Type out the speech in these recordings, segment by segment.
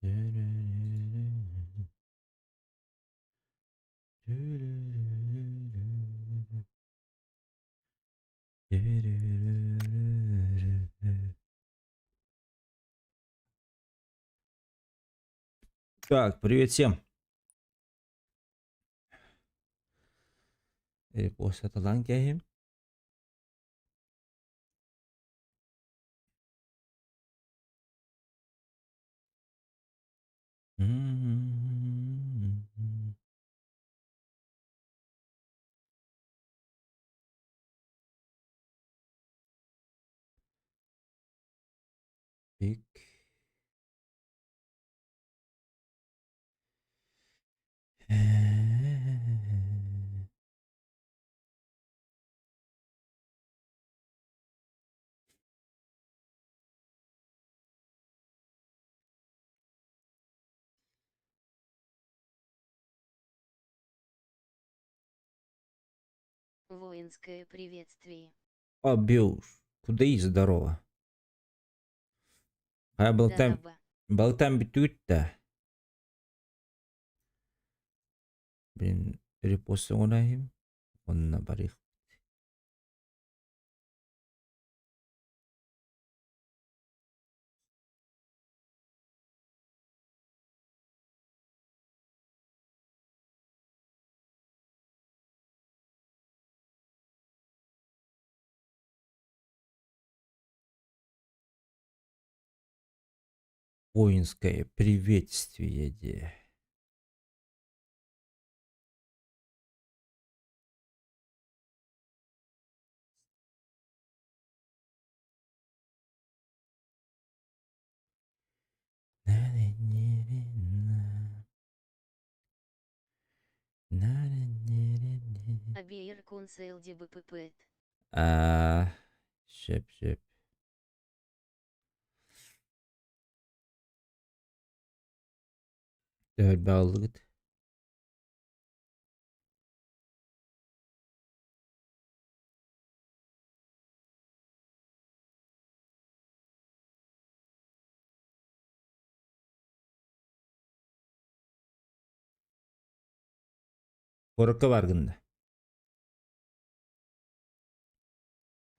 Так, привет всем. Репост аталаан кээһим. Пик. Воинское приветствие. Обиуш. Куда и здорово. Хайа балыктаан, Дараба. балыктаан бүттүгүт да. Блин, репост оҥорайым. Онно барыах. Воинское приветствие де. Абиир консел ДБПП. Аа, сөп сөп. Төһөрбө аҕаллыгыт? Куоракка бааргын да?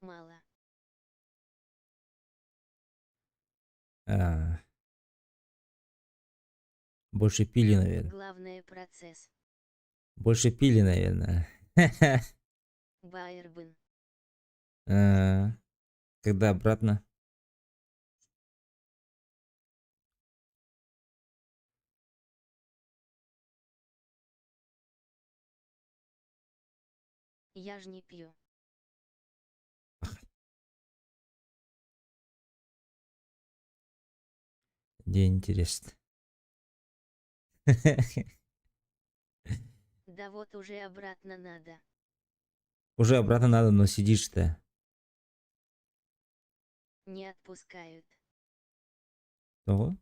Мало. А, больше пили, наверное. Главное процесс. Больше пили, наверное. Байербын. А, когда обратно? Я ж не пью. Где интересно. Да вот уже обратно надо. Уже обратно надо, но сидишь-то. Не отпускают. Тоҕо?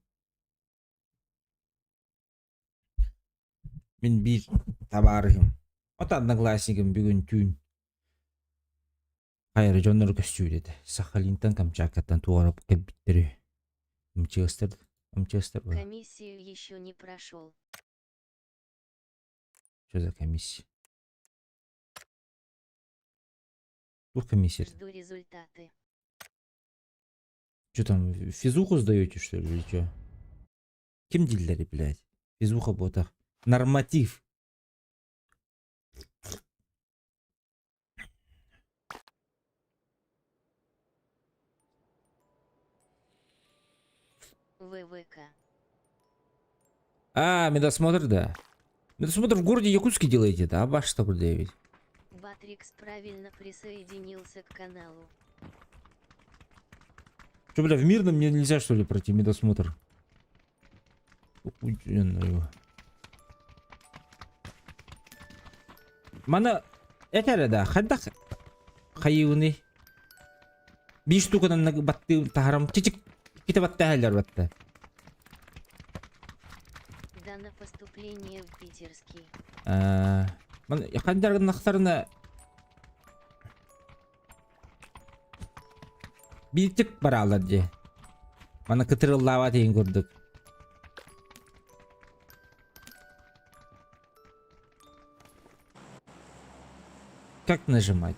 Мин биир табаарыһым, от одноклассникым бүгүн түүн хайа дьоннору көстүүр этэ. Сахалинтан, Камчаткаттан туора кэлбиттэр үһү. МЧСтар, МЧСтар была. Комиссию еще не прошел. Что за комиссия? Туох комиссия? Жду результаты. Что там, физуху сдаете, что ли, или что? Ким дииллэрий, блядь? Физуха буотах. Норматив. ВВК. А, медосмотр, да. Медосмотр в городе Якутске делаете, да? Баш ведь. Батрикс правильно присоединился к каналу. Что, бля, в Мирном мне нельзя, что ли, пройти медосмотр? Охуенно. Мана этэрэ да, хайдах хайыыный? Биир штуканан баттыы таһарам чичик иккитэ баттаһаллар батта. Да на поступление в питерский. Ман хайдар гыннахтарына бииртик бараалар дии. Мана кытырыллаабат иһин курдук. Как нажимать?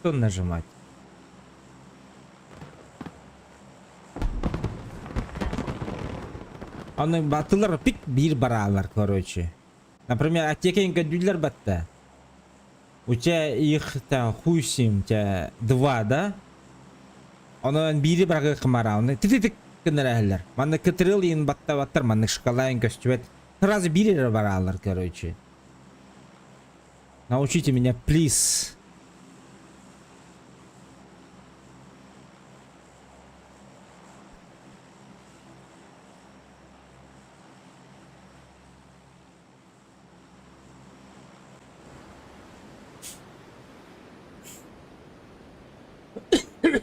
Что нажимать? Аны батылар пик биир бараалар, короче. Например, аптекаң көрдүүллэр батта. У тебя их там хуй с ним, у тебя два, да? Онон биири барагы кымара, оны тик-тик гыннар Манна кытырыл иин батта баттар, маннык шоколадын көстүбэт. Сразу биир эрэ бараалар, короче. Научите меня, please.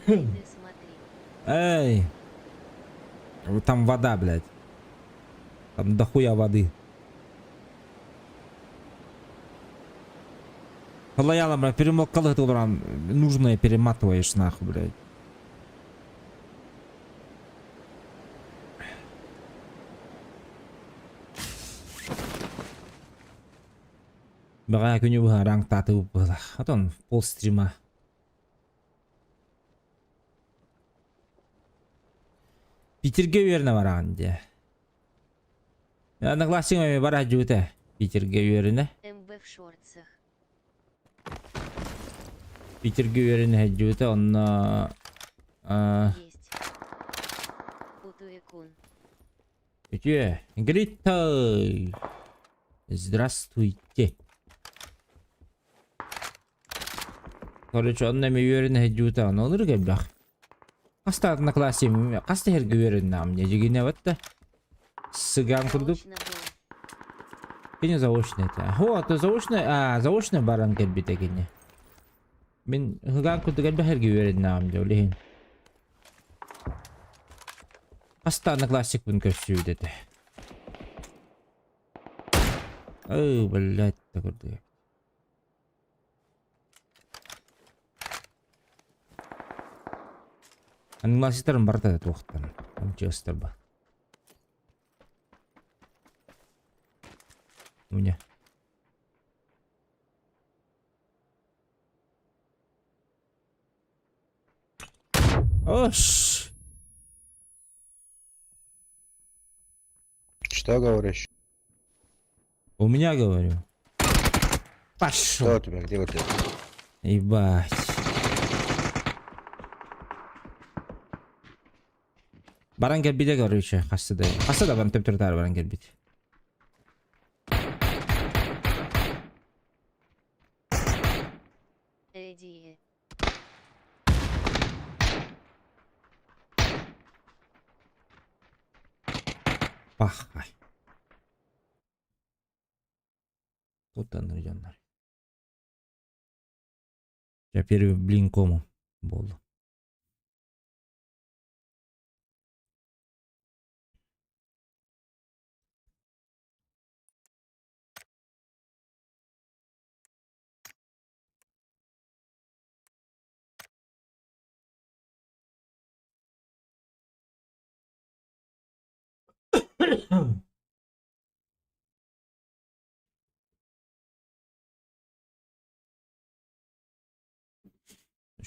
Ты смотри. Эй! Там вода, блядь. Там дохуя воды. Лояло, блядь, перемолкал это баран. Нужное перематываешь, нахуй, блядь. Баҕа күнү быһа раҥтаатыбыт быһылах. Отон пол стрима. Питергэ үөрэнэ бараҕын дии. Одноклассник эмиэ бара сылдьыбыта. Питергэ үөрэнэ. МБ в шорцах. Питергэ үөрэнэ сылдьыбыта онно Есть. Утуекун. Үтүө. Гритай. Здравствуйте. Короче, онно эмиэ үөрэнэ сылдьыбыта, ону ынырык элбэх. Хас да одноклассник хас да сиргэ үөрэннэҕим дии, дьигинэ вот сыгаан курдук. Заочно был. Кини заочный этэ. О, то заочный, а, заочный баран кэлбитэ кини. Мин ыгаан курдук элбэх сиргэ үөрэннэҕим дии, ол иһин. Хас да одноклассникпын көрсүбүт этэ. Ой, блядь, курдук. Анимацияларым барыта да туохтан МЧС-тар У меня. Ош! Что говоришь? У меня говорю. Пошел. Что у тебя? Где вот это? Ебать. Баран кэлбитэ короче, хаста да. Хаста да баран төптөрү баран кэлбит. Эдие. Пахай. Туттаннар дьоннор. Я первый блин кому буолла.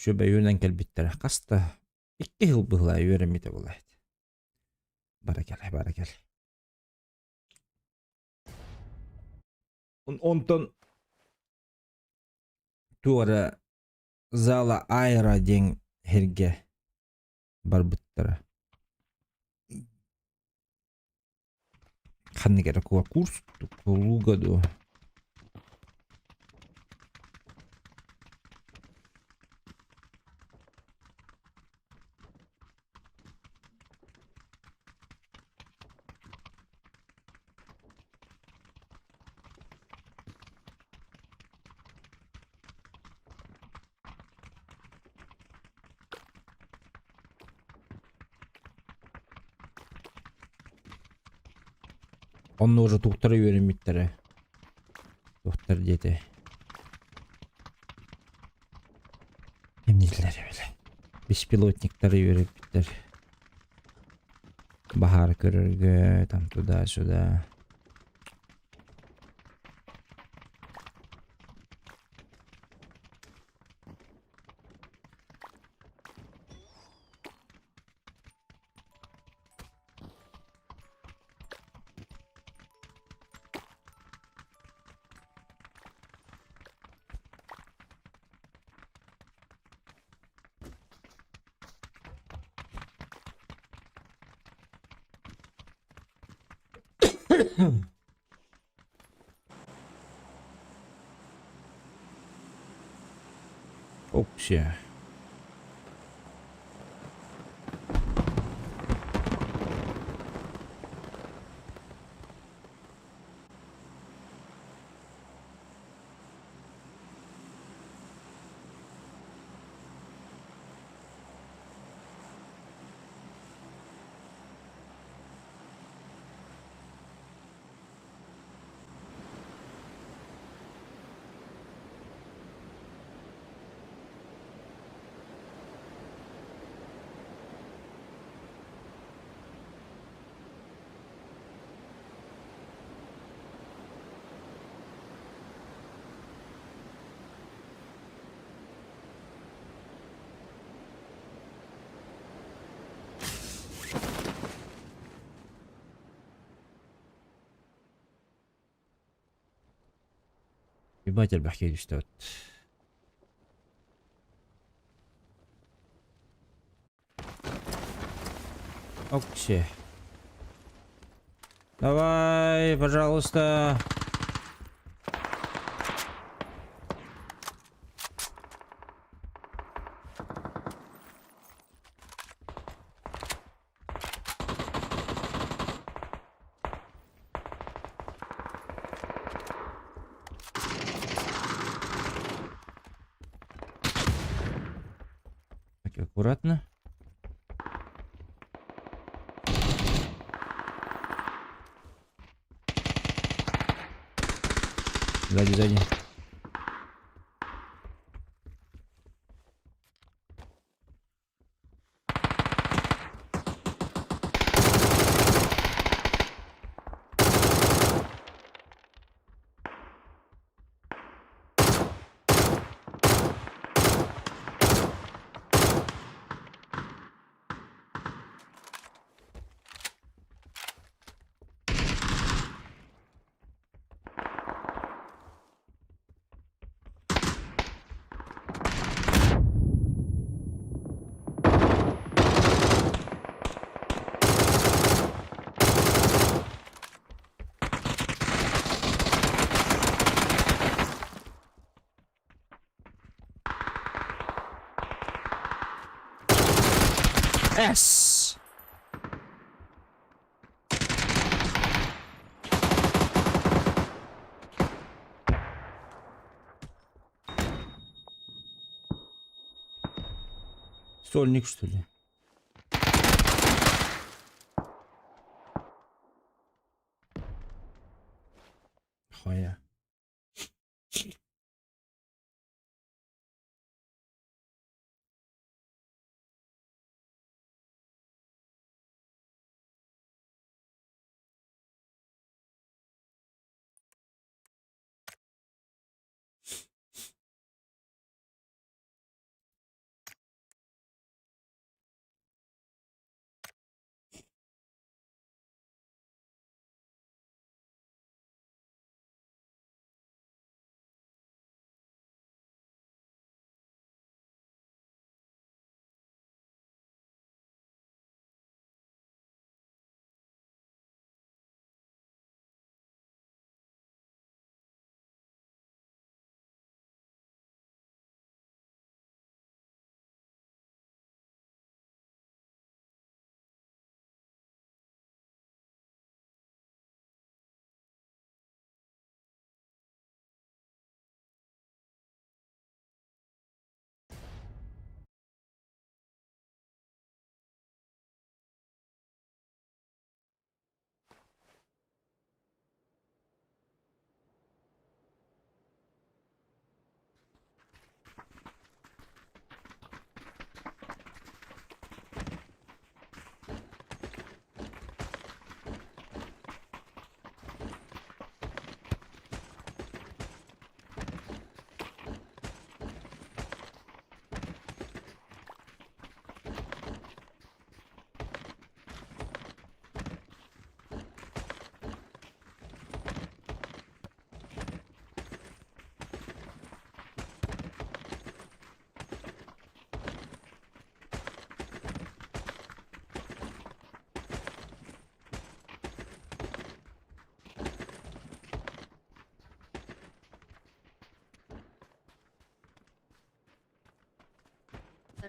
Үчүгэй үөрэнэн кэлбиттэрэ хаста икки сыл быһылаа үөрэммитэ буолла эбит. Бара кэл, бара кэл. Онтон туора зала Айра диэн сиргэ барбыттара. Ханнык эрэ курс Луга дуо? Онно уже тухтара үөрэммиттэрэ. Тухтар диэтэ. Эмнилэр бile. Беспилотниктары үөрэппиттэр. Баһаар көрөргө, там туда-сюда. Оксия. Ебать элбэх киһи түстэ. Окси. Давай, пожалуйста. Так, аккуратно. Сзади, сзади. S. Стольник, что ли? Хуя.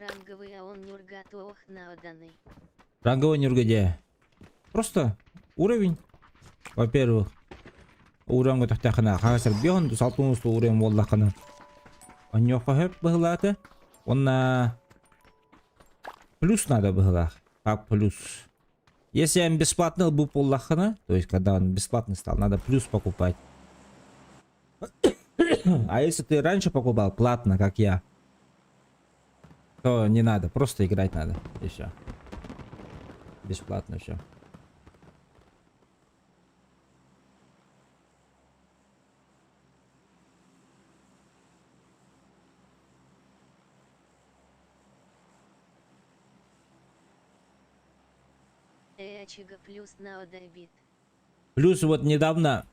Ранговый оонньуурга туох нааданый? Ранговый оонньуурга дьэ. Просто уровень. Во-первых, уровень көтөхтөххүнэ хаһыс эрбиэҕин салтын усту уровень буоллаххына онньуохха сөп быһылаата. Уонна плюс надо быһылаах. Как плюс. Если я бесплатно ылбыт буоллаххына, то есть когда он бесплатный стал, надо плюс покупать. А если ты раньше покупал платно, как я, то не надо, просто играть надо, и все. Бесплатно все. Эчига плюс надо бит. Плюс вот недавно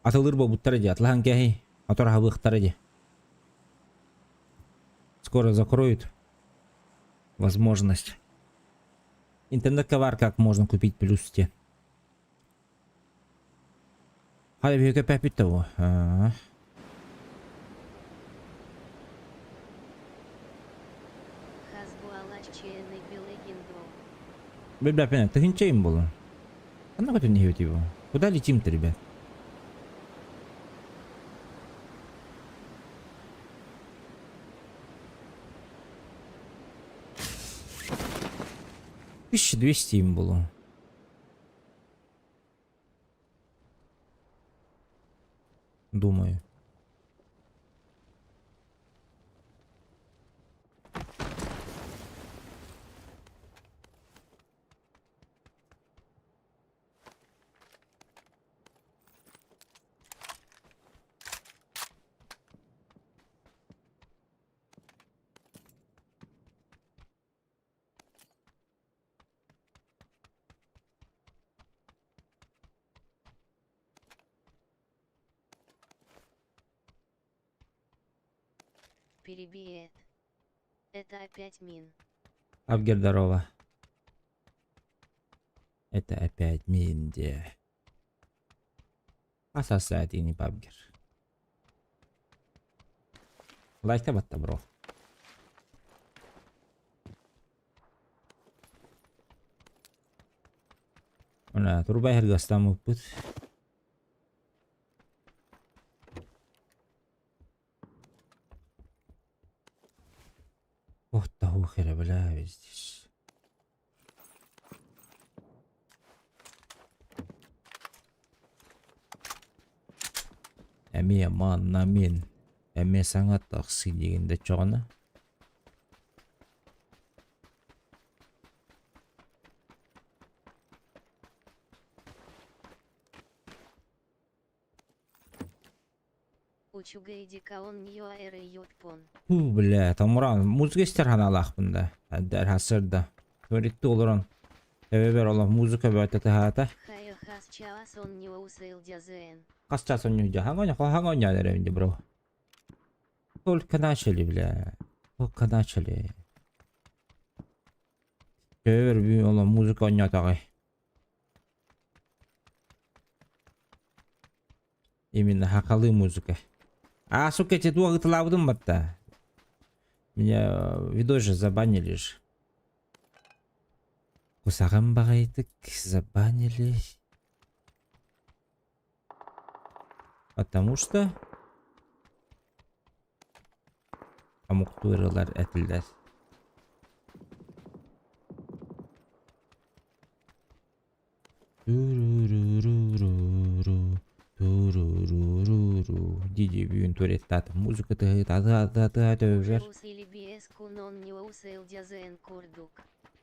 атылыр буолбуттара дии, атылаһан кэһи, отор аһабыахтара дии. Скоро закроют возможность. Интернет-товар как можно купить плюс те. Хай биһиги того. Хас буолааччыны билигин дуо? Ребят, тыһыынча им было. А ну не его. Куда летим-то, ребят? 1200 им было. Думаю. Перебей. Это опять мин. Абгер, здорово. Это опять Минди. Асасатини Пабгер. Лайкта батта, бро. Она турбай хергастамыппыт. Вот того хера, бля, здесь. Эмиэ манна мин эмиэ саҥа тахсыы диигин да чоҕуна. Һуу, бля, Томуран, музыка истэр ханаалаахпын да. Эдэр хасырда. Көрүттү олорон. Эбэбэр олох музыка бөтө тыһаата. Хас час онньуйда? Хаҥа хаҥа онньоон эрэбин бро. Только начали, бля. Только начали. Эбэбэр бүгүн олох музыка онньоотоҕой. Именно хахалы музыка. А, сука, эти туох ытылаабытым батта. Меня видос же забанили же. Кусаҕым баҕайытык забанили. Потому что омуктууралар этилэр. Туруруруру, дии бүгүн туалеттаатым. Музыка тыаһа төбөбөр.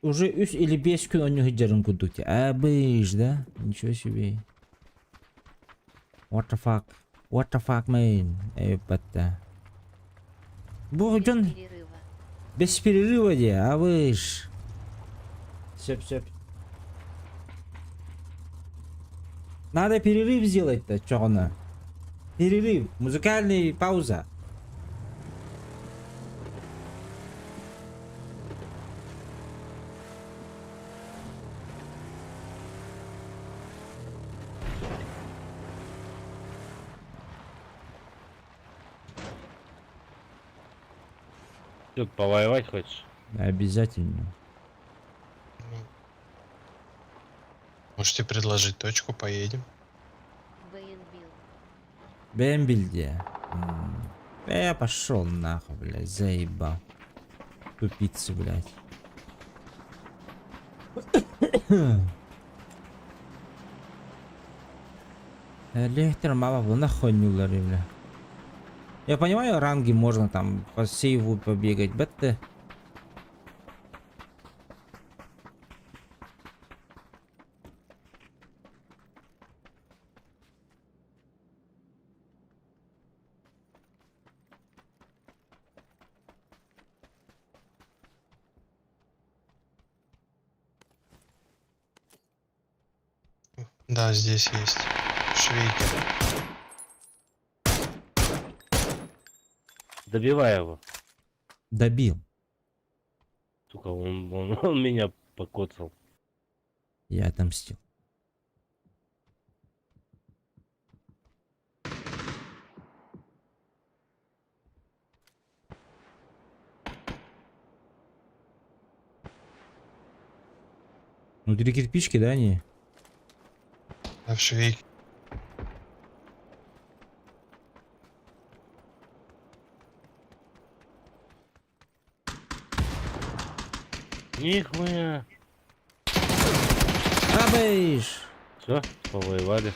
Уже үс или 5 күн онньу сылдьарын курдук дии. Абыж, да? Ничего себе. What the fuck? What the fuck, man? Эппэтте. Бу дьон без перерыва дии, абыж. Сөп, сөп. Надо перерыв сделать-то, чоҕуна. Перерыв, музыкальный пауза. Ты повоевать хочешь? Обязательно. Ну, можете предложить точку, поедем. Бэйн бил. Бэмбильде. Пошел нахуй, блядь, заебал. Тупицы, блядь. Лехтер мало бы нахуй не бля. Я понимаю, ранги можно там по сейву побегать, бетте. Да, здесь есть. Швейки. Добивай его. Добил. Сука, он меня покоцал. Я отомстил. Внутри кирпички, да, они? Да, в швейке. Нихуя. Абыш! Все, повоевали.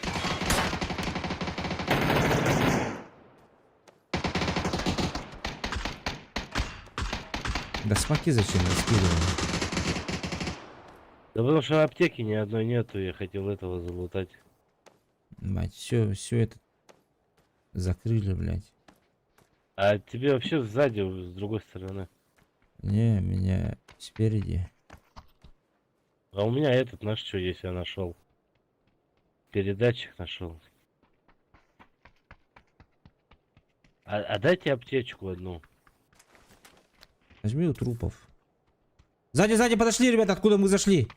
Да смоки зачем раскидывали? Да потому что аптеки ни одной нету, я хотел этого залутать. Мать, все, все это закрыли, блядь. А тебе вообще сзади, с другой стороны. Не, меня спереди. А у меня этот, знаешь, что есть, я нашел. Передатчик нашел. А дайте аптечку одну. Возьми у трупов. Сзади, сзади подошли, ребята, откуда мы зашли?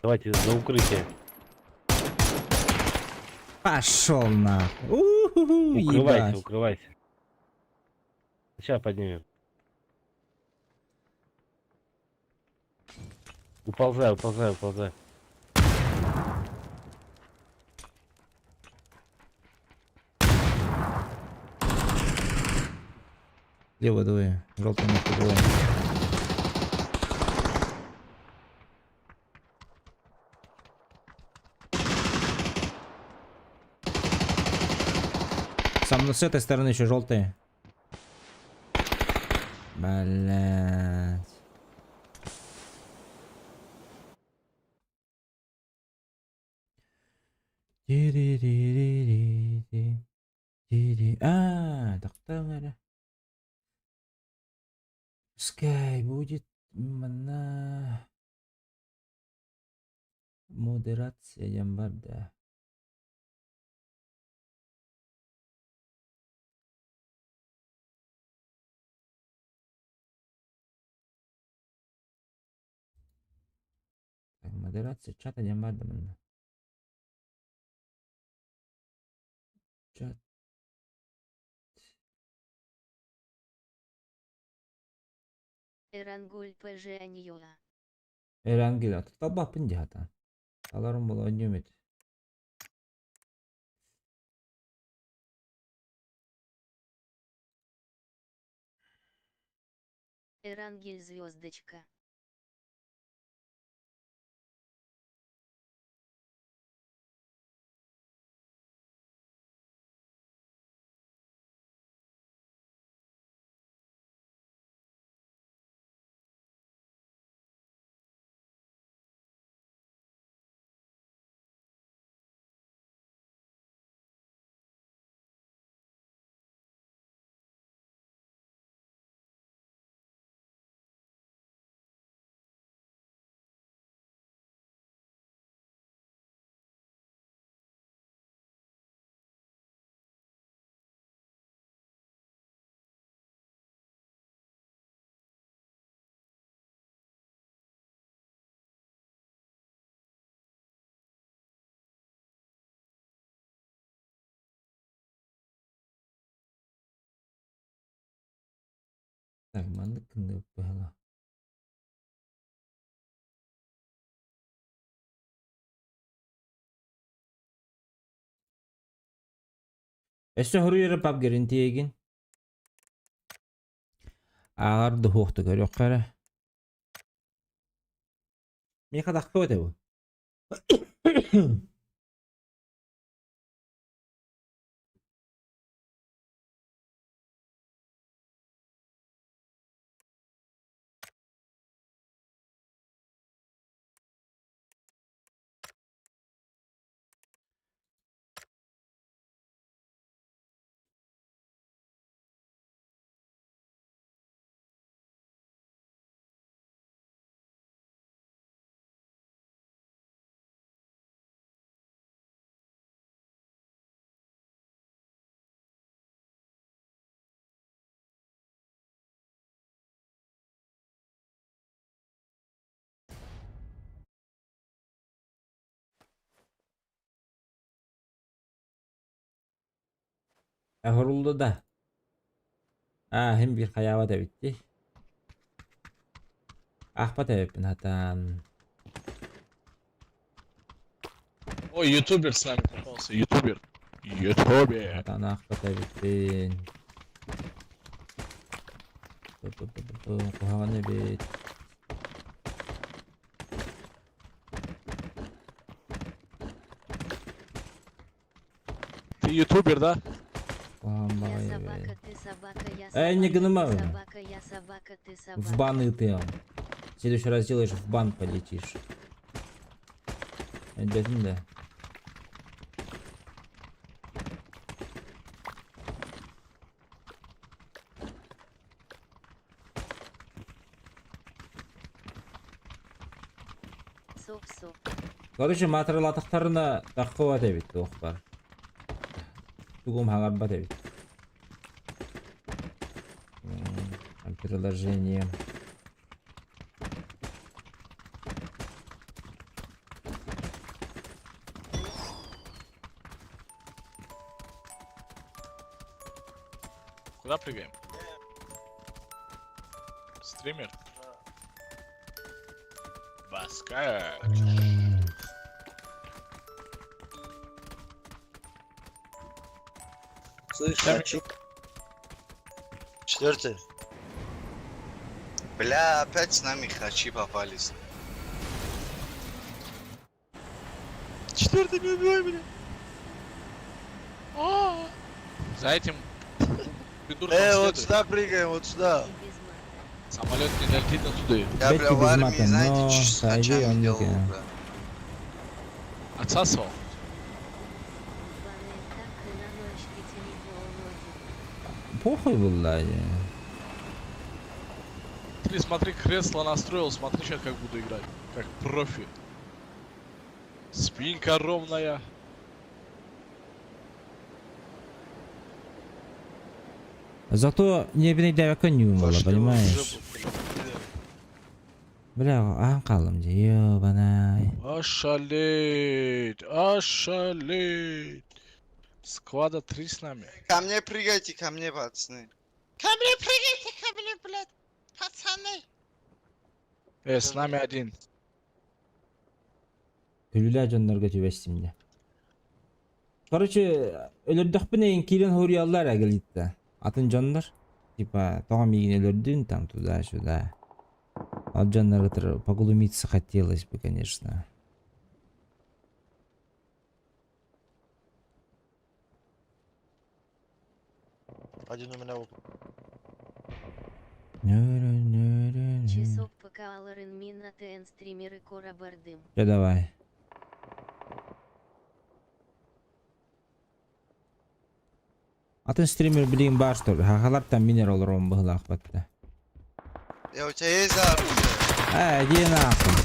Давайте за укрытие. Пошел нахуй. У-ху-ху, Укрывайся, ебать. укрывайся. Сейчас поднимем. Уползай, уползай, уползай. Лево двое. Желтый нахуй двое. Сам с этой стороны еще желтые. Блять. А, так там, Пускай будет на модерация ямбарда. Так, модерация чата ямбарда манна. Чат. Эрангуль ПЖ Аньоа. Эрангел. Талбапын дихата. Аларым бола ойнемет. Эрангель звездочка. Так, маннык гыннык быһала. Өссө хоруйары пап гэринтиэгин. Ааҕар дуһуохта көрүөххэ эрэ. Миэхэ таххыбат эбу. Оһорулла да. Аа, иһин биир хайаабат эбит дии. Аахпат эбиппин сатаан. Ой, ютубер с нами попался, ютубер. Ютубер. Сатаан аахпат эбиппин. Куһаҕан эбит. Ты ютубер, да? Я собака, ты собака, я Эй, не собака, ты гныма. собака, я собака, ты В собака. бан ты. В следующий раз делаешь, в бан полетишь. Обязательно, да. Соп-соп. Короче, маатыралаатахтарына таххыбат эбит туох бар. Тугум хаҥарбат эбит. Приложение. Куда прыгаем? Стример? Баскач. Слышь, хочу. Четвертый. Бля, опять с нами хачи попались. Четвертый, не убивай меня. А. За этим придурком Э, вот следует. сюда прыгаем, вот сюда. И без мата. Самолет не долетит отсюда. Я, Бетти бля, в без армии, мата, знаете, но что с сойди, хачами он делал, не бля? Отсасывал. Баны так и на ночь летели полночи. Похуй был, Ты смотри, кресло настроил, смотри сейчас как буду играть. Как профи. Спинка ровная. Зато не бинейдээбэккэ ньюм буолла, Пошли в понимаешь? жопу, блядь. Бля, аһан хааллым дии, ёбанай. Ошалеть, ошалеть. Склада 3 с нами. Ко мне прыгайте, ко мне, пацаны. Ко мне прыгайте, ко мне, блядь, пацаны. С нами один. Күлүүлээх дьоннорго түбэстим дии. Короче, өлөрдөхпүнэ эйин киирэн хоруйаллар эгэлиттэ. Атын дьоннор, типа, тоҕо миигин өлөрдүн там туда-сюда. Ол дьоннорго поглумиться хотелось бы, конечно. Один у меня. Часов пока Аларын Мина ТН стримеры Кора Бардым. Чё давай. Атын стример билигин баар что ли? Хахалар там минер олорон быһылаах батта. Я, у тебя есть оружие? Э, иди нахуй.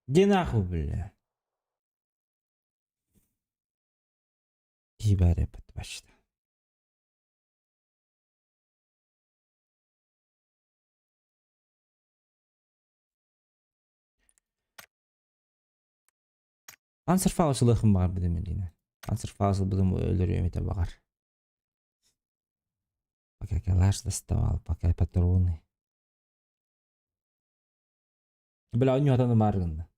Иди нахуй, бля. Ебаре башта. Панцерфауст ылыахым баҕар быдым Медина. Панцерфауст ылбытым өлөрүөм этэ баҕар. Пока калаш доставал, пока патроны. Бля, оонньуу мааргынна.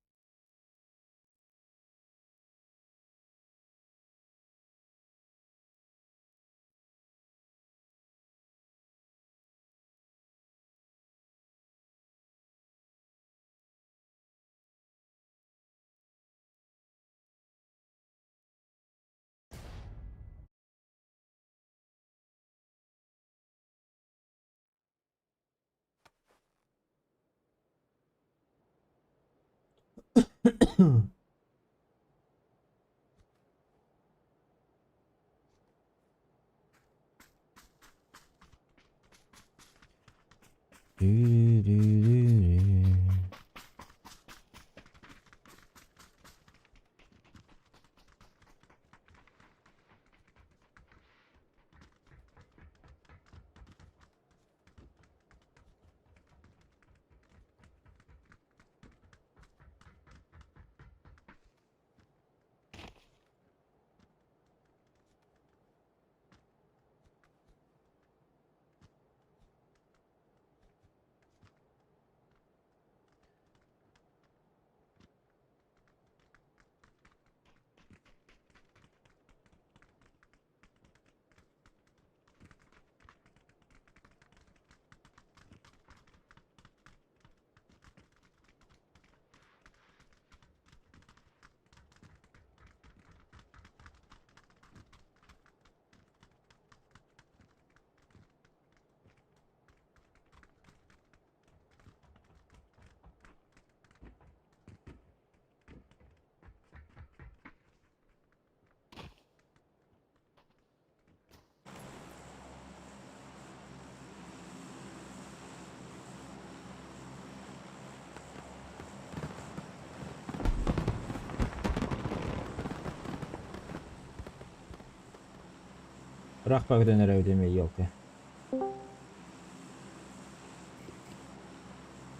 Ыраах көтөн эрэбит эмиэ елки.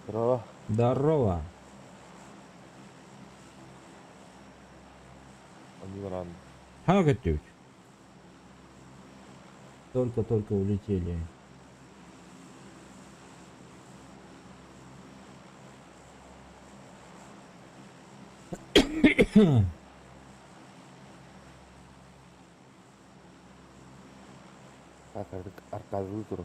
Здорово. Здорово. Один ран. Хана көттүбүт? Только-только улетели. Так, Аркадий тур.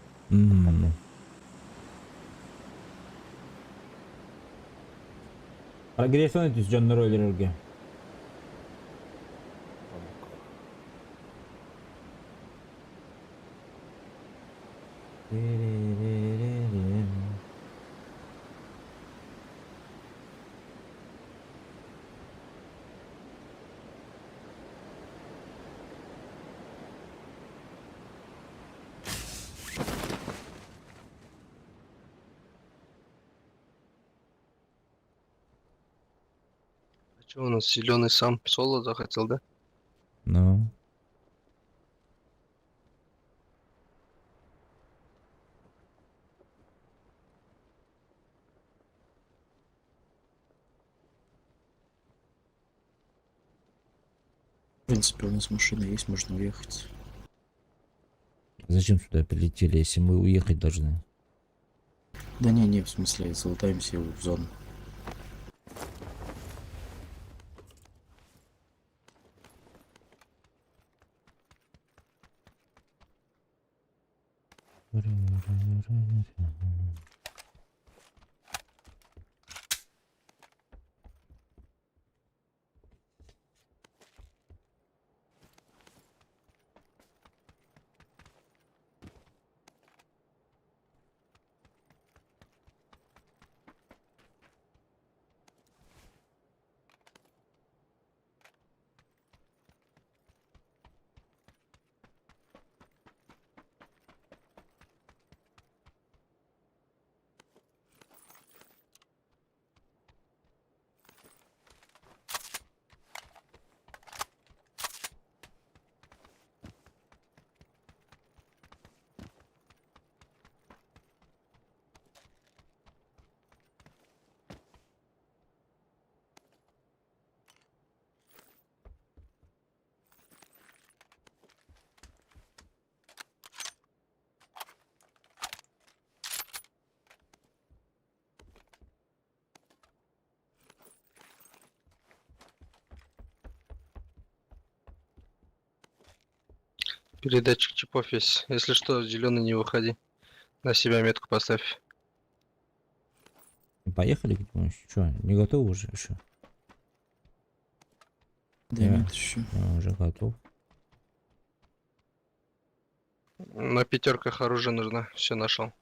Прогресс түс дьоннор өлөрөргө. А что у нас зеленый сам соло захотел, да? Ну. В принципе, у нас машина есть, можно уехать. Зачем сюда прилетели, если мы уехать должны? Да не, не, в смысле, залутаемся в зону. Передатчик чипов есть. Если что, зеленый не выходи. На себя метку поставь. Поехали, что, не готов уже еще? Да Я. нет еще. Я уже готов. На пятерках оружие нужно. Все нашел.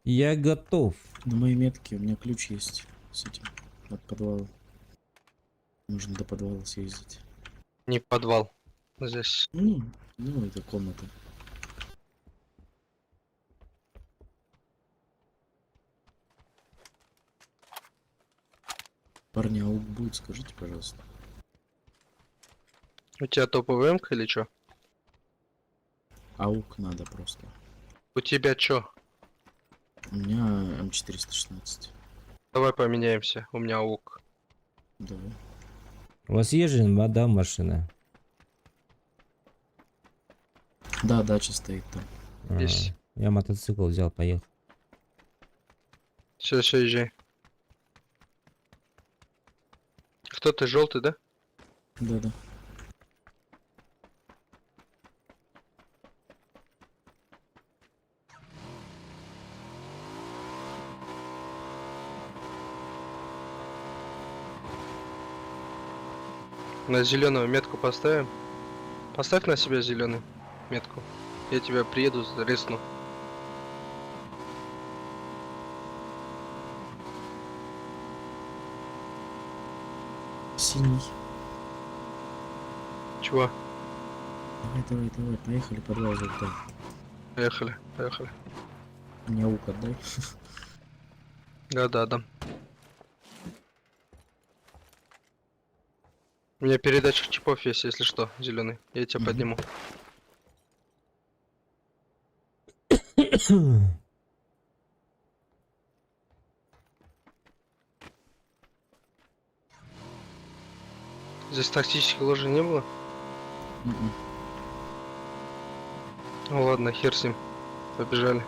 Я готов. На моей метке у меня ключ есть с этим от подвала. Нужно до подвала съездить. Не подвал. Здесь. Ну, это комната. Парни, AUG будет, скажите, пожалуйста. У тебя топовый МК или чё? AUG надо просто. У тебя чё? У меня М416. Давай поменяемся. У меня AUG. Давай. У вас есть же, да, машина? Да, дача стоит там. А, Есть. Я мотоцикл взял, поехал. Все, все, езжай. Кто ты, желтый, да? Да-да. На зеленую метку поставим. Поставь на себя зеленую метку. Я тебя приеду, зарезну. Синий. Чего? Давай, давай, давай, поехали, подвал залутаем. Поехали, поехали. Мне AUG отдай. Да, да, да. У меня передатчик чипов есть, если что, зеленый. Я тебя Мгм. подниму. Здесь тактической ложи не было? Мгм. Ну ладно, хер с ним. Побежали.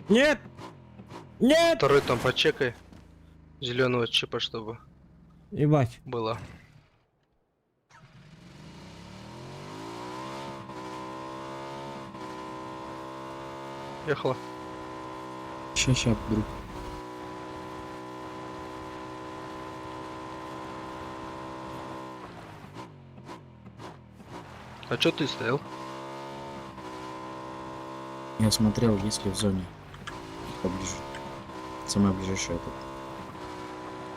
Нет! Нет! Второй там почекай. Зеленого чипа, чтобы Ебать. было. Ехала. Ща, ща, друг. А чё ты стоял? Я смотрел, есть ли в зоне. Поближе. Самая ближайшая тут.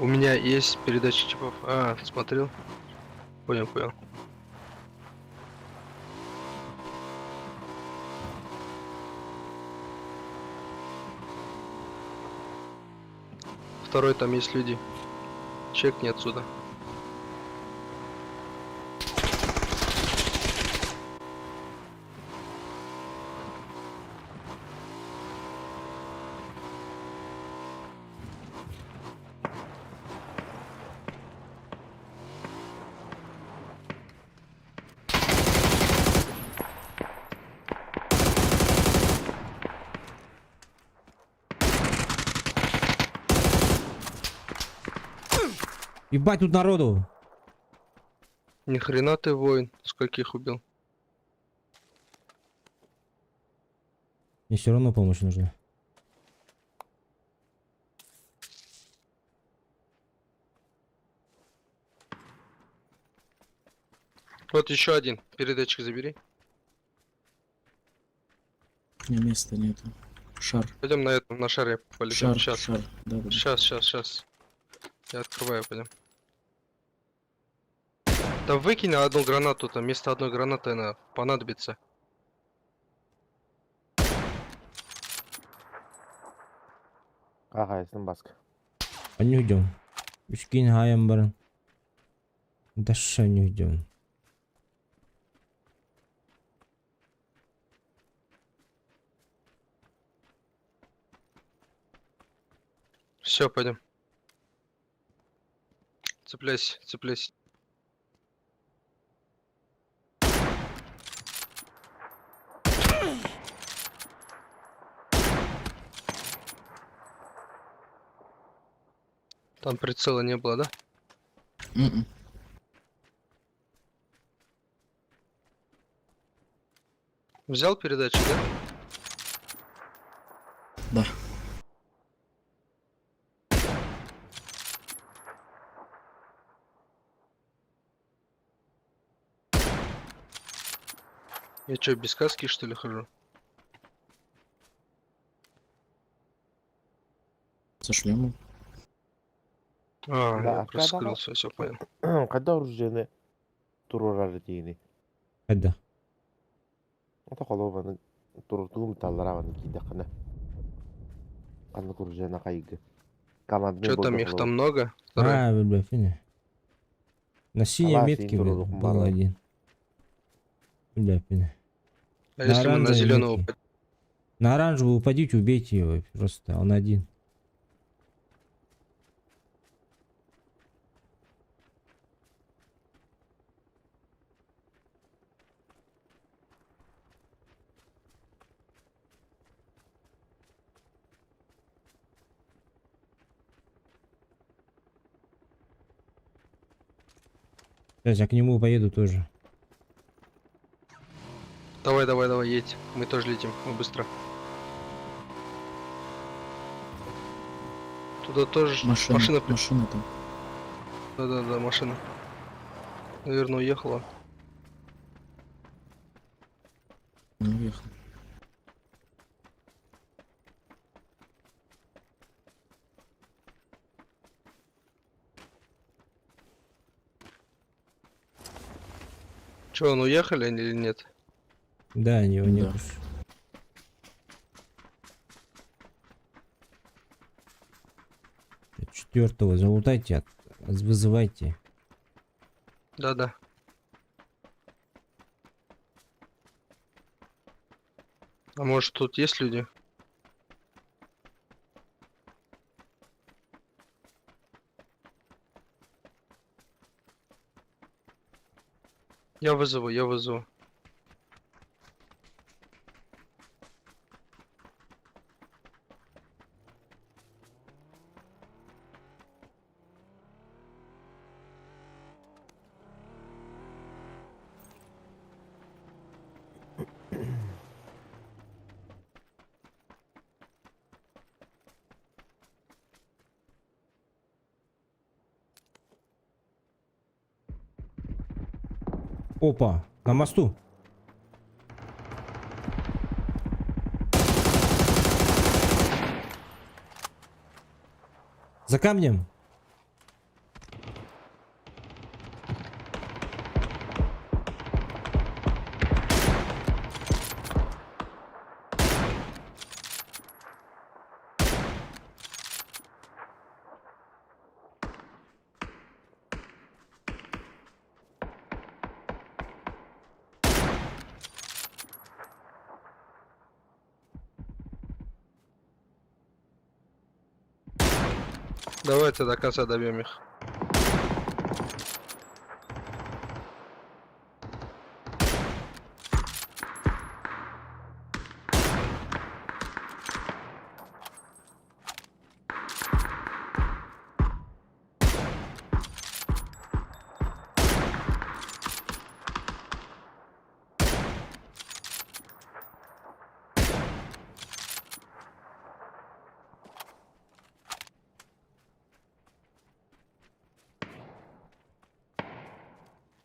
У меня есть передача чипов. А, смотрел. Понял, понял. Второй там есть люди. Чекни отсюда. Ебать тут народу. Ни хрена ты воин, скольких убил. Мне все равно помощь нужна. Вот еще один. Передатчик забери. У меня места нету. Шар. Пойдем на этом, на шаре полетим. Шар, Сейчас. шар. Да, да, да. Сейчас, сейчас, сейчас. Я открываю, пойдем. Да выкинь одну гранату, там вместо одной гранаты она понадобится. Какайсын баска. Не уйдем. Үскин хаайан баран. Дальше не уйдем. Все, пойдем. Цепляйся, цепляйся. Там прицела не было, да? Мгм. Взял передачу, да? Да. Я что, без каски, что ли, хожу? Со шлемом. А, Да, я просто когда- скрылся, все понял. Когда оружие турурар диини. Хайда. Ото холобаны туруртугум таллараваны кийдэххинэ. Ханнык оружиена хайгы. Командный Что там, болду их там много? Второй. А, бля, финя. На синей Алаас метке, иин блядь, турурук балл буолар. один. Бля, финя. А если мы на оранжевой зеленого метке. На оранжевую упадите, убейте его. Просто он один. Сейчас я к нему поеду тоже. Давай, давай, давай, едь. Мы тоже летим. Мы быстро. Туда тоже Машина, машина. машина там. Да-да-да, машина. Наверное, уехала. Не уехал. Че, он уехали они или нет? Да, его Да. нет. Четвертого залутайте, вызывайте. Да-да. А может, тут есть люди? Я вызову, я вызову. Опа, на мосту. За камнем. Давайте до конца добьем их.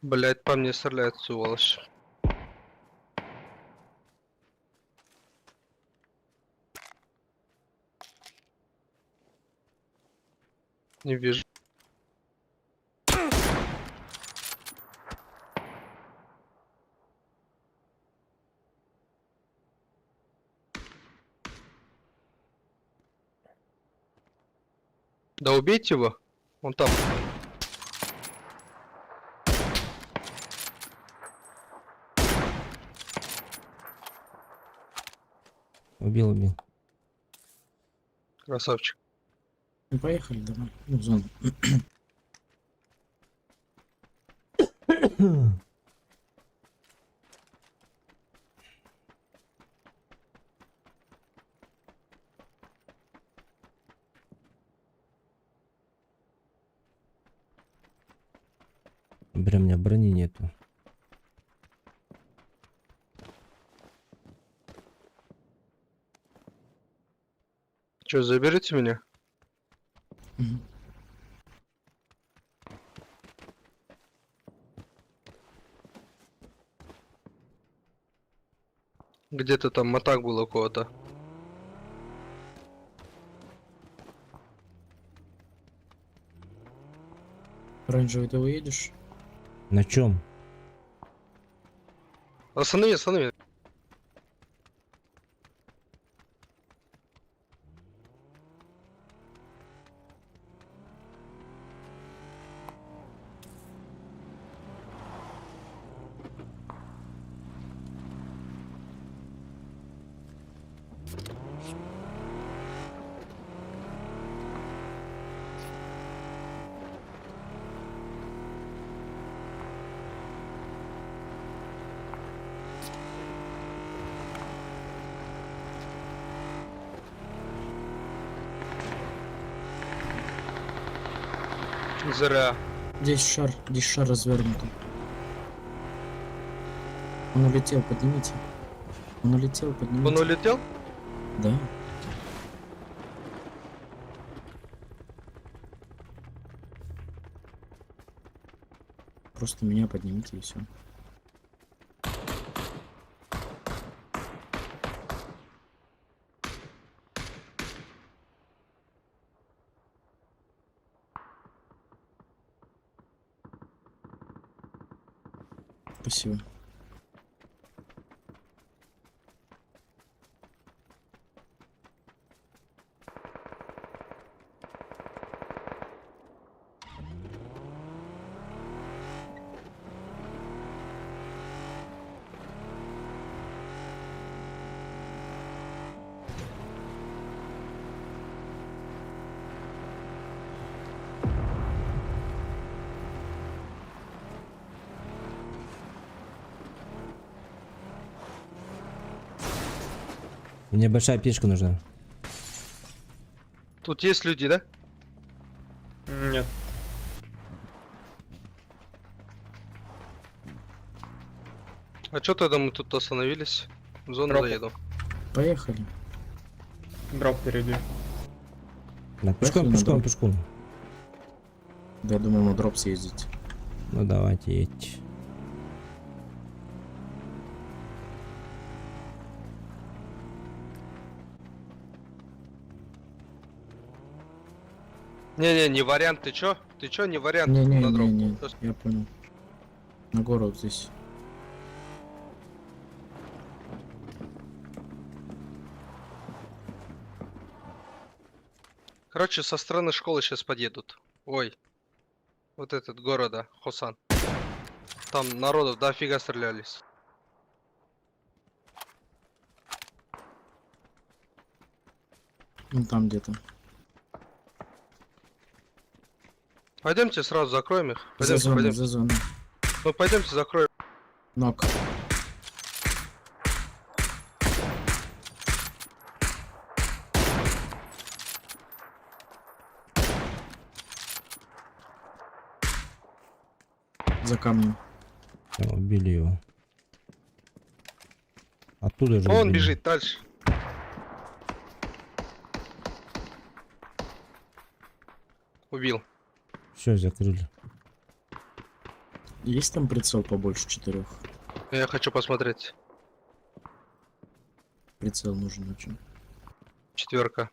Блять, по мне стреляют, сволочь. Не вижу. Да убейте его. Он там. Убил, убил. Красавчик. Ну поехали, давай. Ну, в зону. Бля, у меня брони нету. Че, заберете меня? Мгм. Где-то там матак был у кого-то. Оранжевый, ты уедешь? На чем? Останови, останови. Зря. Здесь шар развернутый. Он улетел, поднимите. Он улетел, поднимите. Он улетел? Да. Просто меня поднимите и все. Спасибо. Мне большая печка нужна. Тут есть люди, да? Нет. А чё тогда мы тут остановились? В зону Дроп. заеду. Поехали. Дроп впереди. Да, пешком, Поехали на пешком, дроп. пешком. Да, я думал на дроп съездить. Ну давайте едьте. Не-не, не вариант, ты чё? Ты чё, не вариант Не, не, на дроп. не, не, Просто я понял. На гору вот здесь. Короче, со стороны школы сейчас подъедут. Ой. Вот этот города, Хосан. Там народов дофига стрелялись. Ну там где-то. Пойдемте сразу закроем их. За Пойдемте, зоной, пойдемте. за зоной. Ну пойдемте закроем. Нок. За камнем. Там убили его. Оттуда же Он убили. бежит дальше. Убил. Все, закрыли. Есть там прицел побольше четырех? Я хочу посмотреть. Прицел нужен очень. Четверка.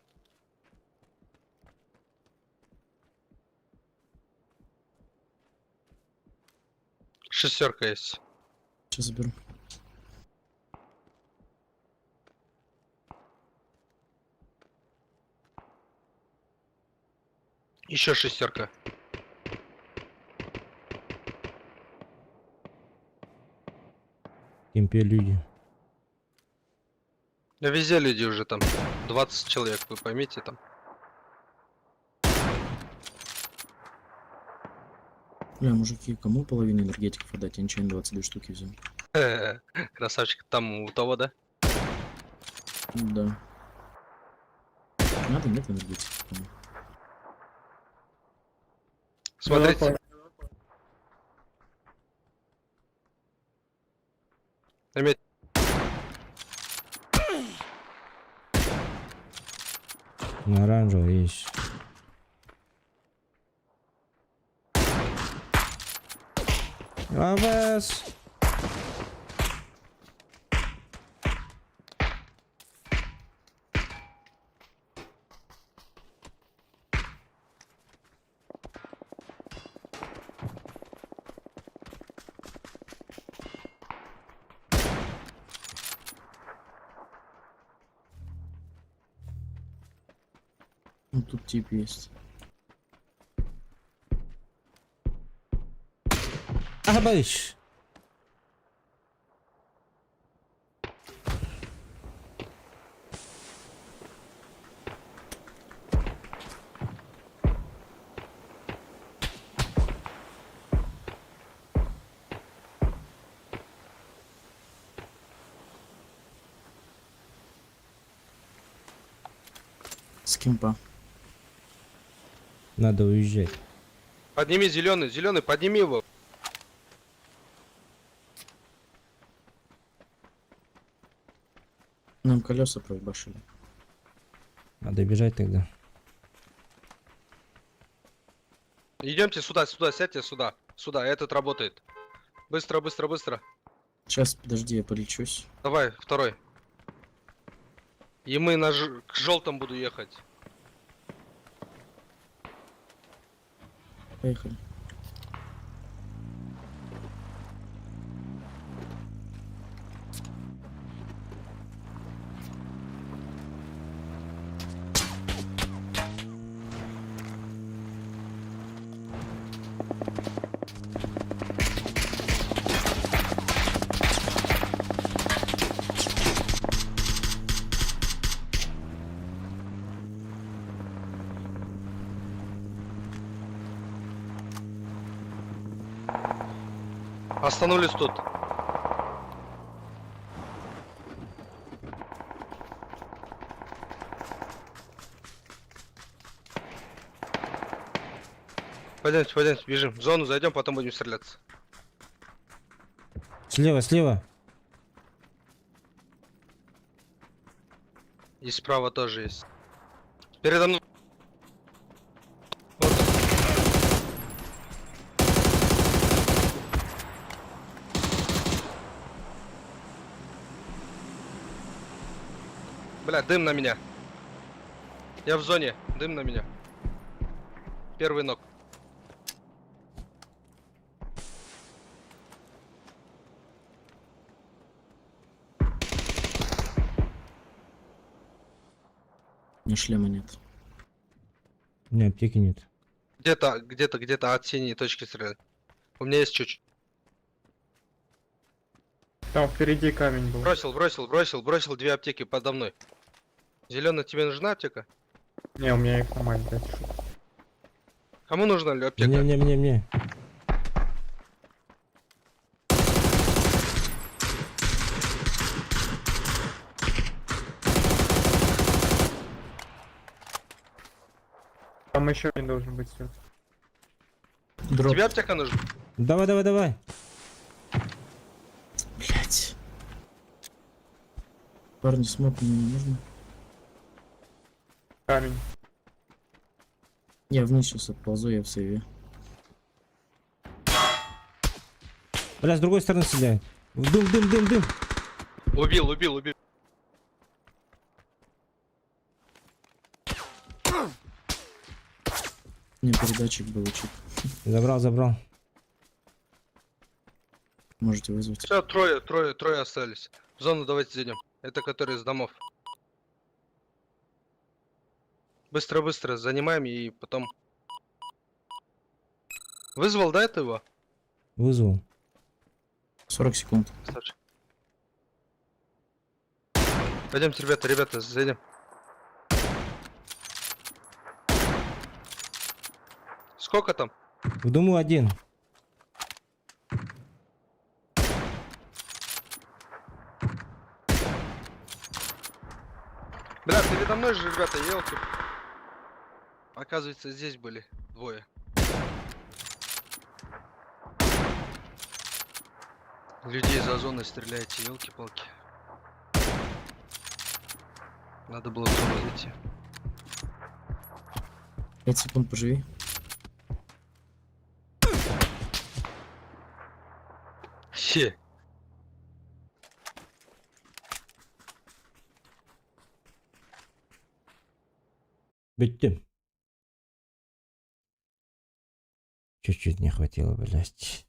Шестерка есть. Сейчас заберу. Еще шестерка. В кемпе люди. Да везде люди уже там. 20 человек, вы поймите там. Бля, мужики, кому половину энергетиков отдать? Я ничего не 22 штуки взял. Красавчик, там у того, да? Да. Надо, нет энергетиков? Кому? Смотрите. Заметь. На оранжевый есть. Авес! Ну тут тип есть. Абыш! С кемпа. Надо уезжать. Подними зеленый, зеленый, подними его. Нам колеса проебашили. Надо бежать тогда. Идемте сюда, сюда, сядьте сюда. Сюда, этот работает. Быстро, быстро, быстро. Сейчас, подожди, я полечусь. Давай, второй. И мы к желтым буду ехать. Поехали. Остановлюсь тут. Пойдемте, пойдемте, бежим. В зону зайдем, потом будем стреляться. Слева, слева. И справа тоже есть. Передо мной. Вот он. Бля, дым на меня. Я в зоне. Дым на меня. Первый ног. У меня шлема нет. У меня аптеки нет. Где-то, где-то, где-то от синей точки стреляют. У меня есть чуть. Там впереди камень был. Бросил, бросил, бросил, бросил две аптеки подо мной. Зеленый, тебе нужна аптека? Не, у меня их нормально, блядь. Шут. Кому нужна аптека? Мне, мне, мне, мне. Там еще один должен быть всё. Дроп. Тебе аптека нужна? Давай, давай, давай. Блять. Парни, смог мне не нужно. Камень. Я вниз сейчас отползу, я в сейве. Бля, с другой стороны стреляют. Дым, дым, дым, дым. Убил, убил, убил. У меня передатчик был чип. Забрал, забрал. Можете вызвать. Все, трое, трое, трое остались. В зону давайте зайдем. Это которые из домов. Быстро-быстро занимаем и потом. Вызвал, да, это его? Вызвал. 40 секунд. Красавчик. Пойдемте, ребята, ребята, зайдем. Сколько там? В дыму один. Бля, передо мной же, ребята, елки. Оказывается, здесь были двое. Людей за зоной стреляете, елки-палки. Надо было в зону зайти. 5 секунд поживи. Хе. Bitti. Чуть-чуть не хватило, блядь.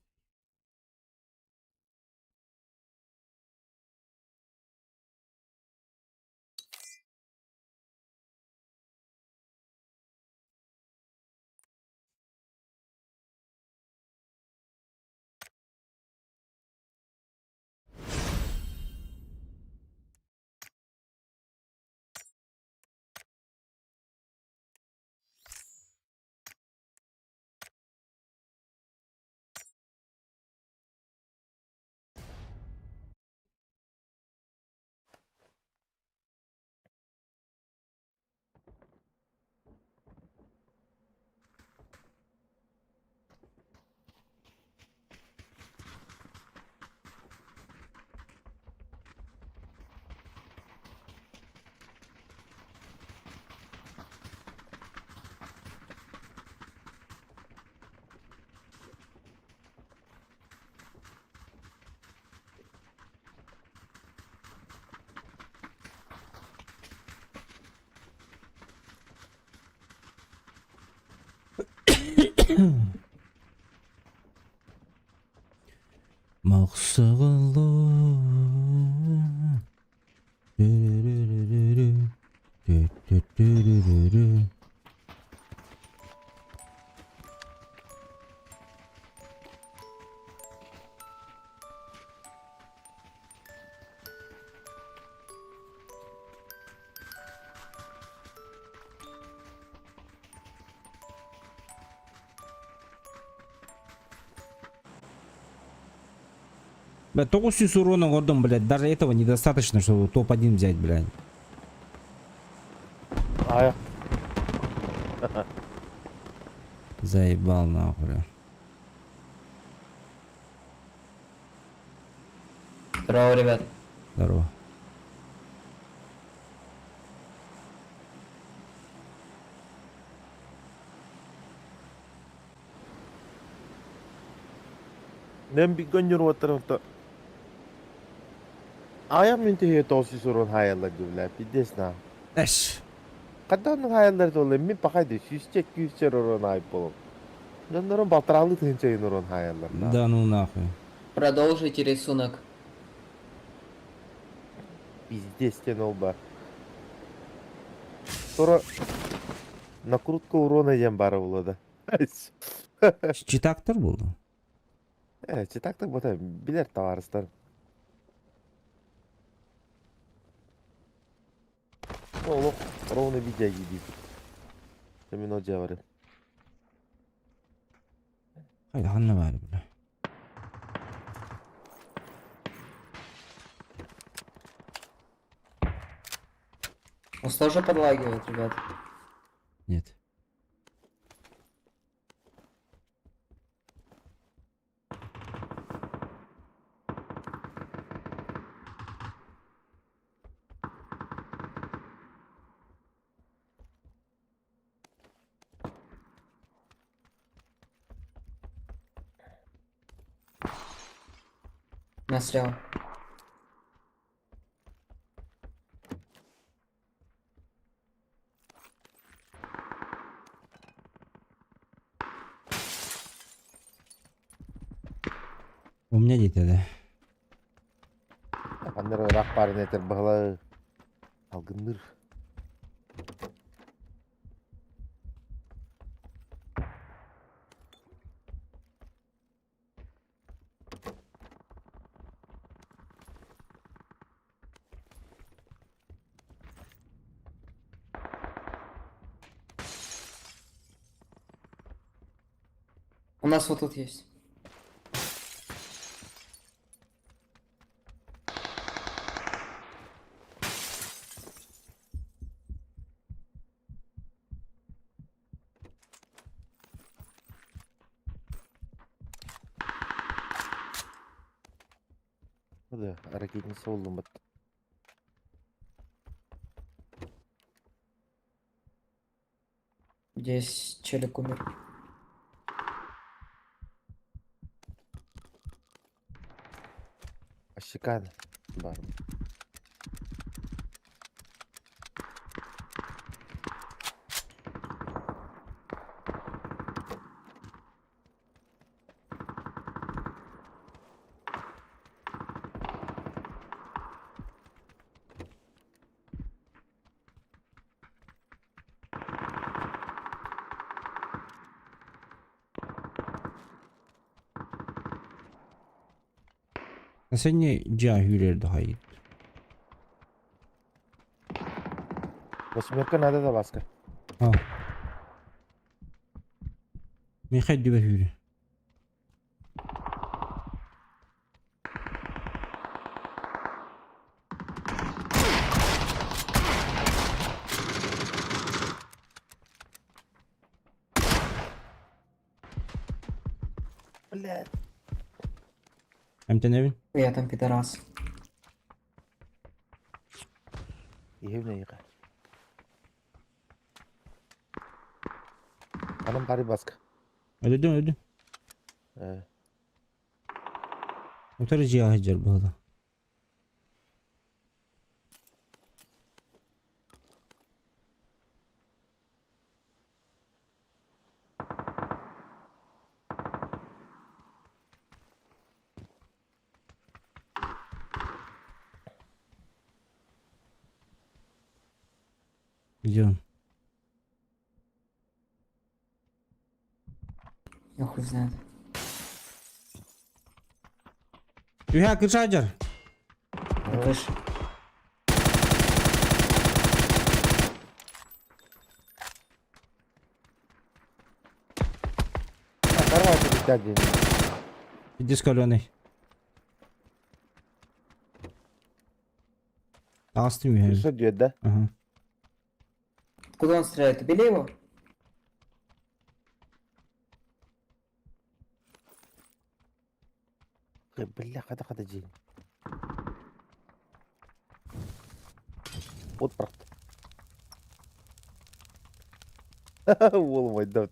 Махсагалла. Дü-дü-дü-дü-дü. Дü-дü-дü-дü-дü. Бля, только всю урона гордом, блядь, даже этого недостаточно, чтобы топ-1 взять, блядь. Ая. Заебал нахуй. Бля. Здорово, ребят. Здорово. Нем бигоннер оттарымта. Ая мен те тоси сурун хаялар дивлә. Пиздец на. Эш. Кадан хаялар толы мен пахайды сүйсче күйсче урон айып болом. Доннорон батыралы тынча урон хаялар. Да ну нахуй. Продолжите рисунок. Пиздец тен олба. Тора накрутка урона ден бары болады. Читактор был? Читактор бота билер товарыстар. Олох ровно видео едит. Мен о жабары. Хайда ханна бар, бля. Он тоже подлагивает, ребят. Нет. На слева. У меня дети, да. Аннар рак барын этер бағала алгынныр. У нас вот тут есть. Да, ракетница болдум бат. Здесь челик умер. Ашикан бар. Sen cahil daha iyi. Восьмерка надо да баска. А. Михай дүбә хүрі. Блядь. Әмтен әбін? Я там пидорас. Ехевне еқа. Анам қари баска. Öldüm öldüm. Э, Утары жиға жар болады. Где он? Я хуй знает. Юха, крыша жар. На крыше. Карвай ты дядя. Иди с каленой. Астым юха. Что дед, да? Ага. Куда он стреляет? Убили его? Бля, хата хата день. Вот правда. Ол мой дот.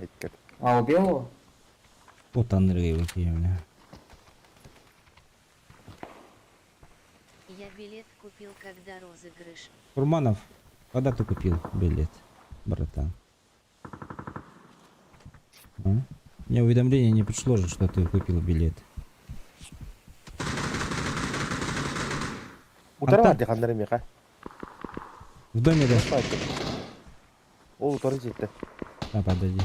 Ай, как. А, убил его? Вот Андрей бля. Я билет купил, когда розыгрыш. Курманов, когда ты купил билет, братан? А? Мне уведомление не пришло же, что ты купил билет. Утара Антон. диханнары меха. В доме, да? Ол утары жетті. А, подожди.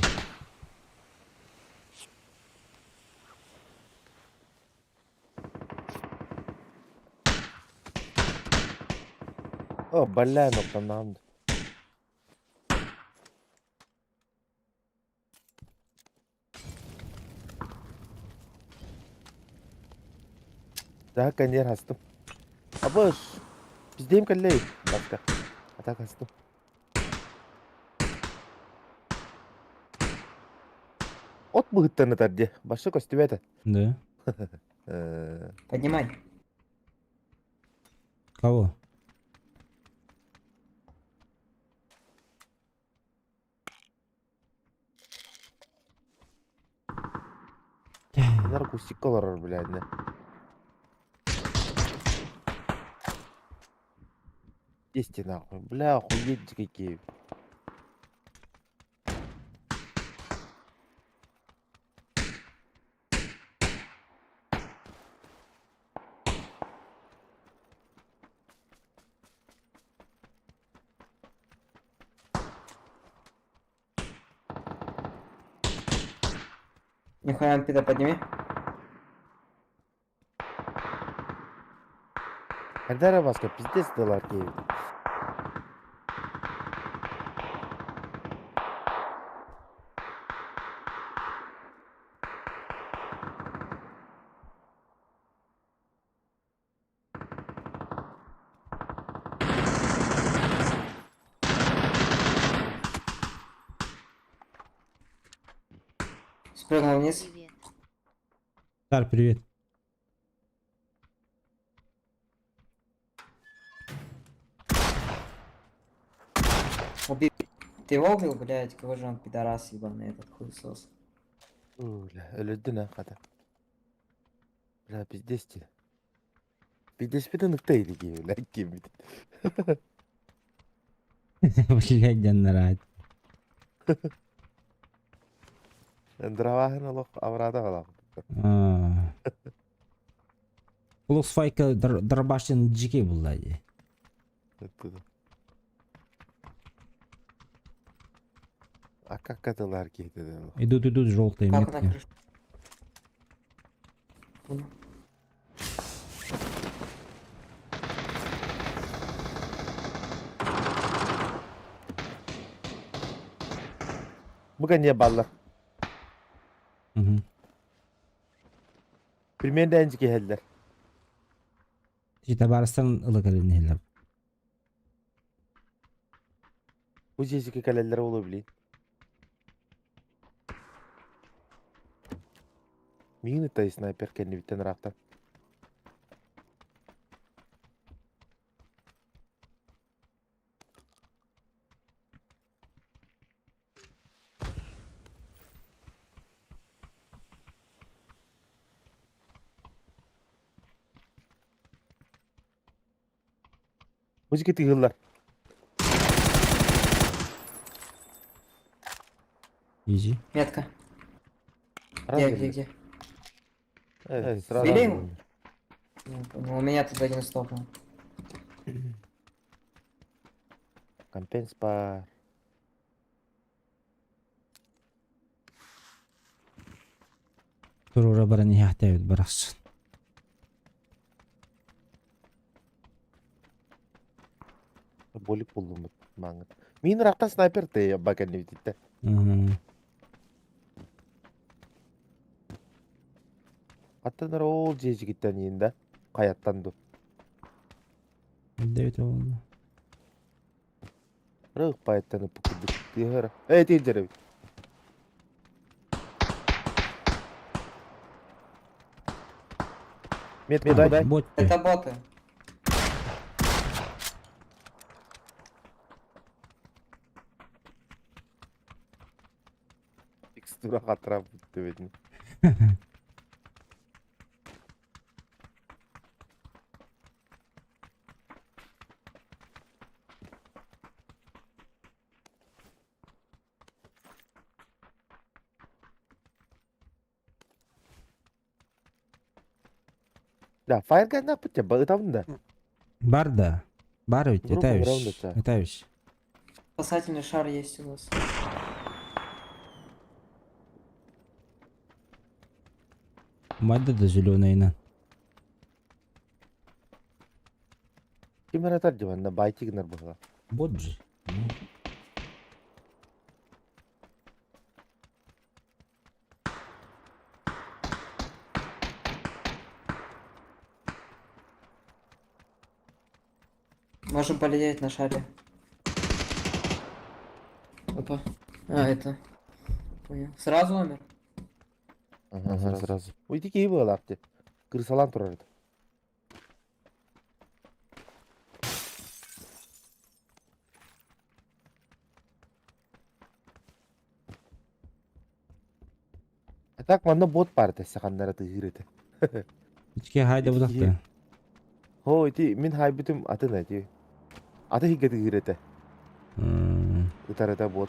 О, бля, ноктан Daha kanyer hastım. Абыш. Биздейм каллей. Баска. Атак хастым. От быһыттаны тарде. Башы көстүбәті. Да. Э, Поднимай. Кого? Нар кустик олорор, блядь. Не. Есть нахуй. Бля, охуеть какие. Нихуя, пида, подними. Когда баска пиздец дылар кейбит. Спрыгнул вниз. Привет. Стар, привет. Убил. Ты его убил, блядь? Какой же он пидорас ебаный этот хуесос. Бля, өлөрдүн а хата. Бля, пиздец ти. Пиздец битен ыкта иди бля, ким бит. Блядь, дяннарат. Дравахын олох аврада балах. Улус файка дробашын жике булла ди. А как это ларки это? Идут, идут желтые Как на метки. крышу? Понял. Буга не баллар. Мгм. Примерно энчики хеллер. Жита барыстан ылык элин. Бу жесики калеллер болу блин. Мин это снайпер кенни биттен рахта. Музыка тыгыллар. Изи. Метка. Где, где, где? Сразу. Бери его. Не понял, у меня тут один стопнул. Компенс по... Турура баран ихтебит барахсын. Болик болдум маңыт. Мин ракта снайпер те бакен битте. Мгм. Аттанар ол жежигиттен енді каяттан ду. Дэвид ол. Рых пайттан пукудук. Тыгыр. Эй, тилдер. Мет дай. Бот. Это боты. Текстура хатыра битти. Да, фаерга на путя, там да. Бар да. Бар ведь, Группа это граундится. Это Спасательный шар есть у вас. Мадда да зеленая на. Ким ратар диван байтигнер була. Бот же. Ну. Можем полететь на шаре. Опа. А, это. Понял. Сразу умер? Ага, сразу. Уйди кей был арте. Крысалан турар. А так манна бот бар десе ханнара тыгырыты. Ичке хайда будакты. Хо, ити мин хайбитим атын эти. Аты хиге тыгырыты. Ытарыта бот.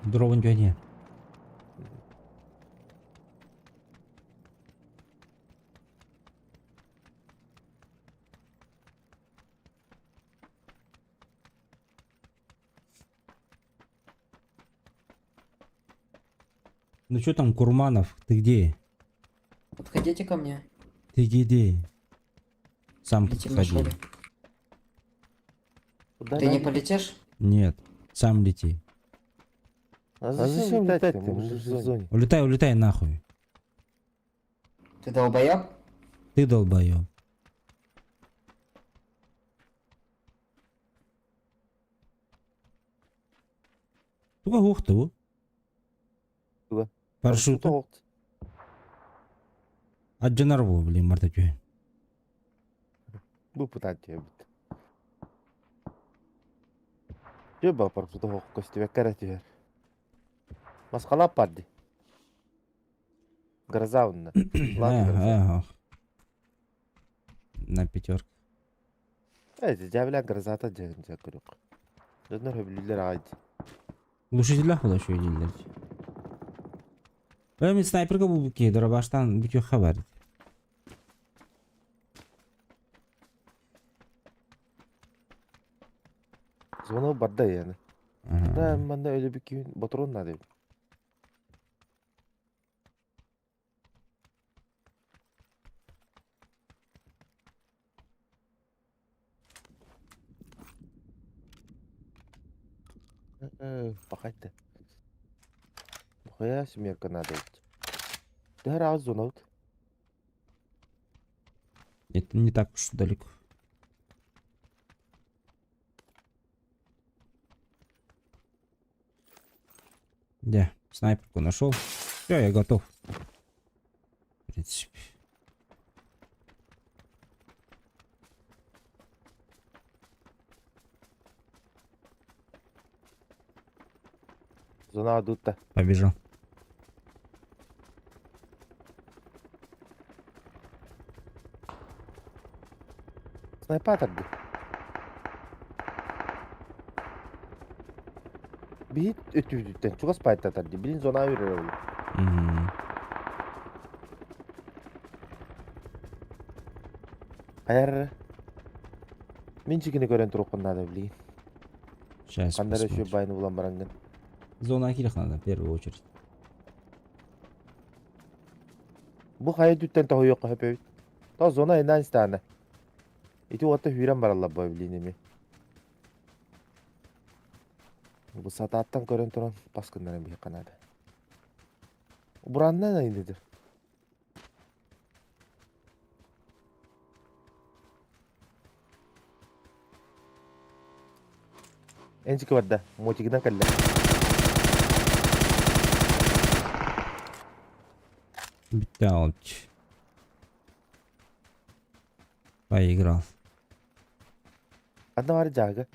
Дровын жөне. Ну что там, Курманов, ты где? Подходите ко мне. Ты где? Сам Летим на подходи. школе. Куда Ты не надо? полетишь? Нет, сам лети. А зачем летать-то? Мы же в зоне. Улетай, улетай нахуй. Ты долбоеб? Ты долбоёб. Туга хуохту. Туга. Парашют. Тоғыт. Аджанар бу, блин, марта түйен. Бу пытать бит. Жө ба парашют хоқ көстүбек кәрі түһэр. Масқалап барды. Гроза онна. Ладно, гроза. На пятерку. Эти жабилан грозата жагын жакырык. Дөнөр хөблүлөр айды. Глушителях была еще едилдер. Мен снайперга бу ки, дорабаштан бүтө хабар. Звонок барда яны. Да, манда öyle bir кийин батырон надо. Бахайты. Нахуя семерка надо идти? Да раз зона вот. Это не так уж далеко. Да, снайперку нашел. Все, я готов. В принципе. Зона дутта. Побежал. Снайпатор ди. Бит өтүбүттен чугас пайтатар ди. Билин зона үрөр ол. Мгм. Аяр. Мен чикини көрөн туруккун надо билин. Сейчас Кандары посмотрим. еще байны булан баранган. Зона Акилих надо в первую очередь. Бу хайы дүттен тоһуйуққа хөпөбүт. То зона инан стана. Ити отта хүрен баралла бой билин эми. Бу сатааттан көрөн туран баскыннарын бии канады. Бураннан айныдыр. Энчики барда, мотигинен кэллэ. Биталч. Поиграл. Анда бар жага.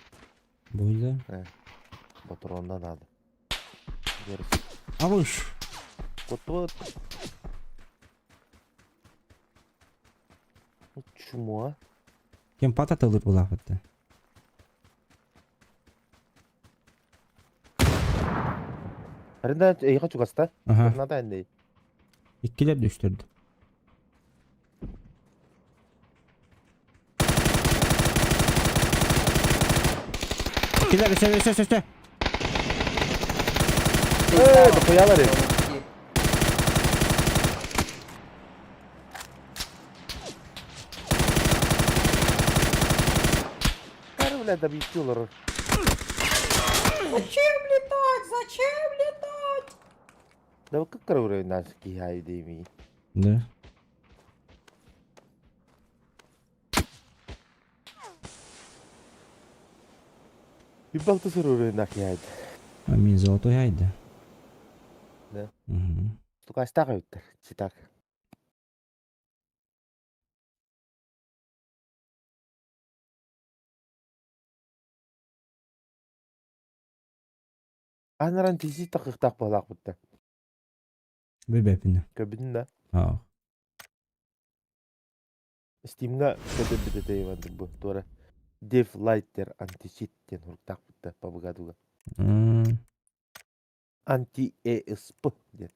Будет, Батронда надо. А выш. Вот вот. Чмо. Кем пататылыр була бітті. Арында эйга чугаста. Ага. Надо энди. Иккилер дүштүрдү. Иккилер үстө үстө үстө үстө. Э, дохуялар эми. Кары, бля, добить олар. Зачем летать? Зачем летать? Да как кары наш кихай дейми. Да. Үбалты сыры нах яйд. А мен золотой айда. Да. Угу. Тукастак өттөр. Читак. Анаран тиси такыктак балак бутта. Бебепини. Көбүнүн да. Аа. Steam'га көдөп битете иванды бу. Тура. Dev Lighter anti-cheat ден хуруктак бутта пабыгадуга. Анти ESP ден.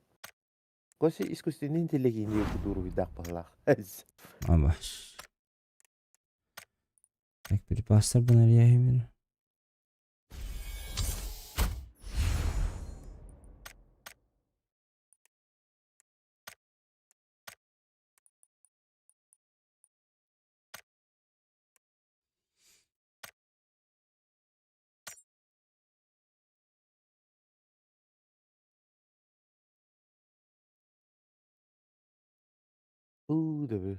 Коси искусственный интеллект инде кудуру видак балак. Абаш. Так, припастар бунар. Уу да бу.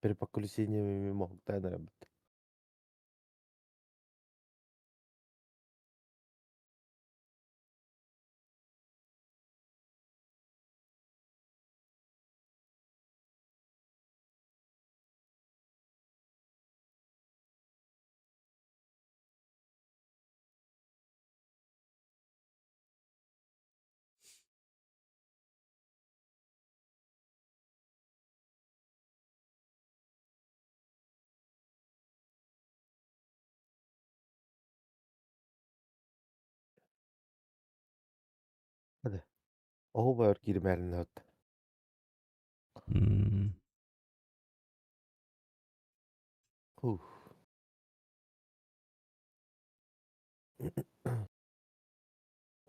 Перепоколесение моһуктаан эрэбит. Hadi. Oho бар киирмээрин от. Ух.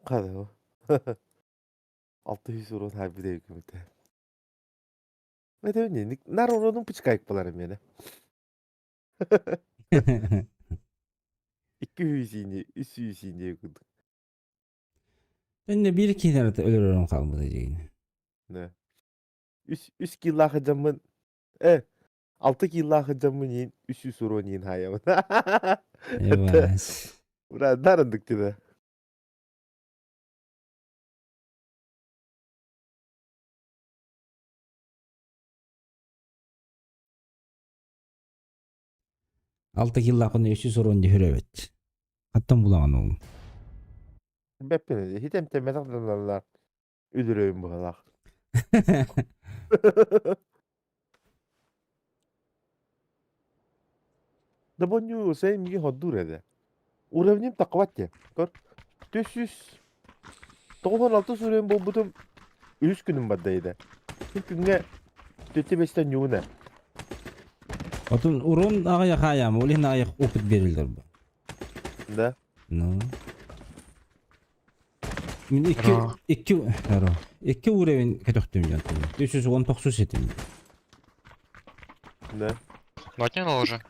Хады. 600 урон хайбы деп көмөтө. Мен нар уронун пычкайык болар мени. 200 ини, 300 ини курдук. Сен bir iki tane ölür kalmadı diyeceğini. Не. 3 киллаахы жаммын. 6 киллаахы жаммын иин 300 урон иин хаямын. Evet. Ура, дарындык деди. 6 киллаахын 300 урон дehүрөбөт. Хаттан булаган ол. Бэппин хитем теммет үдүрөйүн быһалаах. Да боню сен миги ходдур эде. Уровнем тақватте. Көр. 496 сүрен болбутум 3 күнүм баддайда. Күн күнгө төтө бестен юуна. Отун урон агая хаям, олин аяк опыт берилдер бу. Да. Ну. Мен iki iki Aro. 2 уровень кетөктүм жантым. 419 етим. Да. Нотни уже.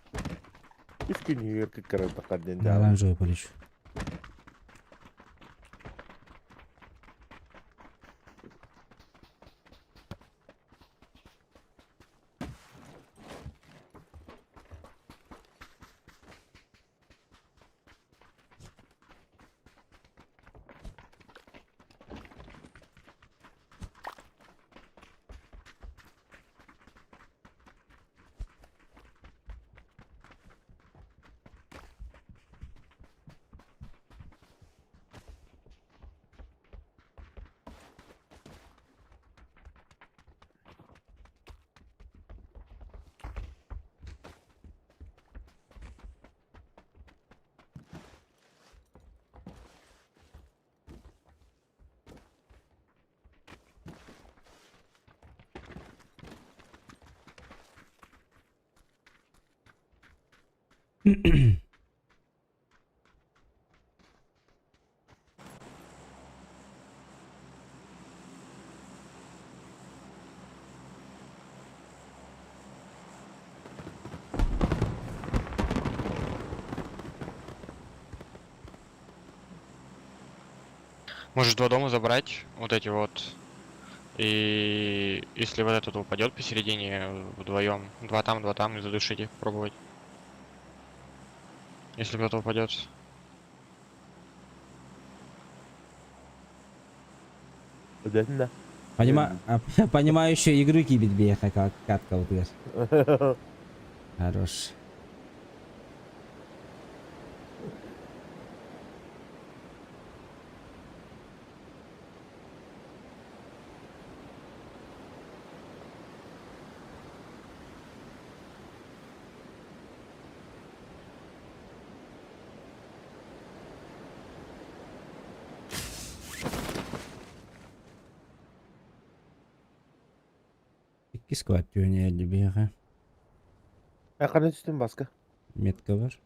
3 күн егер кыккаран тақар ден. Оранжевый полечу. Можешь два дома забрать, вот эти вот. И если вот этот упадет посередине вдвоем, два там, и задушить их, пробовать. Если кто-то упадет. Да. Понимающие игры кибит беха как катка вот Хорош. Икки сквад түйіне беха. Қана түстім басқа. Метка бар.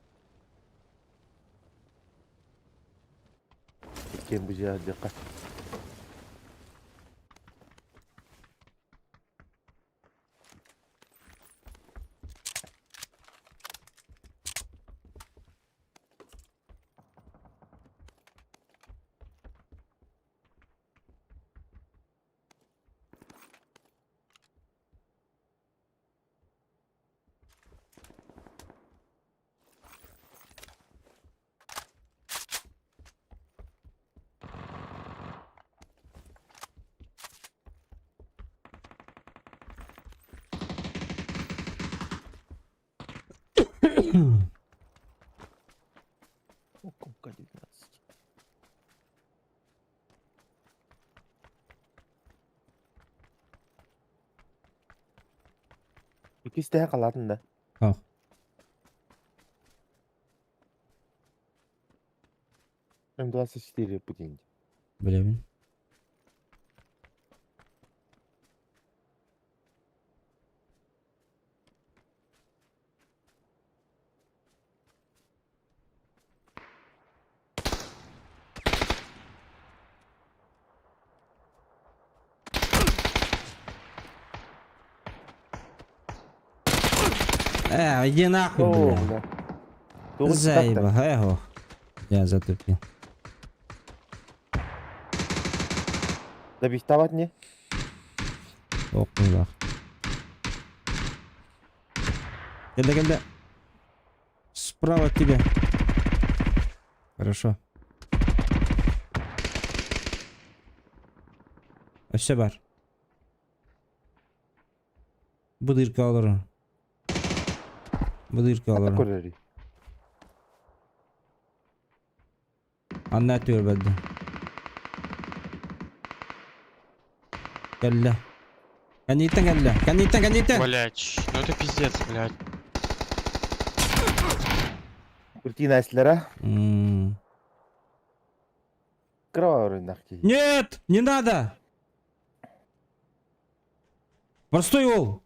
Кен бұл жаққа. Укомка 19. Иккистэһэ халаатын да. Ох. М24 путин. Билэбин. Иди нахуй, О, бля. бля. Тугу сытар Заеба, эго. Я затупил. Да бихтават не? Ох, бах. Кэллэ, кэллэ. Справа от тебя. Хорошо. Өссө баар. Бу дырка олорор. Бу дырка Хата олорор. көрөрүй. Анна өттүгэр барда. Кэллэ. Кэнниттэн кэллэ. Кэнниттэн, кэнниттэн. Блять, ну это пиздец, блядь. Куртина эслера. М. Кровавый киһи. Нет, не надо. Простой ол.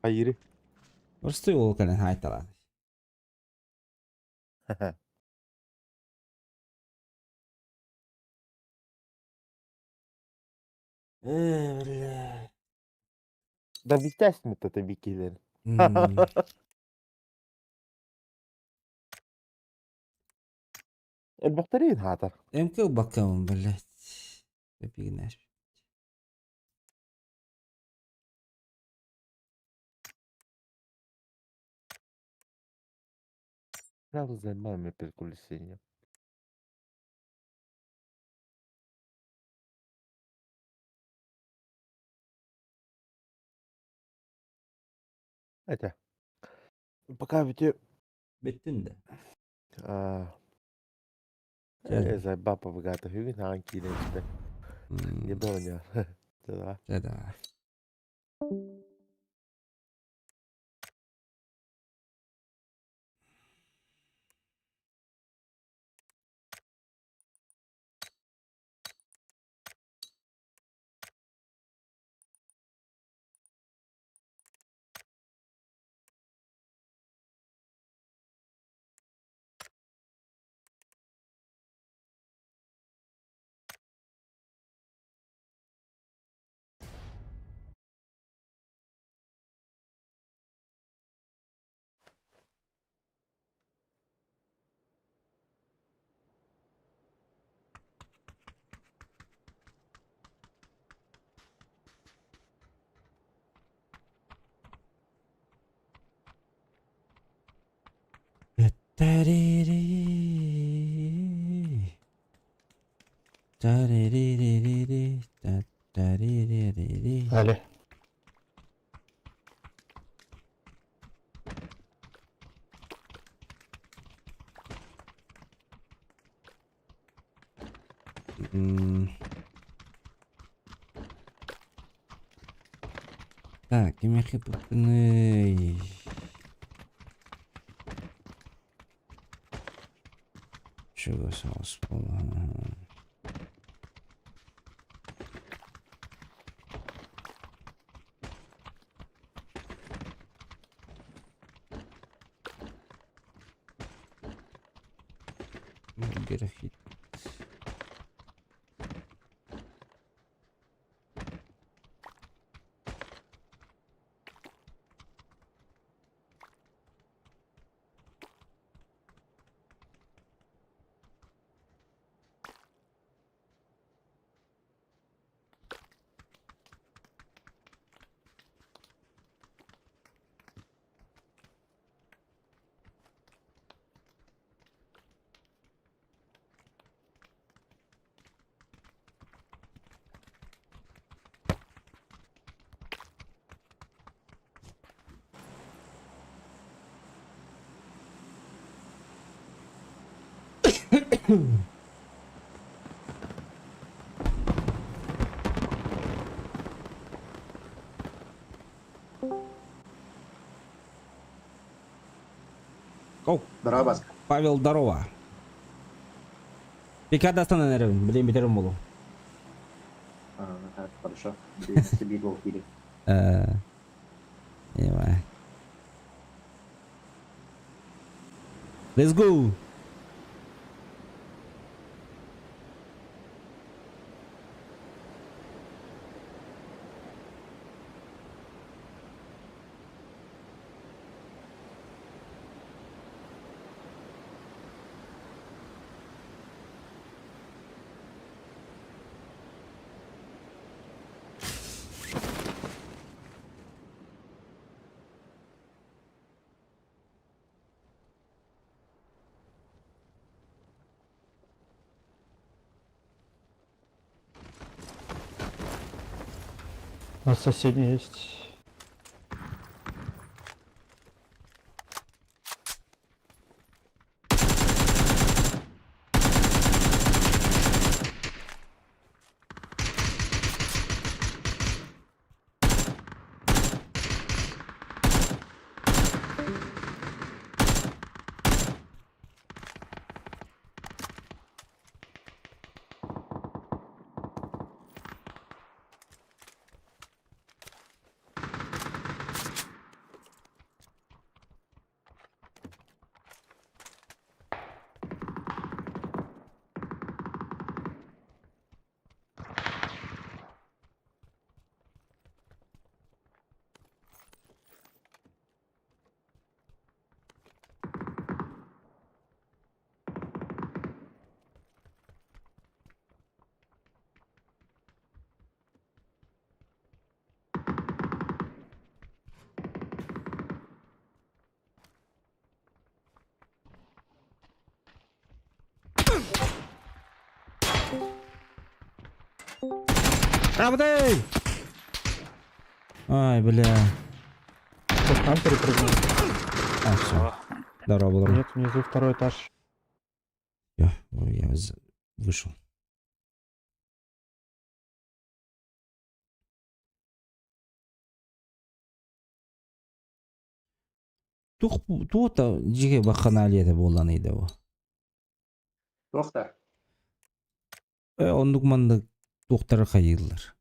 Хайыры. Простой ол кэлэн хайталан. Э, бля. Да бихтәсмит это бикилер. М. Элбэхтэрин хаатар. МК бакам, блядь. Копигнаш. Сразу займаем перекулесение. Это. Пока ведь Бүттүн да. а Чэ. Зайба богато hyvin hankkinen sitten. М, Не понял. Да. Чэ, давай. Та-ри-ри. Та-ри-ри-ри-ри-ри. Та-та-ри-ри-ри-ри. Али. М. Так, кимиэхэ пуппуный. Чего соус Графит. О, Здорово. Павел, здорово. Пикадастанан эрэбин, билин бүтерим болу. Хорошо. Бигол кири. Давай. Let's go. У нас соседний есть. Работай! Ай, бля. Кто к нам перепрыгнул? А, все. Здорово, здорово. Нет, внизу второй этаж. Я, я вышел. Тух туота дьиэ баханалия буолан ыйда Туох да? Оннук маннык туохтары хайыыллар.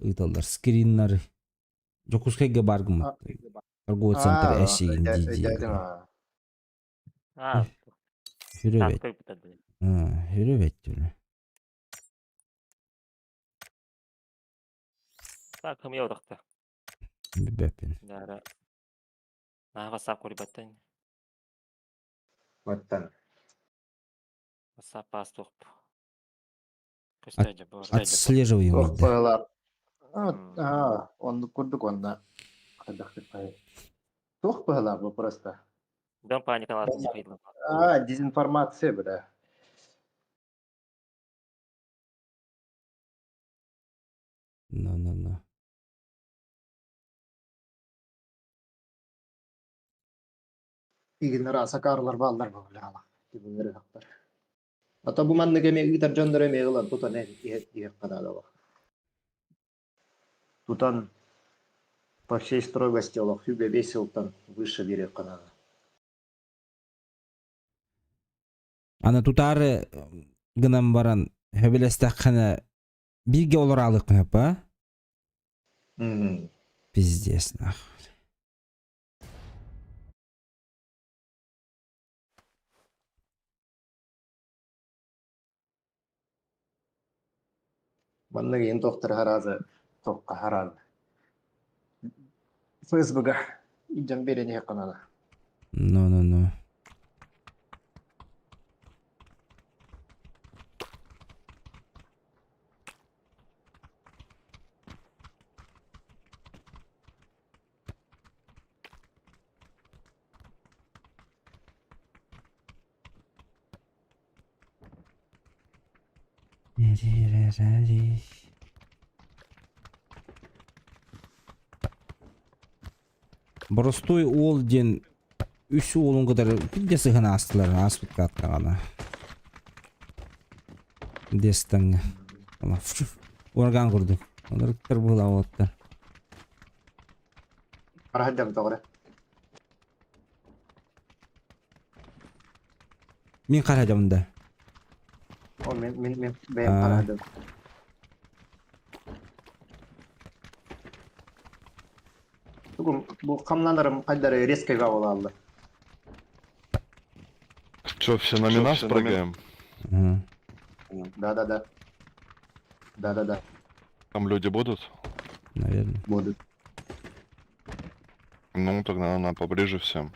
Ыыталлар. Скриннары. Дьокуускайга баар гыммыт. Торговый центр эсиин дии А, Хүрүбэт. Хүрүбэт түлэ. Так, кым явдахта. Билбэппин. Дара. Наха сап курибаттан. Маттан. Сап пас тух. Отслеживаемый. Туох быһылар. А, оннук курдук онна. Туох быһылар бу просто. Дом паникалар. А, дезинформация, бля. Ну-ну-ну. Игнера сакарлар баллар бу бля. Кибинер хактар. Ата бу маннык эме ыытар дьоннор эме ылан тутан иһэр канада Тутан по всей строгости олох хүбе весилтан выше берет канада. Аны тутаары гынан баран хөбүлэстэххинэ бииргэ олораалык па? Пиздец нахуй. Маннык ен доктор харазы тоққа харан. ФСБга иден берене канада. Ну-ну-ну. Боростуой уол диэн үс уолун кытары пиздец сыһан аастылар ааспыт кааттаҕына. Дестаҥҥа. Ураган курдук. Олоруктар быһыылаах уолаттар. Араһаддам тоҕо. Мин хараһадьабын да. О, мин бэйэм хараһадым. Тугум бу хамнанарым хайдары резко буолаллар. Че, все на минас прыгаем? Да-да-да. Да-да-да. Там люди будут? Наверное. Будут. Ну, тогда она поближе всем.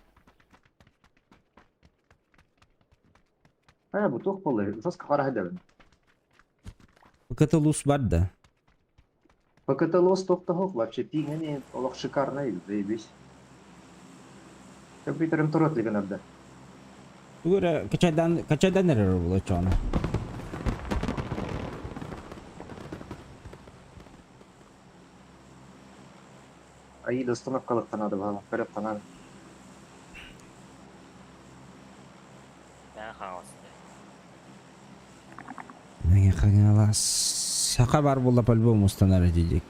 Э, бу туох буолла? Жестко хараһадым. ПКТ лус бар да. ПКТ лос тохтоһук вообще пиңени олох шикарный, заебись. Компьютерым турат лигенарда. Тугура качайдан качайдан эрэр була чоно. Аида установкалык канады бала, көрөп канады. Нэгэ хаҥалас. Саха бар буолла по-любому устанар этидик.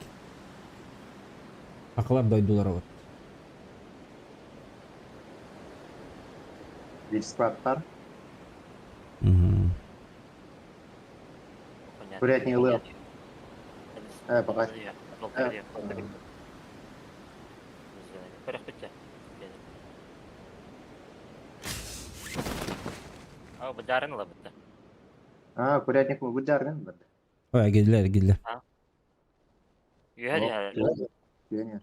Сахалар дойдулара вот. Бир складтар. Мгм. Курятник ылыа. Э, пока. Э, А, курятник бу жаргын бар. Ой, кэллэр, кэллэр. Пионер.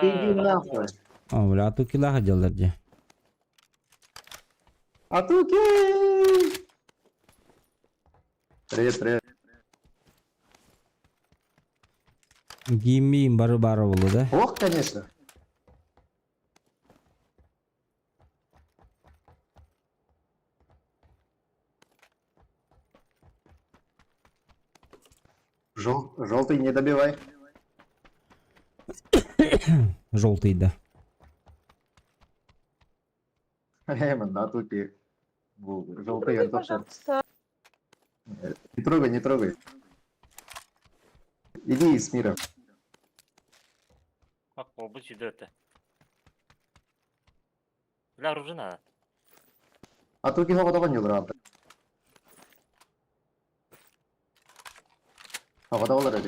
Иди нахуй. О, бля, а тут килаха делар дии. А тут ей! Привет, привет. Гиммиин бары бары буолла да? Ох, конечно. Желтый не добивай. Желтый, да. Эймон, да, тут и желтый я тоже. Не трогай, не трогай. Иди из мира. А тут его потом не удрал. А потом удрал.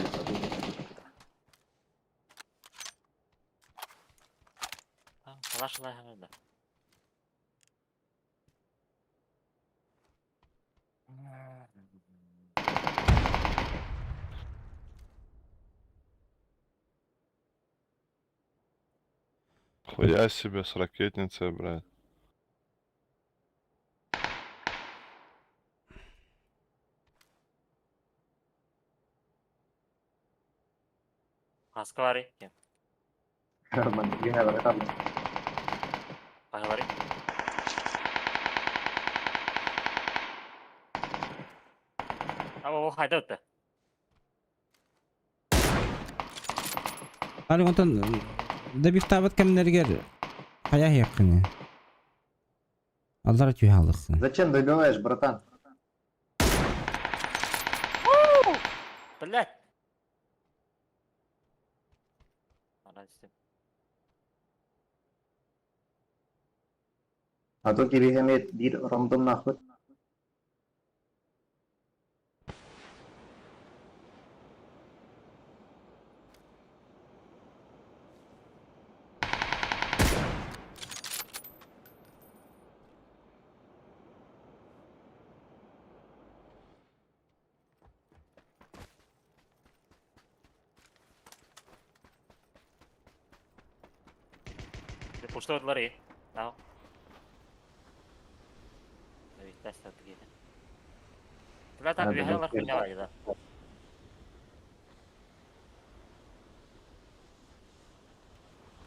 Хуя себе с ракетницей, блядь. Роман, я Ары онтон добивтаабат кэмнэригэр хайа иһиэххиний? Аллара түһэ хаалыаххын. Зачем добиваешь, братан? А то тебе имеет бир рандом нахуй.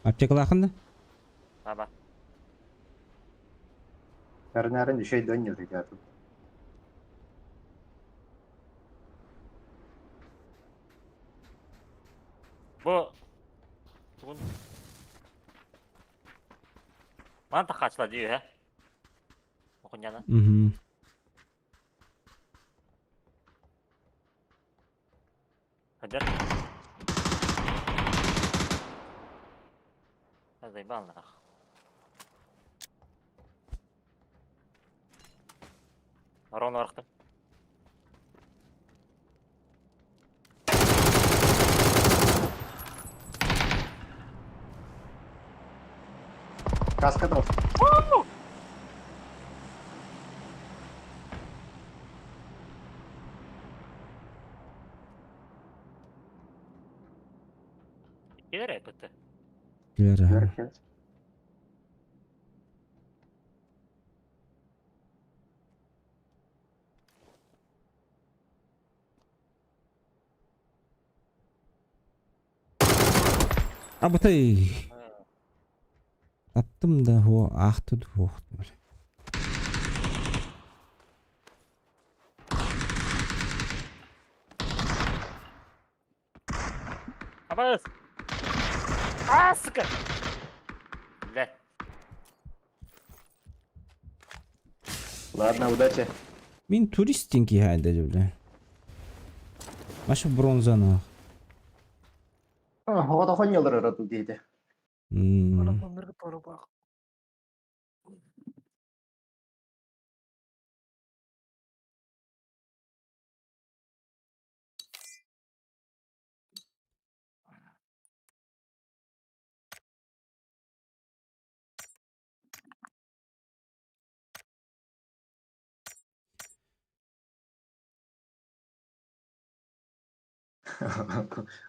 Аптекалаахын да? Эрнәрин еще и донер, ребята. Ман тахачла дии ha. Окуняна. Угу. Хадер. Заебал нах. Ровно барахтым. Каска дал. Килер бітті. Килер. Абатай. Аттым да хо ахты дух. Абас! А, сука! Бля. Ладно, удачи. Мин туристинки хайда бля. Маша бронзана. Хоҕото хонньолор ырату диэти.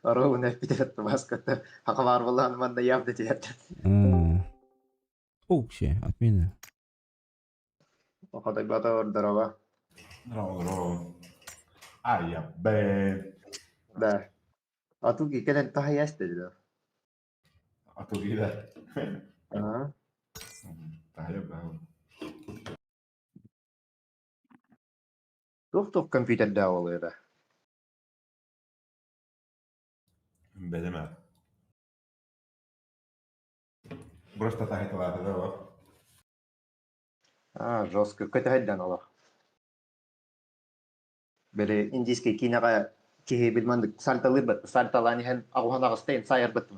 Ровно эпитет маската. Хакавар балан манна явда диэт. Окей, отмена. Ходай бата здорово. Здорово, здорово. Ай, я б. Да. А тут и кэлэн тахаясты да. А то вида. Ага. Тахая б. Тух-тух компьютер да олыра. Бедеме. Просто тахайталаата да. А, жестко. Көтө хайдан олох. Били индийский киноға киһи билмандык сальталыр бат, сальталаан иһэн аҕуһан аҕыстайын сайар бат.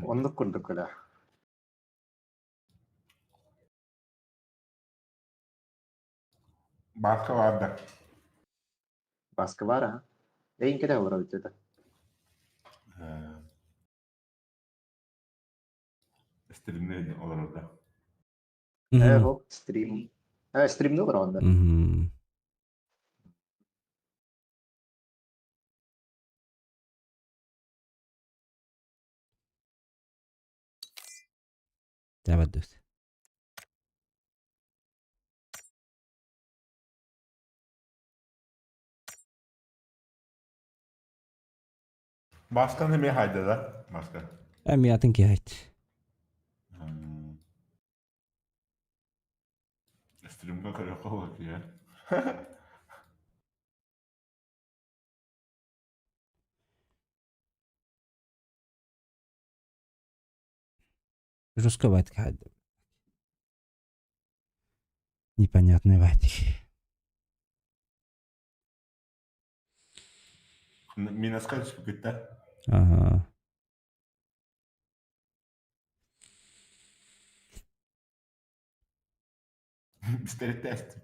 Оннук курдук кыла. Баска барда. Баска бар, а? Эйин кеде олор бит. Стримне олорор да. Э, стрим. Э, стрим ну онда. Табадус. Баска неме хайда да? Баска. Эми атын ки хайт. Стримга көрө колок я. Жестко байтик хайда. Непонятный байтик. Минаска түсіп кетті. Ага. Пистолет тест.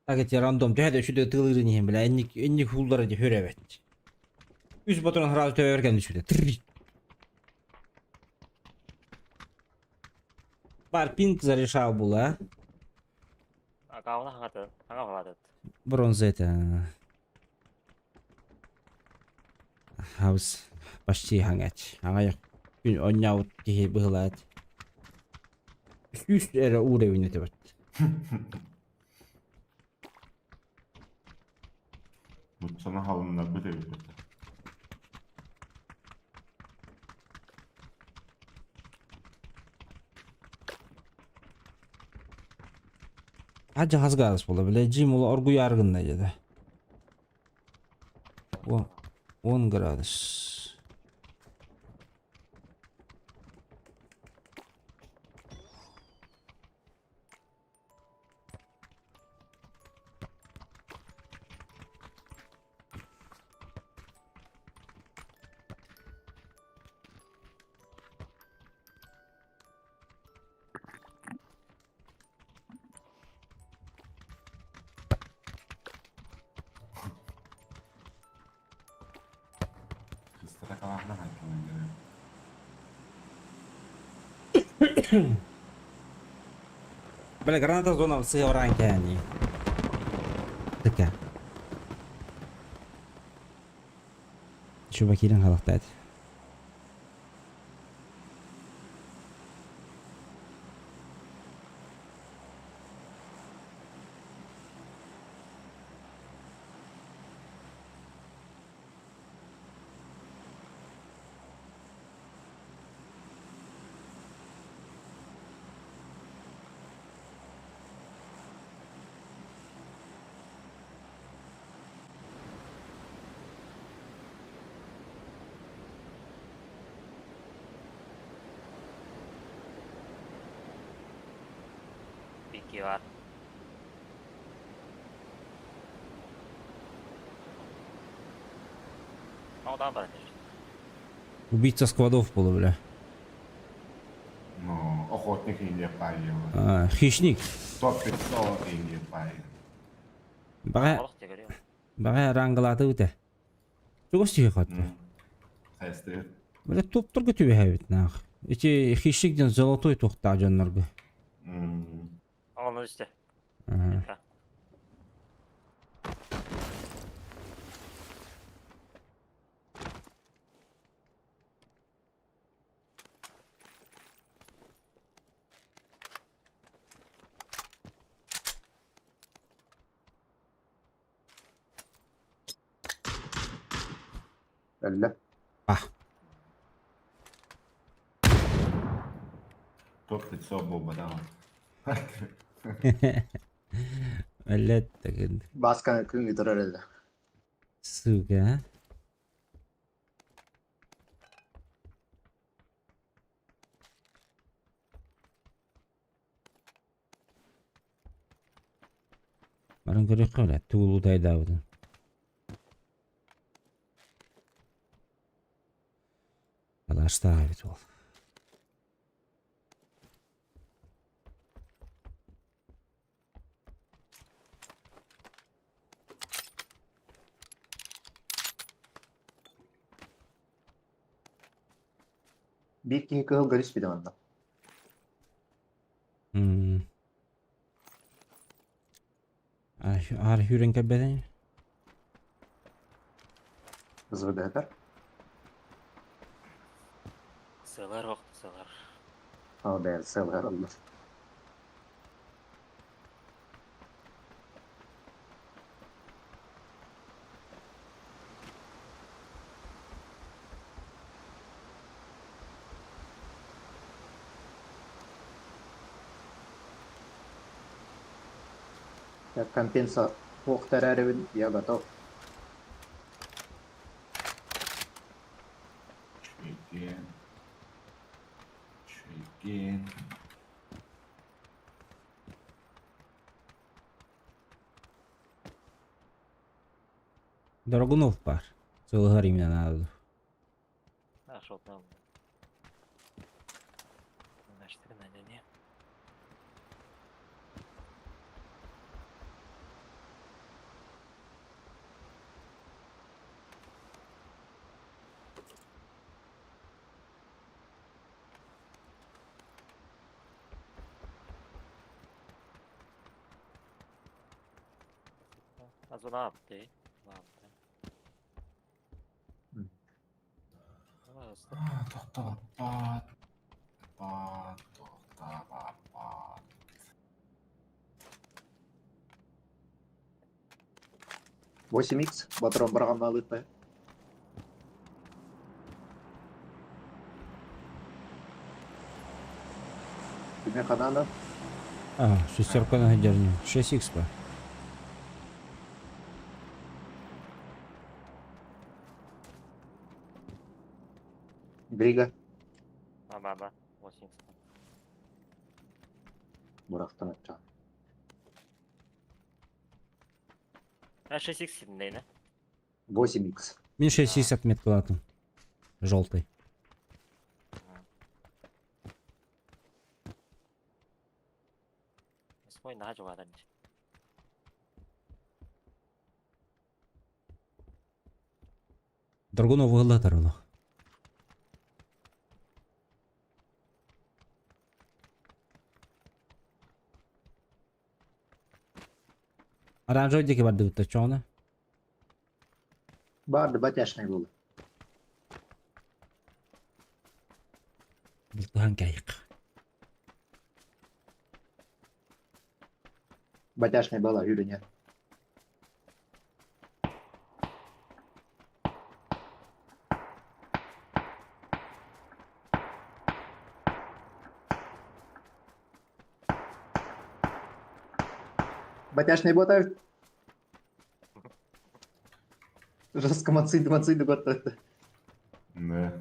Так эти рандом төһө да үчүгэй тылырын иһин бля энник энник хуллара дии хөрөбөт. Үс батон сразу төбөр кэнни сүтэ. Бар пинг зарешал була. Акауна хаңаты, хаңа баладыт. Бронза это. Хаус почти хаңач. Аңа күн онняут киһи быһылаат. Үс эрэ уровень өтөбөт. Бутсана халыннарбыт эбит. Хадьа хас градус буолла, бile Джим ол оргуйар гынна деді. 10 градус. Кыстара калаахна хайкалын Бля, граната зона сыгран кәни. Така. Чуваки халахтат. Пики бар. Одан бар. Убийца складов было, бля. Ну, охотник Индия пайы. А, хищник. Топ 500 Индия пайы. Бага, бага рангалаты үте. Чугас түйе қатты. Хайсты. Бля, топ тұрғы түбе хәбит нах. Эти хищник ден золотой тоқта жонноргы. Оны үсті. Ага. Әллә. Ah. Топ 500 был бы, да. Әллә теген. Басканы күн гитарар әллә. Сука, а. Барын көрек қой, туыл удайда бұдын. Алашта бит ол. Бир киһи кыһыл көрүс бит манна. Ар хүрен кәбәдән. ЗВД-тар. Сылар вақты, сылар. Ал бәр сылар аллар. Так, компенса Охтараревин, я готов. Чуйкен. Чуйкен. Драгунов бар. Сылғар именно надо. Нашел там. Значит, на не. А зона апты. Апты. Тоқтабаппат. Пат, тоқтабаппат. 8х, батырон барағанна алытпай. Киме ханана? А, шестерка на дерне. 6х по. Брига. Аба, аба. 80. Бурақтан атчан. А 6х сиднейна. 8х. Мен 6х отметкалатым. Желтый. Свой на жугадан. Драгунов вылатар олох. Оранжевый дикий барды бутта чоңна. Барды батяшный болды. Бултухан кайык. Батяшный бала үйрене. Батяшный бота. Жестко мацыды, мацыды готовят. Да.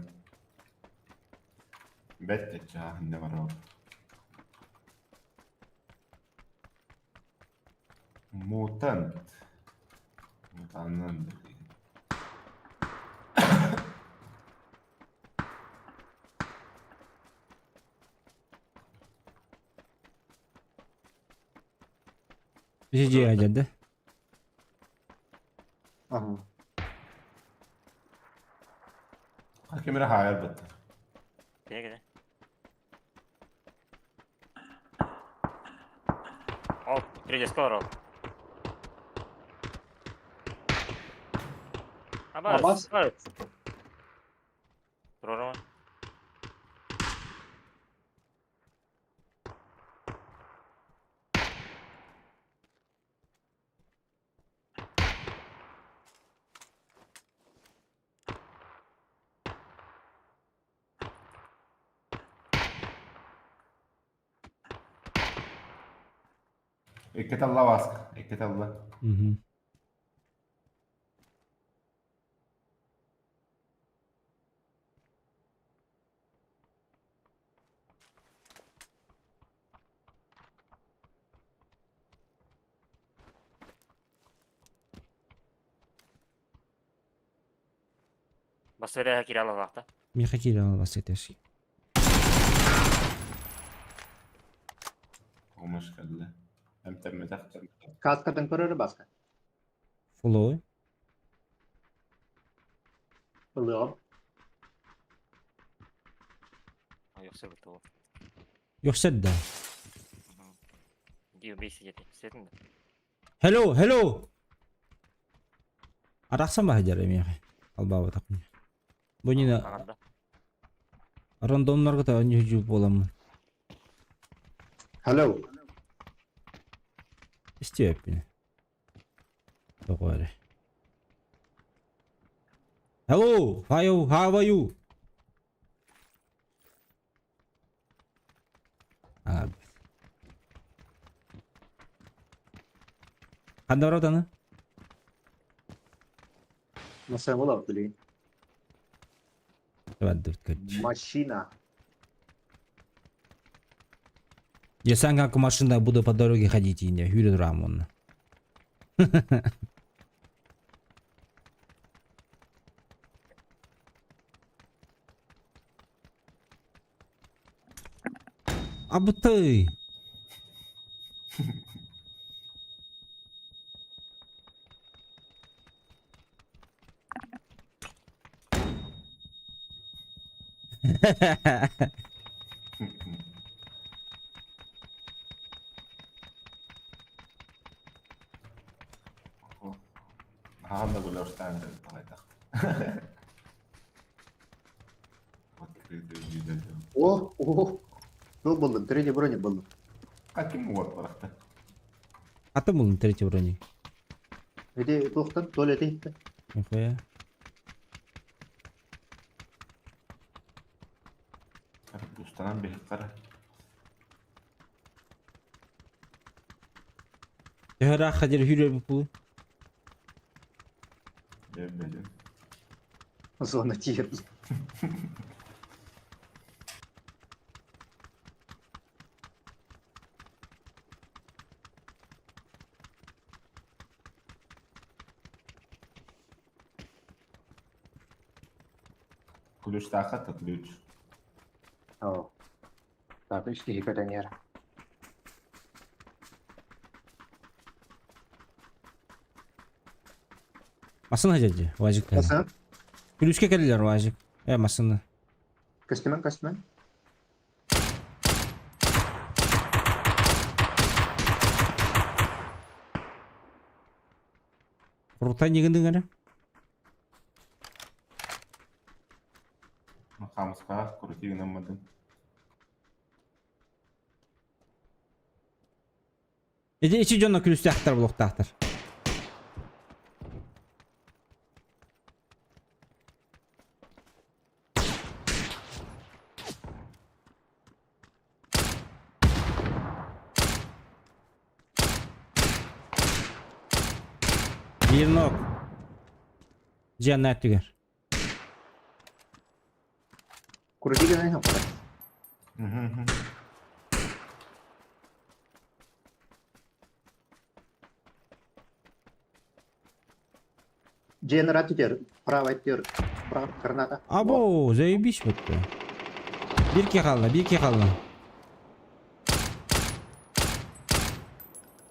Бәт ча, не бар. Мутант. Мутаннан. Жеже ажады. Ага. Кемере хайыр бітті. Кене О, третий скоро. Абас. Абас? Прорва. Икки талла баск. Икки талла. Мгм. Басыря кирала вахта. Меха кирала басетешки. Омаш кәлле. Әмтәмме тәхтәм. Каскатын көрөрі басқа. Фулой. Ылығым. Yoksa bitti o. Yoksa да. Diyor bey сидит. Сидит. Hello, hello. Арақсан ба хажар эмиэхэ. Албаба тақмын. Бу нина Анда. рандомнарга та өнү жүп боламын. Hello. Истиэппин. Тоҕо Hello, how you, how are you? А. Ханда барабытаны? Насайм олар білейін. Машина. Я сам как машина буду по дороге ходить и не хүрэ турамын. Абытай. Хаһан да гуляштаан хайдах. О, о, Был булдum, третий броник булдum. Каким уот барахта? Аты булдum третий броник. Эти туохтан туалет иһиттэ. Нихуя. Устанан биһиктара. Төһө хадир хүрөр бу. Бэбэдин. Зона тир. Ключ тахата ключ. О. Так, үс киһи көтөн иһэр. Массыына дьэ, Вазик. Массыына? Күлүскэ кэллилэр Вазик. Э, массыына. Көстүмэн, көстүмэн. Рута нигындың эрэ. Хамыска крути гынаммадын. Ити ичи дьонно күлүстээхтэр булуохтаахтар. Биир нок. Дьиэннэ түгэр. Крути гынан иһэн. Генератор тер, правый тер, прав граната. Або, заебись вот. Биир киһи хаалла, биир киһи хаалла.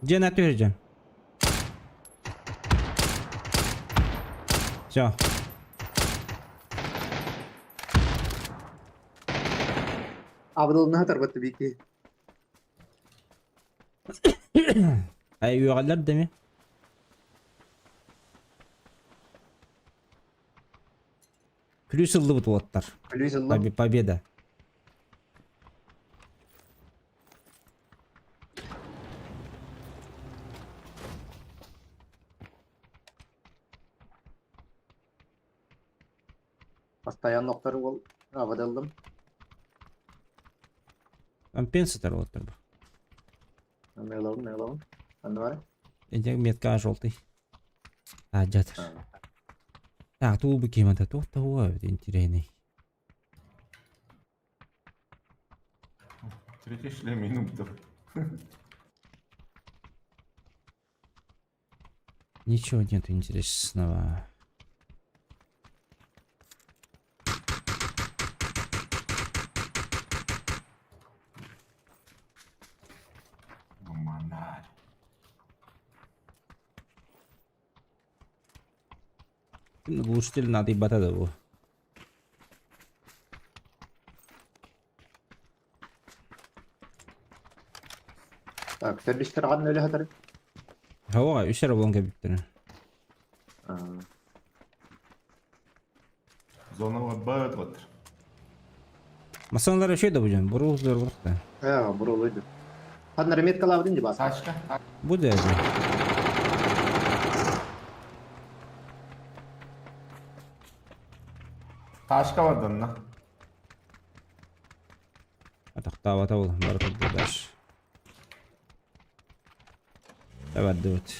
Дьиэнэ түһэрдьэн. Все. Абдулна тарбатты бики. Ай үөҕэллэр деми. Күлүү сыллыбыт уоттар. Күлүү сыллым. Победа. Постоянно охтар уол абадаллым. Ампен сытар уоттар бу. Меловын, меловын. Анны бар. Эдек метка желтый. А, жатыр. Так, тул бы кемата туох та интересный. Третий шлем минутов. Ничего нет интересного. Монарь. Глушитель надо и бата да Так, террористер гадын өлө хатар. Хауа, үсер болон кебиптер. Зона бает вот. Масалар өшөй да бу Бурул зор да. Э, бурул өйдү. Хадна реметка лавдын диба. Сачка. Бу да. Ташка бардан на. Атактаабата бол, бар даш. Давай, вот.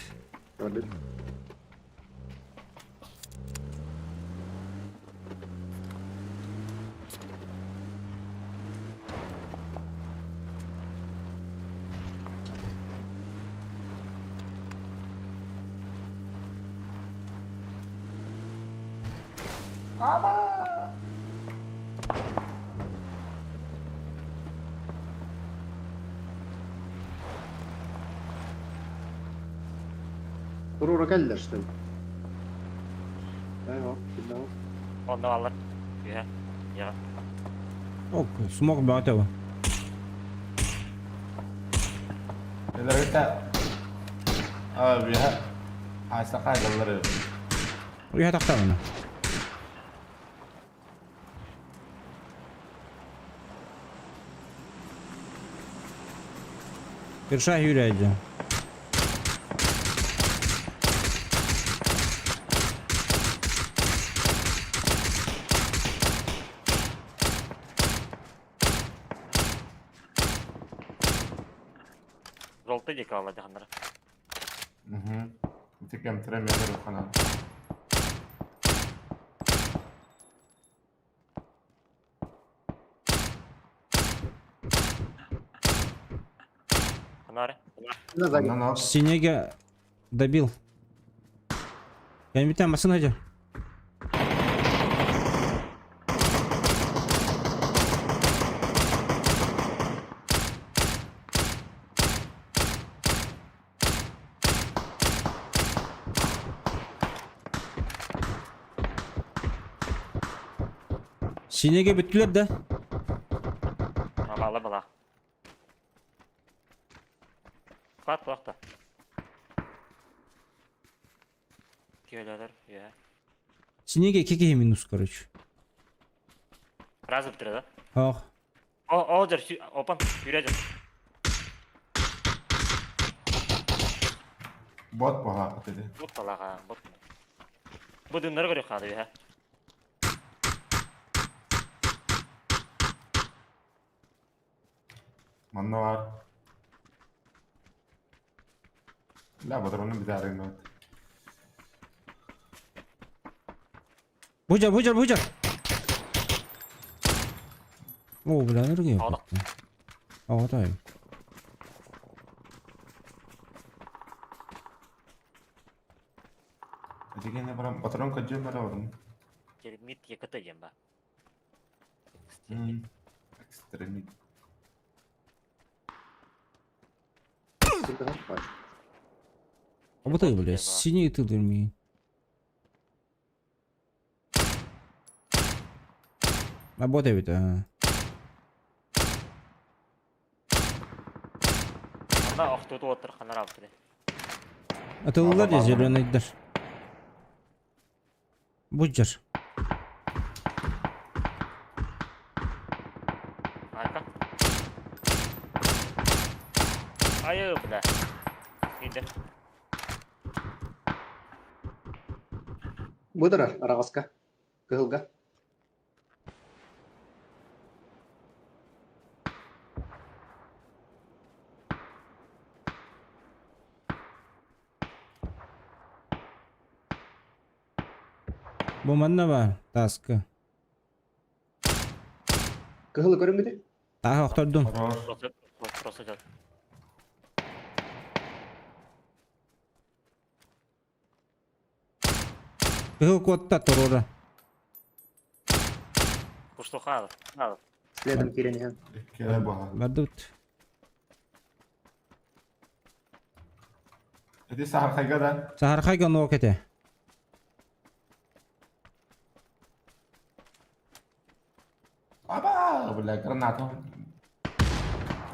Турура келлер, что ли? Эй, оп, Онно алар. Үһэ. Я. Ок, смог бөтө. Это. А, бия. Айса кайдалар. Уйа тахтаҕына. Кырша үүрээдьэ. Желтый диэки хаалла дьаханнара. Угу. Ити кэмтэрэ метр ханан. Ханары. Онон Синеге добил. Кэмитэн басын хадьа. Синеге бүттүлэр да? Абала бала. Хат туохта. Киөлөлөр, иә. Синеге iki киһи минус, короче. Разы бүтүрэ да? Ох. О, о, дьэр, опан, үрэ дьэр. Бот буһааппыт ити. Бот талаға, бот. Бу дыннары көрүөх хаада үһэ. Манна баар. Ла боторону бүтээрин Бу жар, бу жар, бу жар. О, бля, ныргы. Алдық. Ағатай. Итигene баран батарон кадьон бара орун. Кермит ЕКТ диэн ба. Экстремит. Абатай, бля, синий ты дурми. Работай ведь, а. Онда охтуту оттыр ханар алты. Атылылар я зеленый дыр. Будь жар. Айка. Айы, бля. Иди. Быдыра, араҕаска. Кыһылга. Бу манна бар, таска. Кыһылы көрүҥҥүтүй? Тааһы охтордум. Просто, просто дьон. Кыһыл куотта туруора. Куштухалов. Следом киирэн иһэн. Кэлэ буһа. Бардыбыт. Ити сахархайга да. Сахархайга нок этэ. Аба, бля, гранату.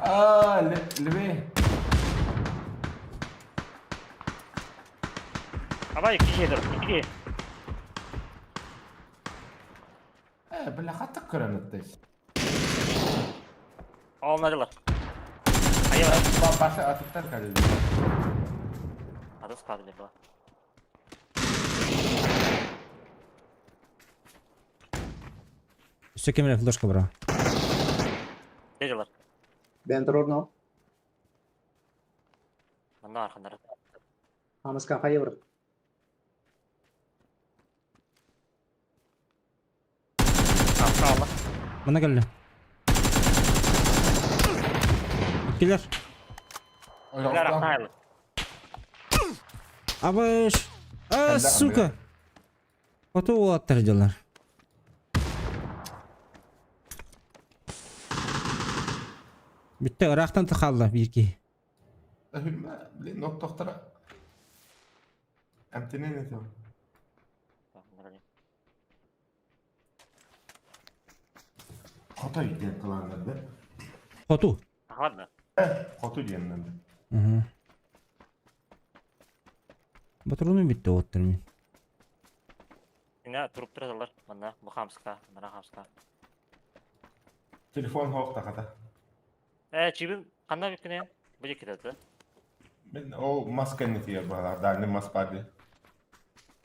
А, леви. Абай, киһи киһи. Э, бля, хаттык көрөнөттөйс. Олнадылар. Айы, Башы атыттар калды. Адыс кадыли была. Өссө кемере флешка бара. Дедилар. Бэйэн турорно. Манна архандар. Амыска хайы бар. Алла. Мана кэллэ. Иккилэр. Ой, Абыш. А, сука. Хоту уолаттар дьалар. Бүттэ ыраахтан хаалла биир киһи. Блин, нок тохтора. Эмтенен это. Хоту диэн кылааннар Хоту. Ладно. Хоту диэн Угу. Батрону бүттэ уоттар мин. Ина туруп тураллар. Манна бу хамска, мана хамска. Телефон хоқ тахата. Э, чибин ханна бүккүнэ? Бу жеке да. Мен ол мас кэннитигэр баҕалаах дальний мас баар дии.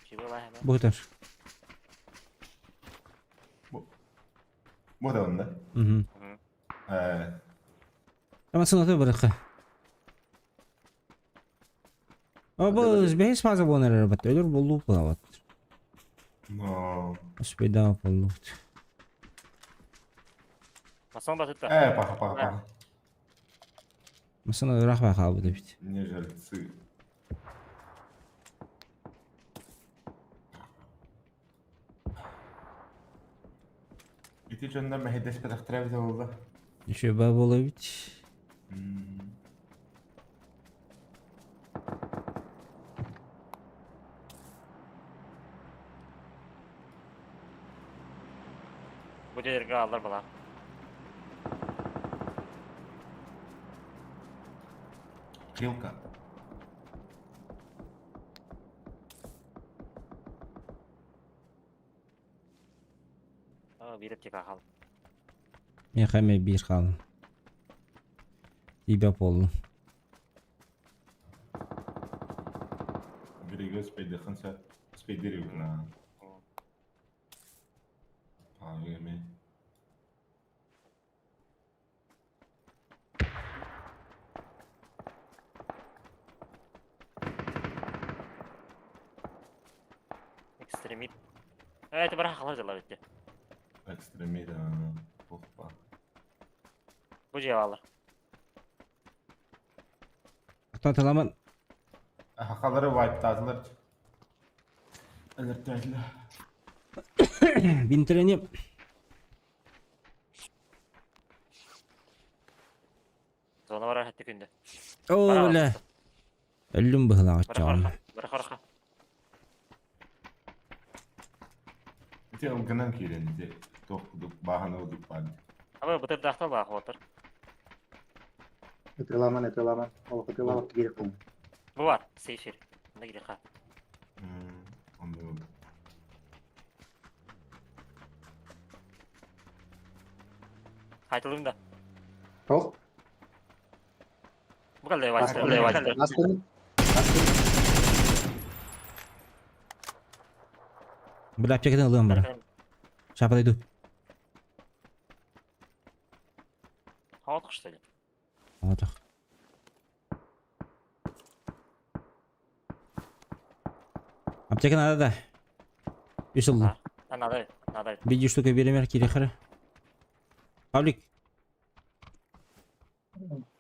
Чиби лаһа. Бутер. Бу да онно. Угу. Э, Ama sınıfı bırakı. О, бұл бес фаза болар арабат. Өлөр болу булабат. но Успейда болу. Масон батытта. Э, паха, паха, паха. Масына рахма қалбы деп. Не жальцы. Ити дьоннор мэһэйдэспэтэхтэрэ эбитэ буолла. Еще ба бола бит. Бу жерге алар бала. Хилка. А, бирип тека хал. Мен хаме бир қалым. Тибе болду. Бириге спейдихан сэ. Спейдири на. Паҕа Экстремит. Э, это бара халар жала битти. Экстремит, похпа. Бу же алар. Таталаман. Хахалары вайптадылар. Өлөртөйлөр. Бинтерени. Зона бара хатты күндө. О, бля. Өлүм быһылаҕа Бара чаҕын. бара бара. Ити ылгынан киирэн ити туох кудук бааһаны удук баар. Аба бытыр дахтал ба хотор. Ытыламан, ытыламан. Ол ытыламан керек болду. Бу бар, сейфер. Мында кире ха. Онду Хайтылым да. Тох. Бу калдай вайстер, калдай вайстер. Астын. Астын. Бля, аптекадан ылыам бара. Шапалайду. Хават что ли? Отох. Аптека надо да. Үс ыллым. А, надо, надо. Видео штука беремер кирехары. Павлик,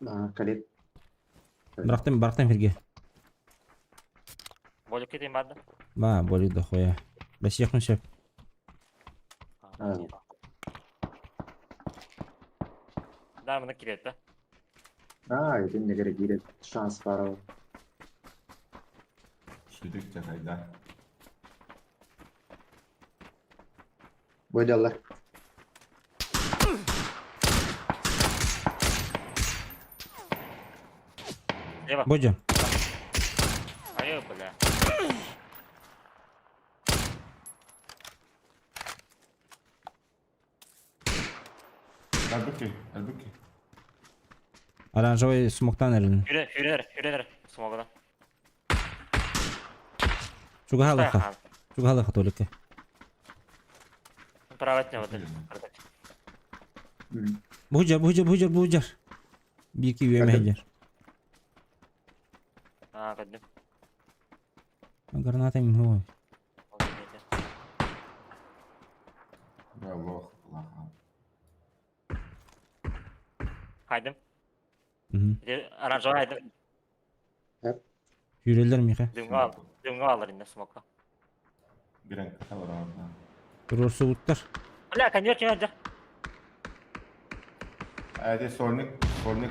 А, калет. барахтан барахтан ферге. Болик кетейин барды. Ба, болик дохуя. Басияхын шеп. А. Да, мына кирет да. А, это не керек, керек. Шанс бар. ол. Сүтүк чахайда. Бойдалар. Лево. Бодя. Ай, бля. Албуки, албуки. Оранжевый смоктан эрин. Хүрэ, хүрэ, хүрэ, смогда. Чугахалыха. Чугахалыха толика. Правать не вот. Бужар, бужар, бужар, бужар. Бики үемehер. А, кадым. Граната им хой. Бля, лох, лоха. Хайдым. Мгм. Оранжевый хайдым. Хүрелер миха. Дымга ал. Дымга алар инде смокка. Бирен ката бар. Турорсу уттар. Бля, конверт жөнөдө. Эти сольник, сольник.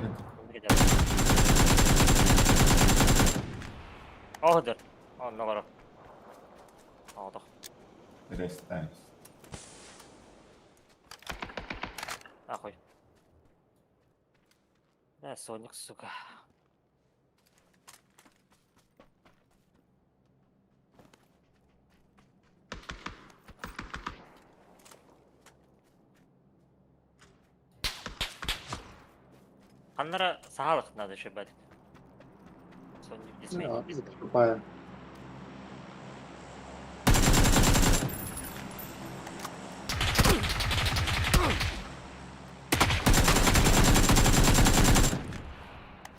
Оһдыр. Онно барып. Алдык. Рестайс. Ахуй. Да, Соник, сука. Ханнара саалык надо еще бать. Тупая.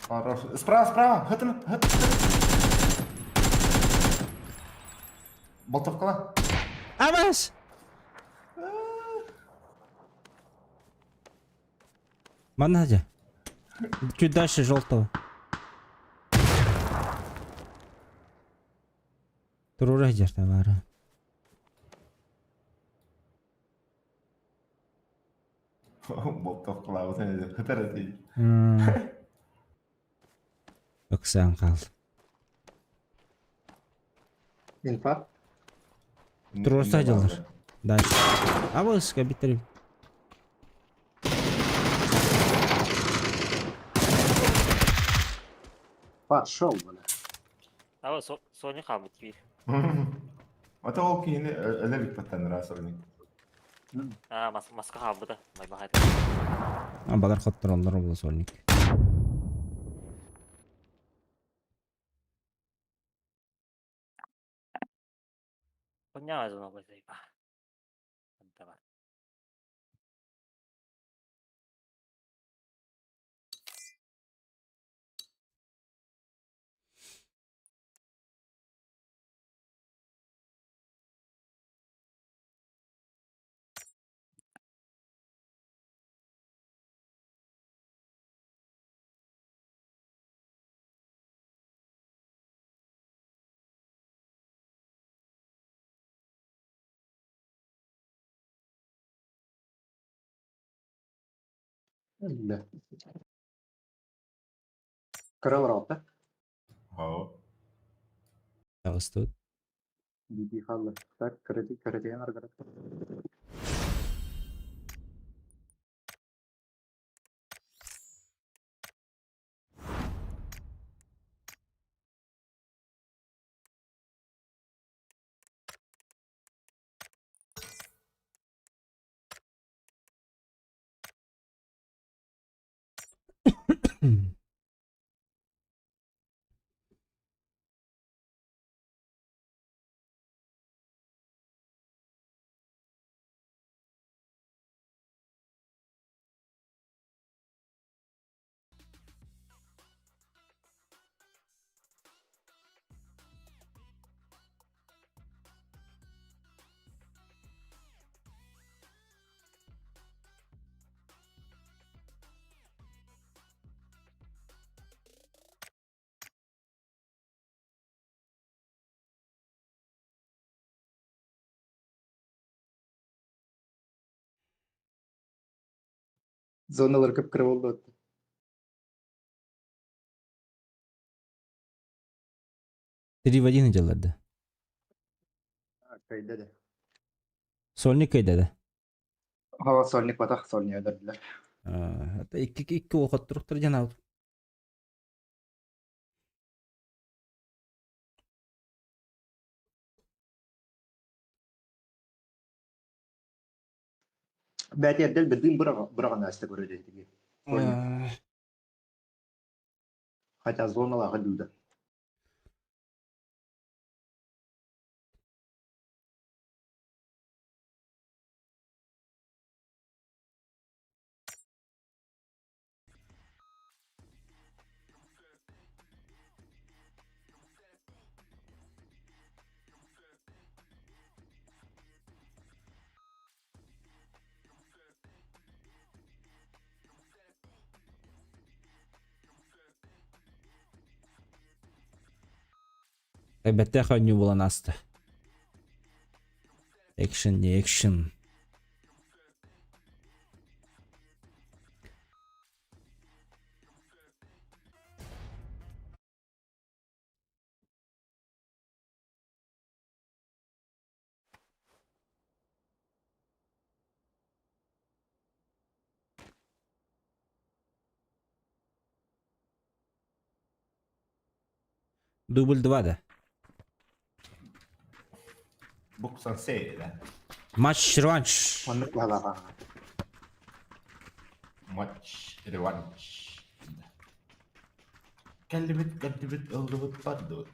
Хорош. Справа, справа. Хытын, хыт, хыт. Болтовкала. Абас! Манадя. Чуть дальше желтого. Турура товара. Болтовкала. Хытар этей. Оксан кал. Инфа. Турура дьаллар. Дальше. Абас, кабитерим. Пошел, бля. А вот Соня хабыт бир. Ата ол киһини өлө бикпаттан раз орник. А, маска хабыта. Май бахайт. А балар хоттор олар сольник. Соня азына базайба. Давай. Да. Крыл рота. Ау. Тут. Биби халлы. Так, кредит, кредит, Зоналар кып-кыры болду. 3 в 1 делали. Кайда да. Сольник кайда да. Хава сольник батах сольник өдөрдүлөр. Это икки икки ол хоттуруктар жана. Бәти эрдел бедин быраган аста көрөдө тиги. Хотя зоналар дүдө. Бәтте ханю булан асты. Экшен не экшен. Дубль 2 да. Буксан да. Матч реванш. Оннук бала. Матч реванш. Кэллибит, көрдүбүт, ыллыбыт, бардыбыт.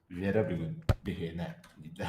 Вера бүгүн биһиэнэ диде.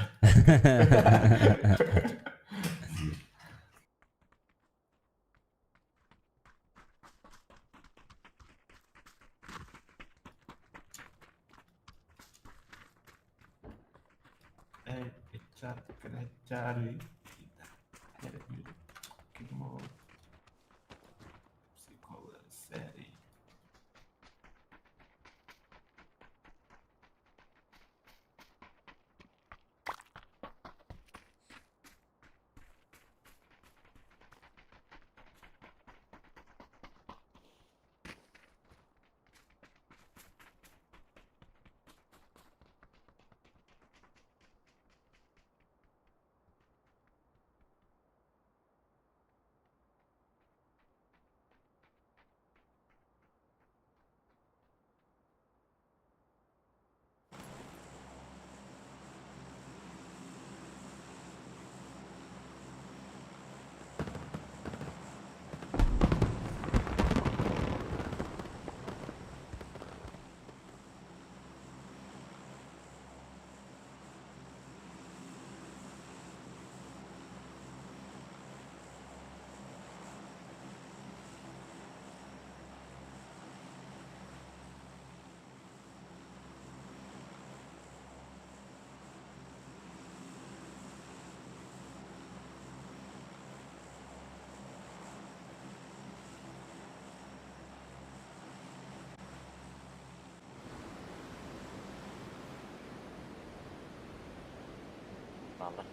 Бааллар.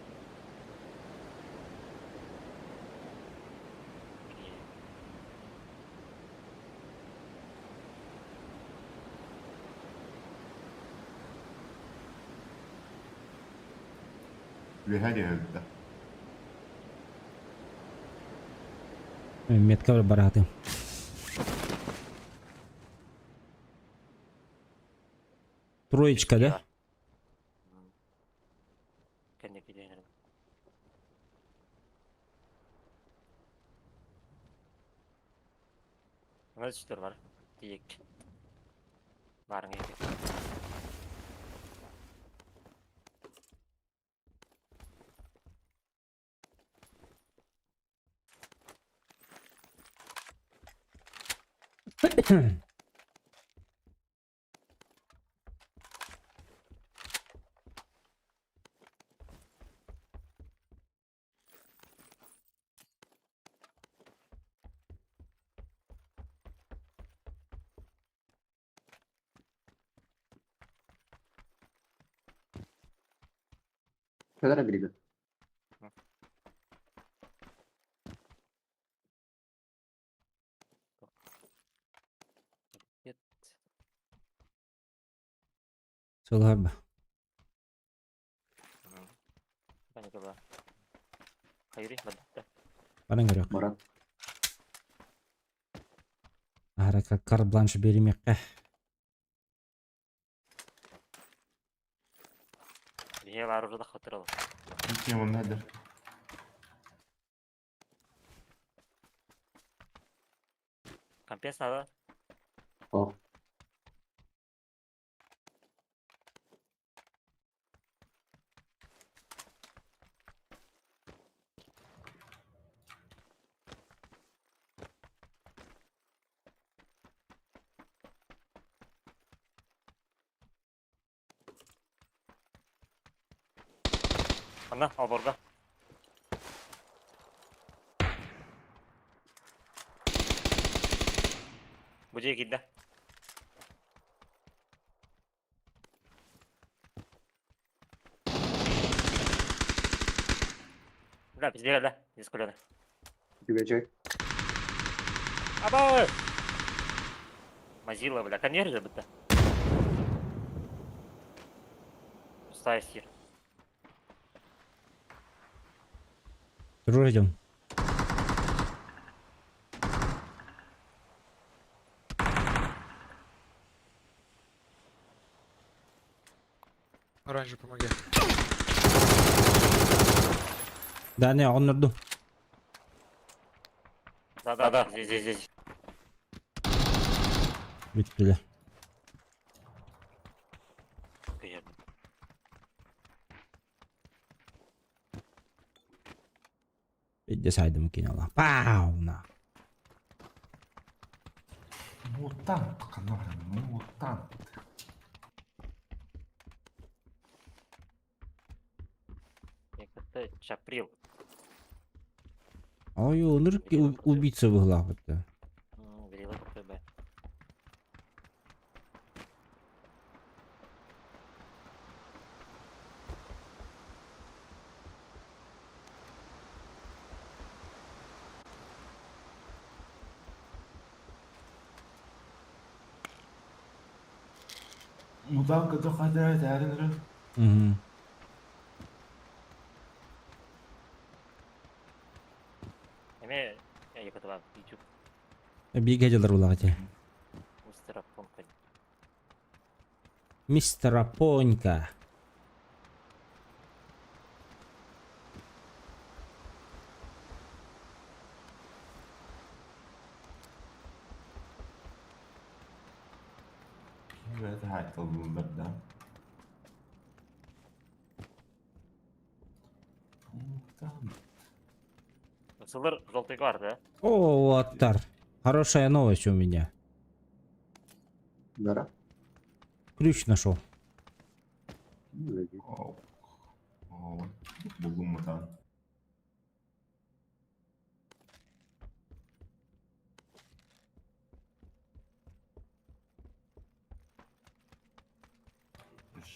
Үөһэ диэһэлтэ. Метка бараатын. Троечка, да? Кэнники диэн. Мына үстөр бар. Тиек. Барың екі. Kadar biri. Солар ба. Баран көрөк. Баран. Ара кар-бланш беримекке. Компенс надо. О. Ана, алборга. Бу же кидде. Бля, пиздец, да, здесь колено. Түбечек. Аба! Мазила, бля, конвейер же будто. Пустая сир. Дружим. идем. Оранжевый, помоги. Да, не, он норду. Да-да, здесь, здесь, здесь. Бүттүлэр. Видде сайдым кинола. Пау на. Мутант, ханна баран, мутант. Это Чаприл. Ой, оныр убийца быһыылаах это. Грила КПБ. Мутант көтө хатара таарин эрэ. Угу. Эме ЯКТБ, YouTube. Бигэ дьалар булаҕа те. Мистер Апонка. Мистер Апонька. Ким хаайталлар да. Мутант. Сылыр желтый бар, да? О, Аттар. Хорошая новость у меня. Да. Ключ нашел. О, о, буллум мутант.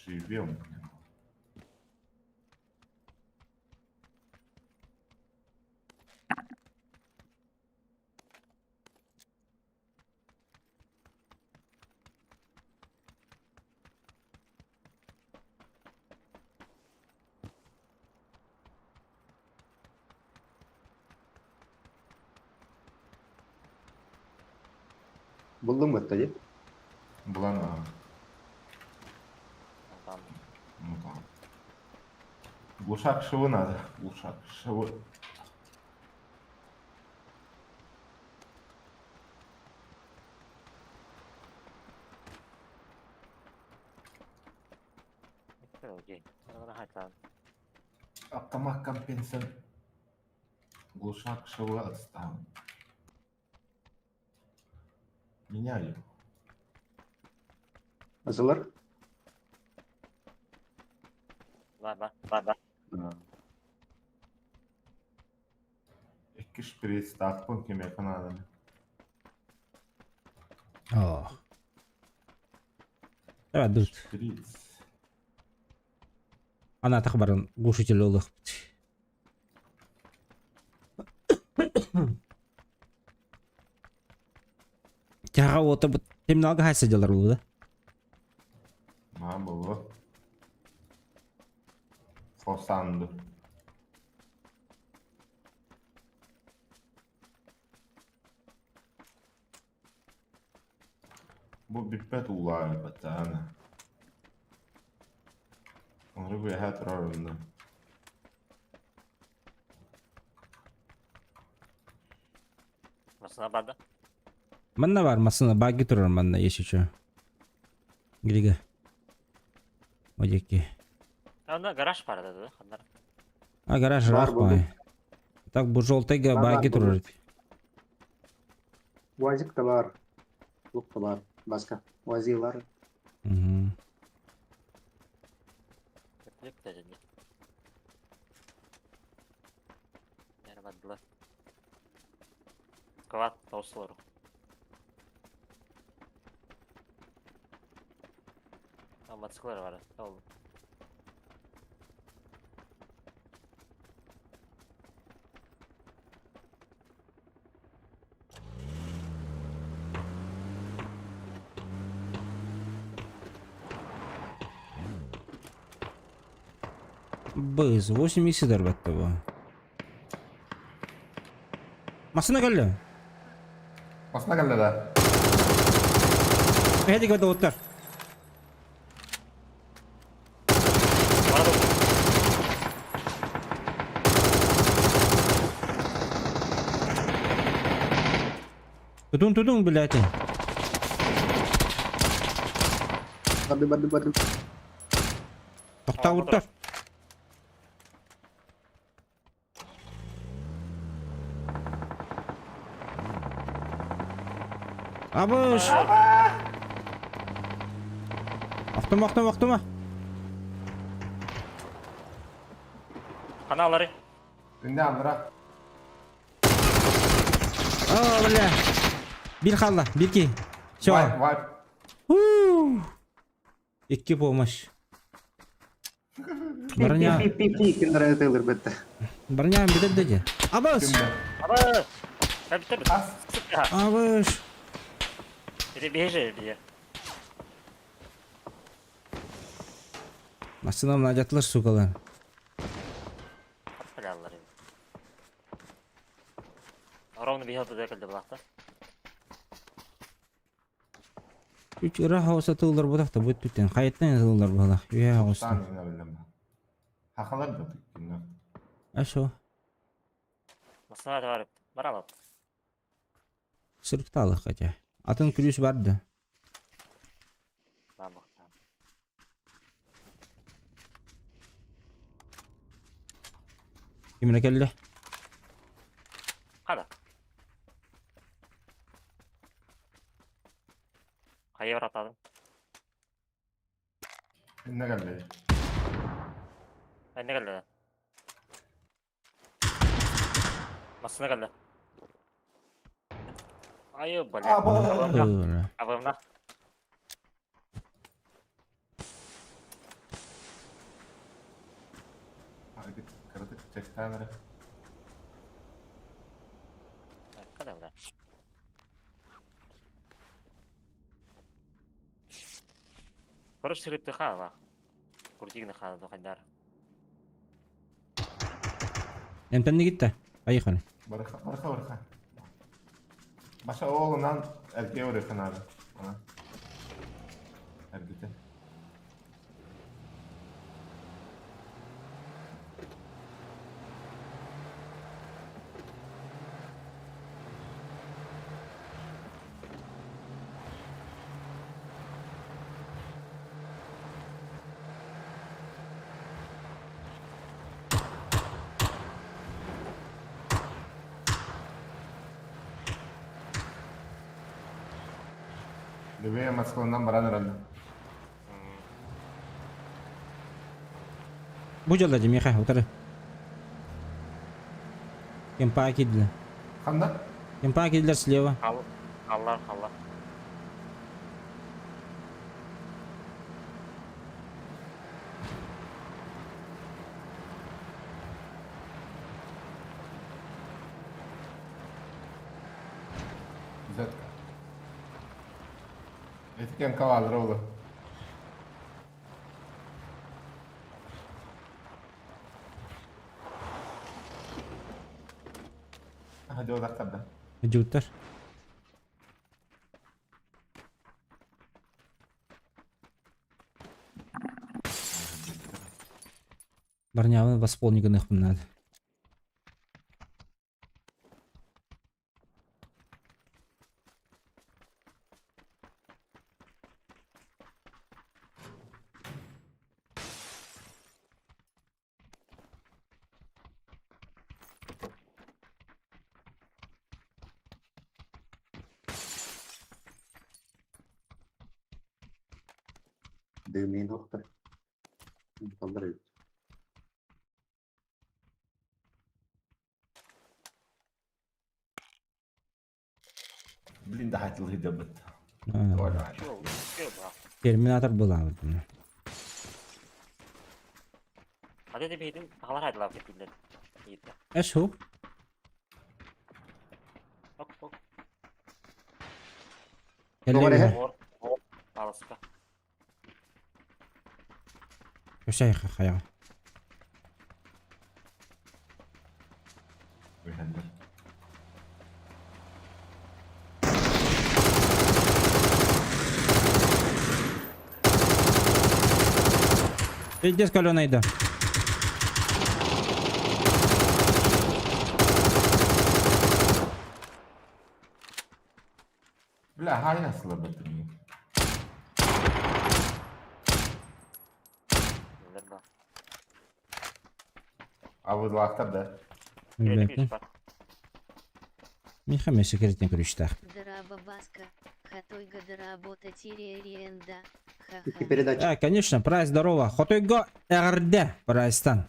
Живем. Булдуҥ бытта дии. Булан а, Там. мутант. Глушак шивы надо. Глушак шивы. Окей. Там. Автомат компенсен. Глушак шивы отставлен. Меняю. Азылар? Ладно, ладно. Икки шприц таппын кеме канаданы. О. Давай, тут. Шприц. Ана тахбарын глушитель олых. Тяга вот бу терминалга хайса дьалар бу да? А, было. Хосанды. Бу бүппэт улаары баттаана. Онры бу яха турар. Масына барды. Манна бар, масына баги турар манна, если чё. Грига. Одеки. Анда гараж бар да, да? Хандар. А гараж Бар рах булдум. бай. Так бу желтыйга Бар, бар, баги булдум. турар. Уазик та бар. Лук та бар. Баска. Уазилар. Угу. Клип даже не. Ярбадылар. Склад таусылар. А, мотоциклдар бар. Ол. Быз, 80 дарбатты бу. Масына келди. Масына келди да. Хәди көдө оттар. Тутун, тутун, блядь. Барды, барды, барды. Тохтообуттар. Абыш! Охтума, охтума, охтума! Ханалары. Үнде андыра. О, бля! Бир хаалла, бир киһи. Все. Вайп, вайп. Икки помощь. Броня. Пи-пи-пи, киндер Тейлор бетте. Броня бүтэр дии. Абыс! Абы! Бит бит. Абыш! Ити бежи бие. Массыынам надьятылар, сукалар. Халяллар. Ровно бихел туда кэлдэ булахта. Үч ыра хаоса тыллар бутах да бут түттен. Хайттан тыллар буолах. Үе хаоста. Хахалар да киннер. Ашо. Масына бар баралап. Сырыпталы хотя. Атын күлүс бар да. Кимре келді? Қада. Қайы бар атадың? Не келді? Не келді? Масына келді. Айы, бля. Абымна. Қада, бля. Короче, сырыпты хава. Куртигны хава, хайдар. Эмтенни гитте. Поехали. Барыха, барыха, барыха. Баша оğlundan erkeğe uğraşın abi. Ona. Ergite. Левее Москвадан баран herhalde. Бу жолда Миха, утары. Кемпа кидли. Ханда? Кемпа кидлер слева. Аллар, аллар. Güzel. Etiken kavaldır oğlum. Hadi odaklar da. Жуттар. Барнявын восполнить надо. Дымный доктор. Поздравить. Блин, да хотел гидебет. Терминатор была. Hadi de бейдин, алар айдылар деп билдер. Эшу. Ок, ок. Ор, алыска. Көсәй хая. Пиздец, каленый да. Бля, хайа слабый. А вы лахтар, да? Миха мен секретный ключтах. Здорово, Баска. Хатойга доработа тириэренда. Ха-ха. Передача. А, конечно, прайс здорово. Хотойго РД прайстан.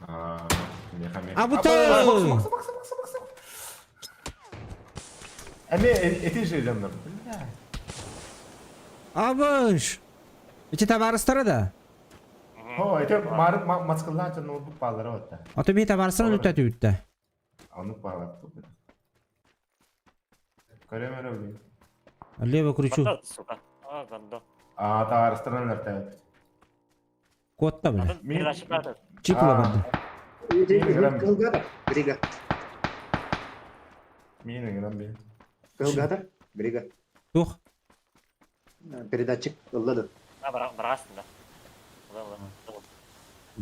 А, меха, меха. А вот Бакса, бакса, бакса, бакса. Эми, эти же идем, бля. Абыш! Эти товарыстары да? О, это марык мацкыллаача ноутбук баалара отта. А то би товарыстарын үтті үтті. Аны баалар. Көрөмөр өлүй. Лево кручу. Сука. А, гандо. А, товарыстарын өлтөйт. Котта, бля. Мен Чипла барды. Кылгата. Брига. Мен ыҥыран бин. Кылгата. Брига. Тух. Передатчик ыллады. А, барасың да.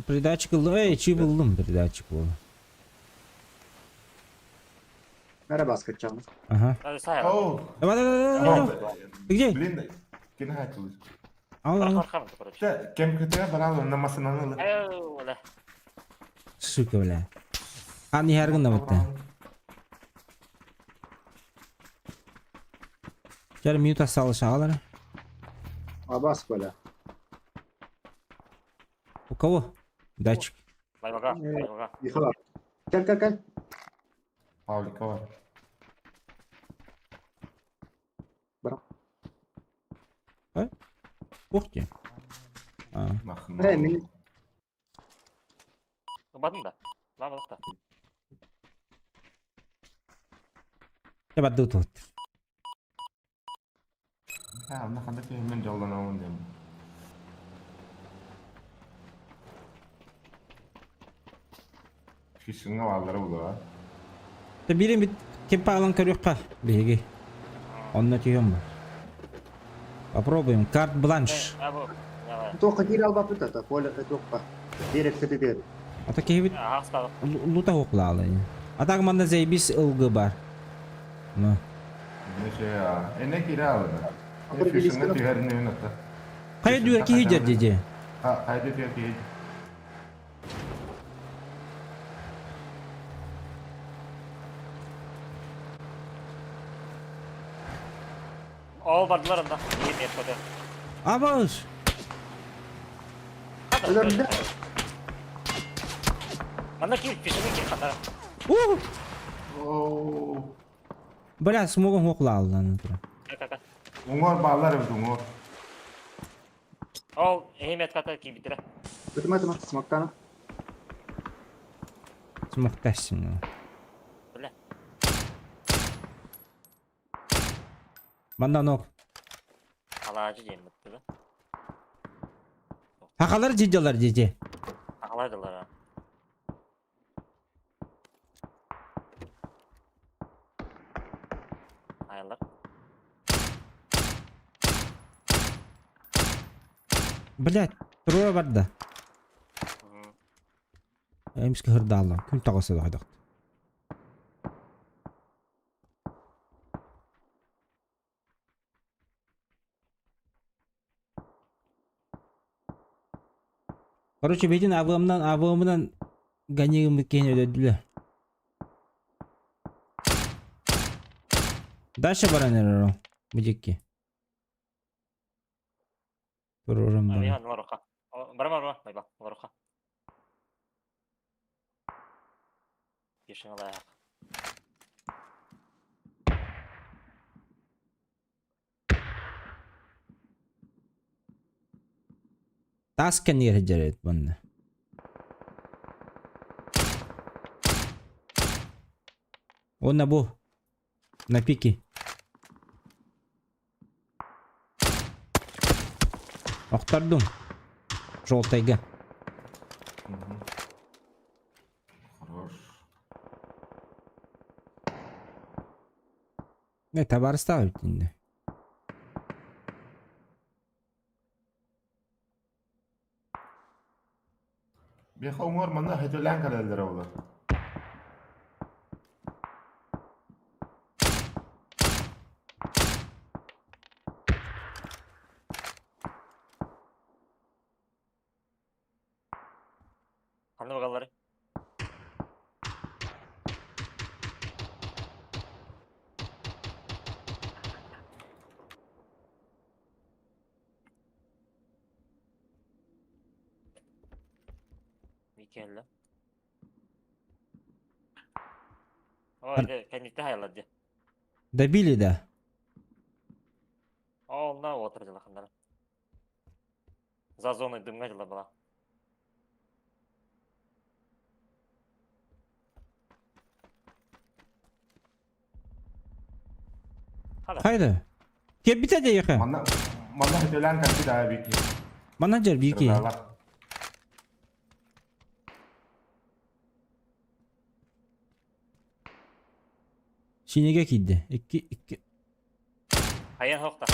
Передатчик ылды. Эй, чип ылдым передатчик ол. Merhaba Askırçağım. Ага. Оу. Давай, давай, давай, давай. Ты где? Блин, кин хачылыш. Ал, ал. Кем көтө барал онна масынан ылы. Сука, бля. А, не харгын да бітті. Жар минут осталось, ағалар. Абас бля. У кого? Датчик. Михаил. Кел кел кел. Павлика бар. Ух ты. А. Э, мен Бадың да. Бабалықта. Я бадды тут. А, онна ханда мен жолданамын дем. Фишинга баллары була. Та бирин бит кем палан көрүкка биһиги. Онно түйөм бу. Попробуем. Карт бланш. Тоққа кире албап тұта, поле тоққа. Дерек көтө А так бит лута хоклалы. А так манда заебись ылгы бар. Ну. Неше, эне кире алды. Фишинга тигәрин өйнөттө. Кая дүйөр ки хиджер деди. Кайда тигәр ки. Ол бардылар анда. Ем ет Абыш. Манда кир, фишini кир хатара. У! Бля, смогом хоклалы. Уңор баллар бит уңор. Ол эм ет ката ки битире. Көтүмө көтүмө смоктана. Смоктасың. Бля. Манда нок. Алажы жем битти да. Хакалар жиджалар жеже. Алайдылар. Айылар. Блять, трое бар да. Эмске хырдаалла. Күн тагысы да хайдак. Короче, бетин авымнан авымынан ганигим биткен өдөдүлө. Дальше баран эро. Бужекки. Турурум бар. Аби, лоруха. Бар бар бар, байба, лоруха. Ешин алаяқ. Тас кенер жерет бунна. Онна бу. На пике. Охтардум. Желтайга. Хорош. Не, товар ставить инде. Беха уңор манда хөтөлән калалар олар. Ханна багаллары? Микелле. Ой, кэнниттэ хайалар дии. Добили, да? Ол на отыр дьылаханнара. За зоной дымҥа дьыла была. Хайда? Кебите де яха. Манна манна хөтөлөөн кэлбит аа бики. Манна жер бики. Синеге киирдэ. Икки икки. Хайан хохта.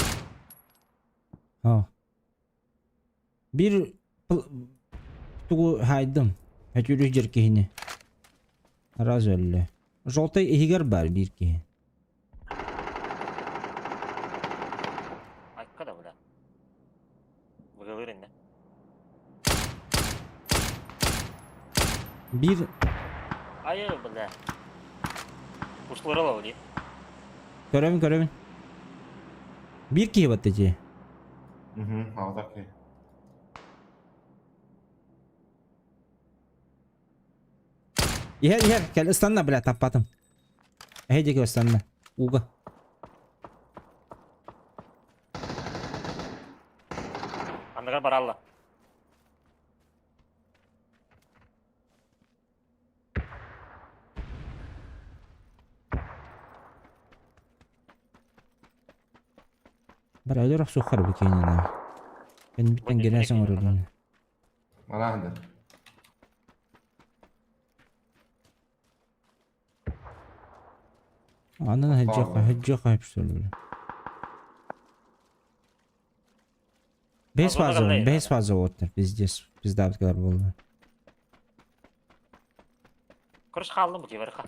О. Биир тугу хаайдым. Өтүрүс дьэр киһини. Раз өллө. Желтый иһигэр баар биир киһи. Айка да бля. Быгылыр инне. Биир Айы бля. Кушлары ла көрөбүн көрөбүн. Биир киһи батта дии. Угу, алда киһи. Иһэр иһэр кэл ыстанна бля таппатым. Эһэ диэки ыстанна. Ууга. Анныгар баралла. Бара өлөр охсуоххар бу киэнинэ. Кэннибиттэн гэрээс оҥороллор. Манаһында. Анан хеджоха хеджоха хепсөлөр. Бес фаза, бес фаза оттар, пиздец, пиздабыткалар буолла. Короче, хааллым бу киверха.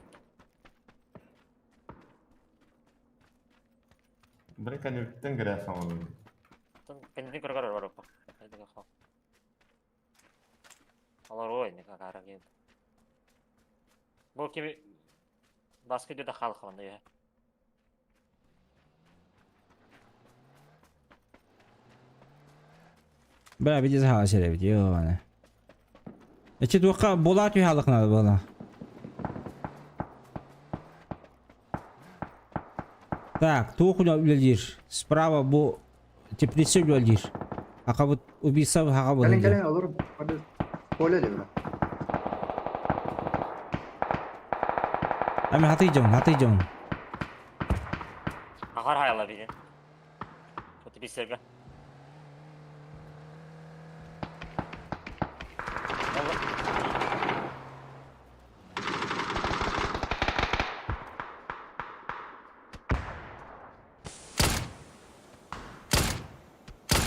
Бiri кэнниттэн гэрээс оҥороллор. Кэннини көргөр барыппа. Олор ой, никакара кем. Бу кими баскы да халқы я. Бля, види хаала серебит, ёбана. Эчи туохха буолаа түһэ халыкнады буола. Так, туох үлэлиир? Справа бу теплица үлэлиир. Акабыт убийца хаҕа Кэлин буолар. кэлин олорун. Поле дебра. Ами хатый дьон, хатый дьон. Ахар хайала бидин. Вот бисерге.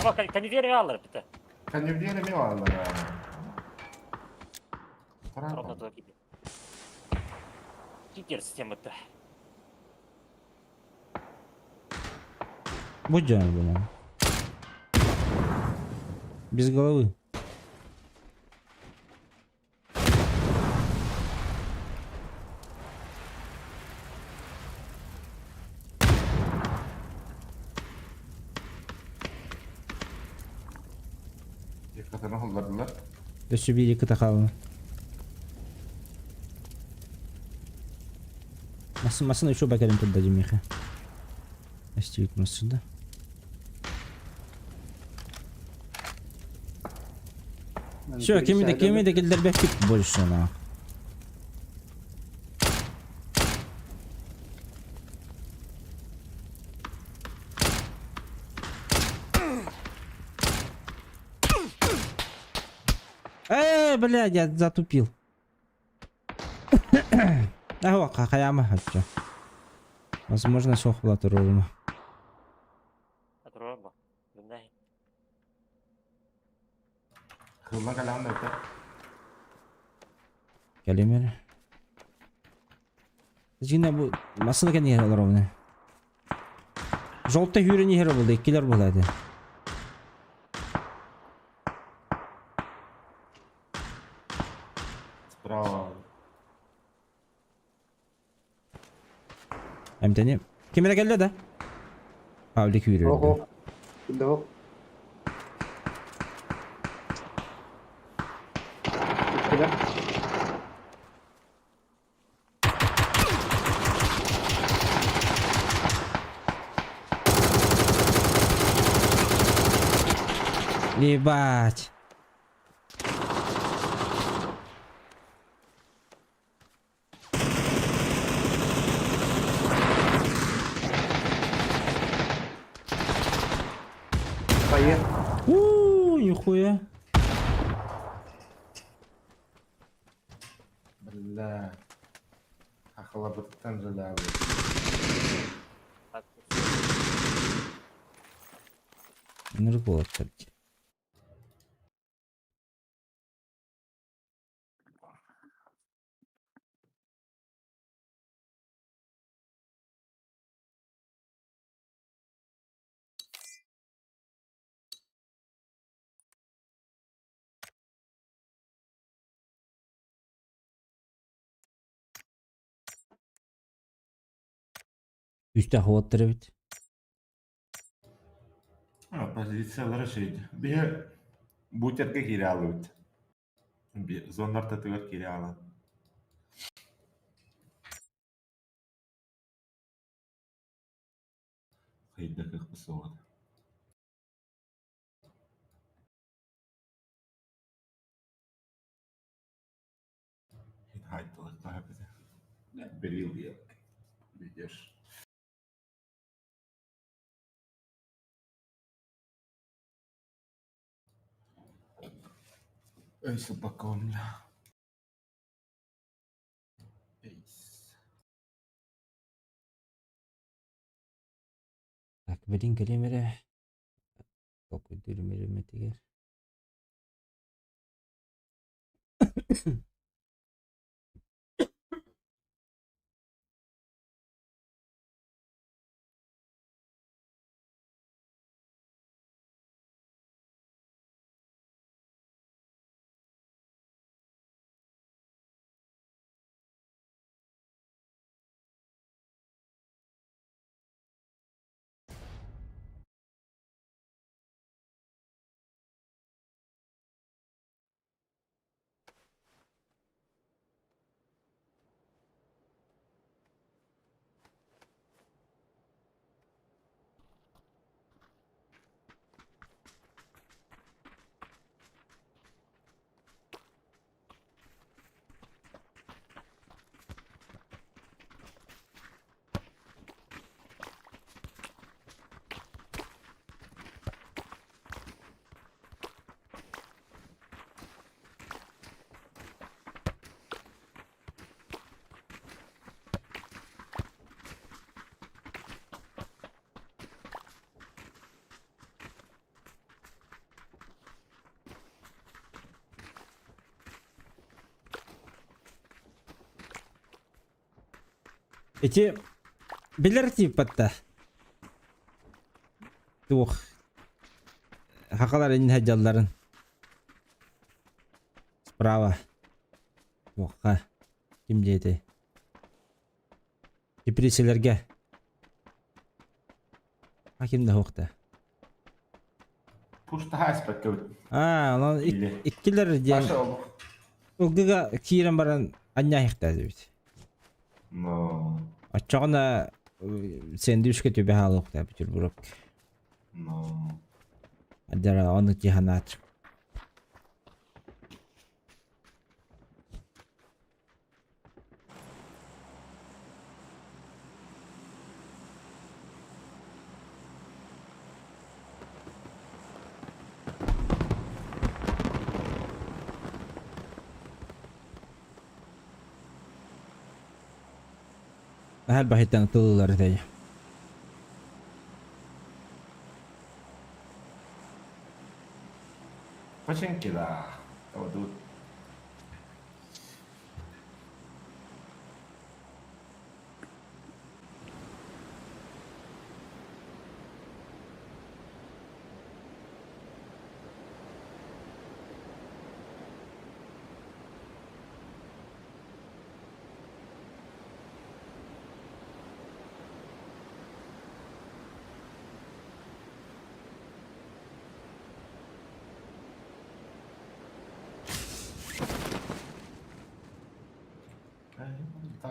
Ama kandideri alır bitti. Кэннибдиэн эмиэ бааллар. Ровно туда киди. Кикер система бітті. Будь дьон була. Без головы. Екатерина холлардылар. Өссө биир икки хаалла. Масын масын еще бакерин турда димиха. Астивит массыда. Все, кими де кими де килдербеккит больше на. Блядь, я затупил. Ага, хаяма хача. Возможно, сохла турурма. Атырор бу. Билмей. Кылла калаан да это. Кэлимер. Жина бу масына кен олар ровно. Желтый хүрен ихер болды, иккилер болады. Тени. Ким эрэ кэллэ да? Павлик үүрүрдэ. Ого. Да. Куда? Ебать. Поехали. У, нихуя. Бля. Ахалабыттан жалябы. Ныргуоттар. Үстэх уоттар эбит. Позициялара şey. Bir бутерге кире алыбыт. Bir зоннар татыгар кире алан. Хайдаках пысуат. Берил Видишь. Эй, собакон, бля. Эйс. Так, билин кэлимэрэ. Толкуйдуур Ити билэр тииппатта. Туох. Хакалар инне жалларын. Справа. Туохха. Ким диэти? Киприселерге. А ким да хуохта. Пушта хаспакка. А, онон иккилер диэн. Паша ол. Ылгыга киирэн баран анньаахта эбит. Но. Оччоҕуна сэндвичкэ түбэ хаалыахта Петербург. Но. Адара ону тиханаат. Vähä vähitellen tullar teijä. Починки да. Вот тут.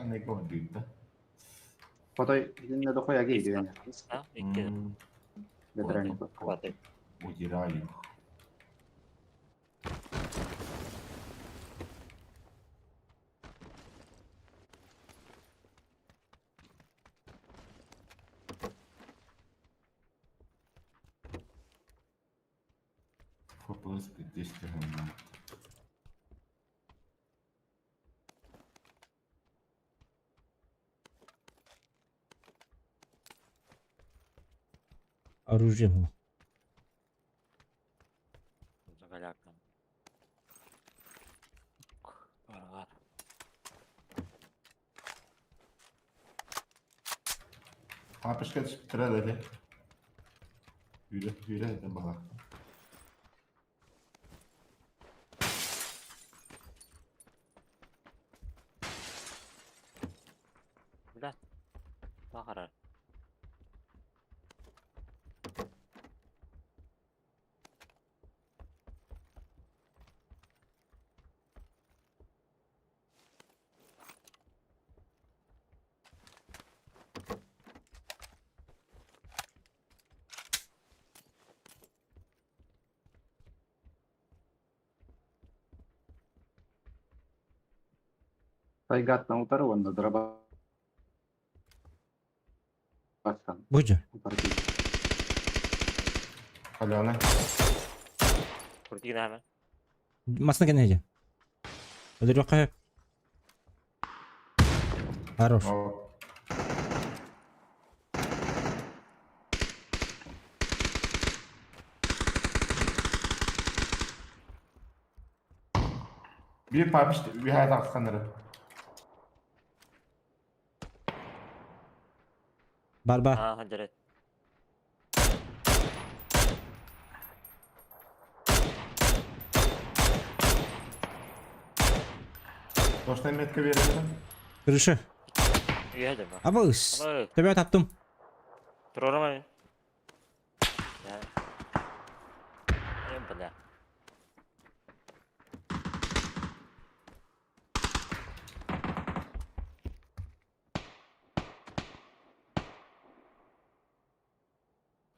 Ne gördüydü. Потой итиннэ дохуя киирдигин. А, икки. Бэтэрээн Хватит. Удираю. Вопрос 200 гривен. Оружие было. Заголяка. Бар. Папочка түспүттэрэ да Yürü yürü dedim bana. Бля. Бахара. Тайгаттан утары уонна дроба Бастан. Будь. Утары. Алена. Крути нами. Масна кенеди. Ödül Хорош. Bir papiş bir hayat aksanları. Барба. А, ханжарет. Точно метка verelim. Крыша. Үйәді ба. Абыс. Абы. Тебя таптым. Тұрорама. Я. Э, бля.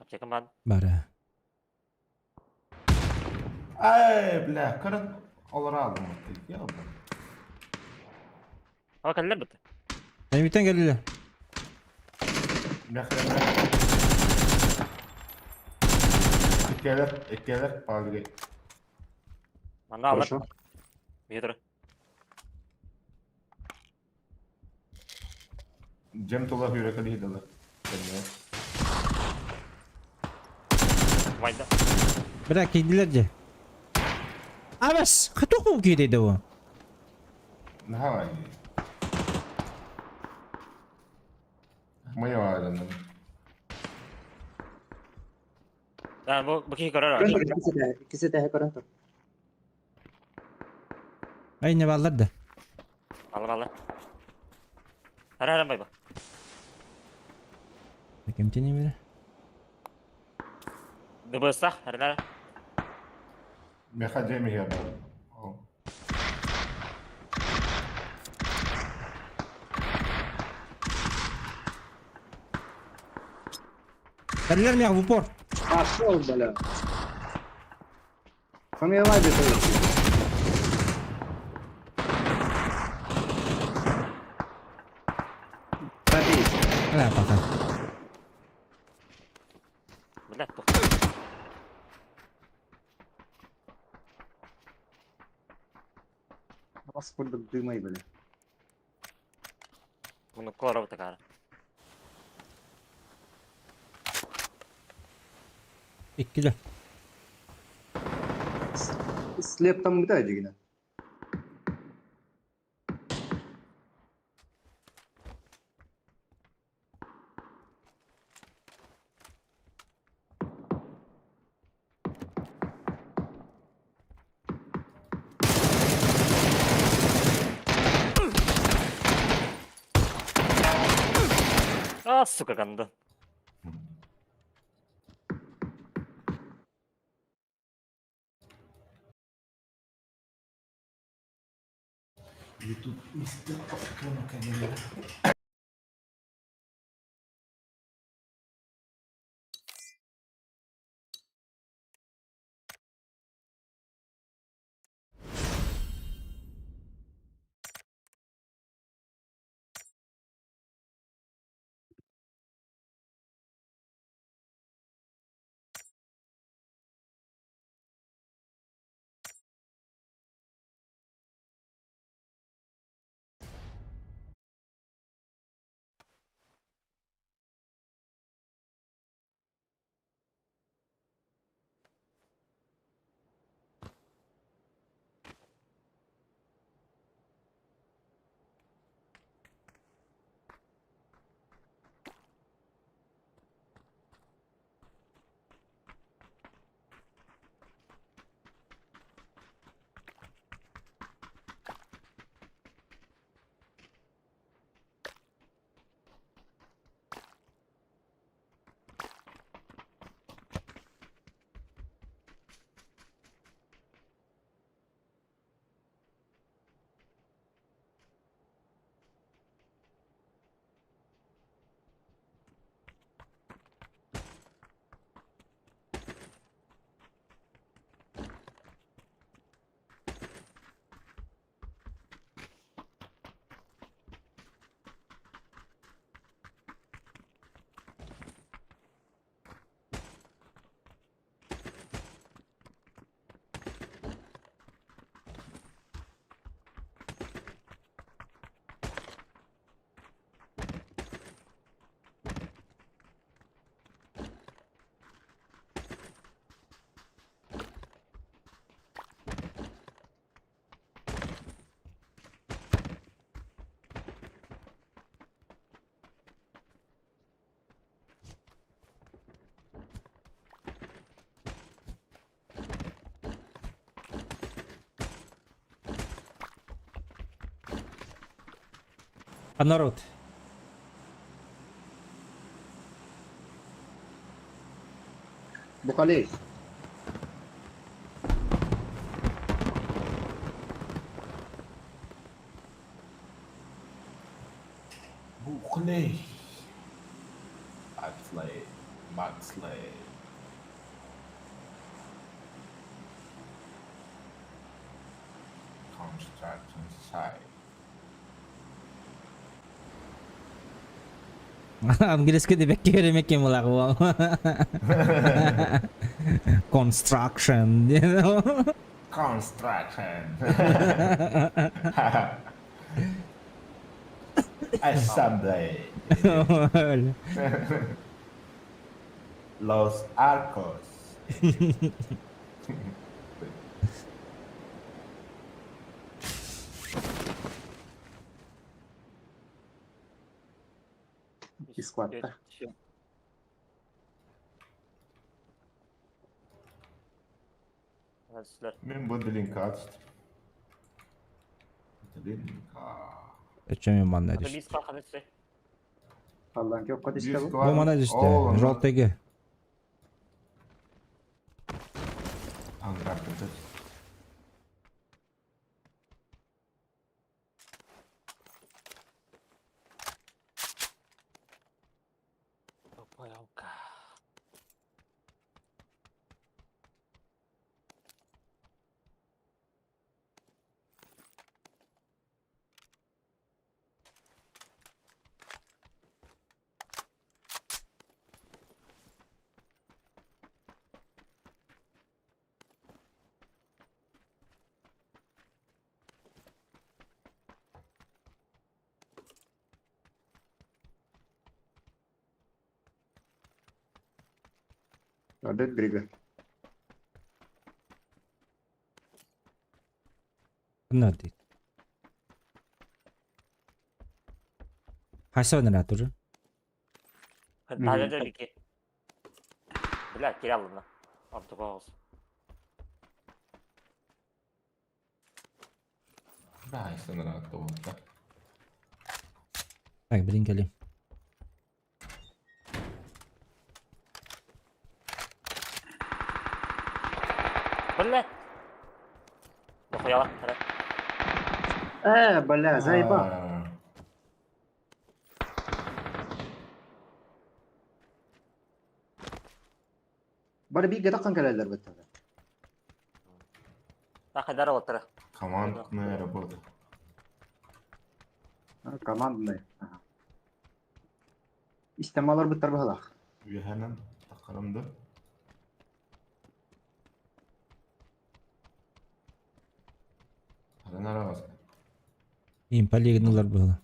Аптека ман. Бара. Ay бля, karın olur aldım. Ya bu. А, кәлләр бітті. Әмиттен келді. Ekkeler, ekkeler, pagri. Манда алар. Бүйе тұр. Cem Tola hüreke değil de. Майда. Бра, кейділер де. Абас, қытық кейдеді о. Ne var? Maya var adamın. Да, бұл бұл кей көрер. Иккиси тэһэ көрөн тур. Ай, не баллар да. Алыр алыр. Ара ара байба. Кем тене бере? Дыбыстақ, ара ара. Meha Cem ya. Кәлілер мех в упор. Пошел, бля. Фамилия бит. Забейся. Бля, пока. Бля, тоқ. Вас курдук дымай, бля. Мұны көріп такара. Иккілі. Слеп там где дигина? А, сука, қанды. YouTube мистер Попкорн. А народ? Бухалей. Бухлей. Акслей. Макслей. Construction site. Английский дебек керемек кем була Construction. Construction. Assembly. Los Arcos. Исклад. Мен бу длинка açtım. Длинка. Чем манна düştü? Аллан yok кадишка бу. Бу мана düştü. Жолтеги. Ангар. Ордет Грига. Надо. Хасонра тоже. Бля, терял на. Антугауз. Да, Так, блин, кели. Бля. Дохуяла. Бля, заебал. А, Бары бииргэ тахсан кэлэллэр быттара. Тахайдар оттара. Командная работа. Командная. Ага. Истемалар быттар быһалаах. Үөһэнэн таххарым да. Арын араҕас. Им полигнулар было.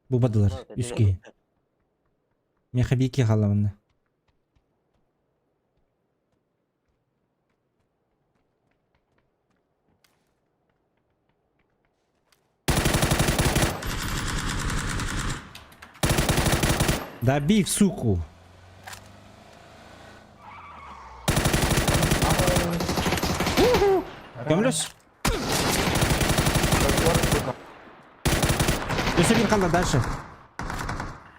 Бубадылар. Үс киһи. Меха бики халамына. Добив, суку. Көмөлөс. Өссө биир хаалла дальше.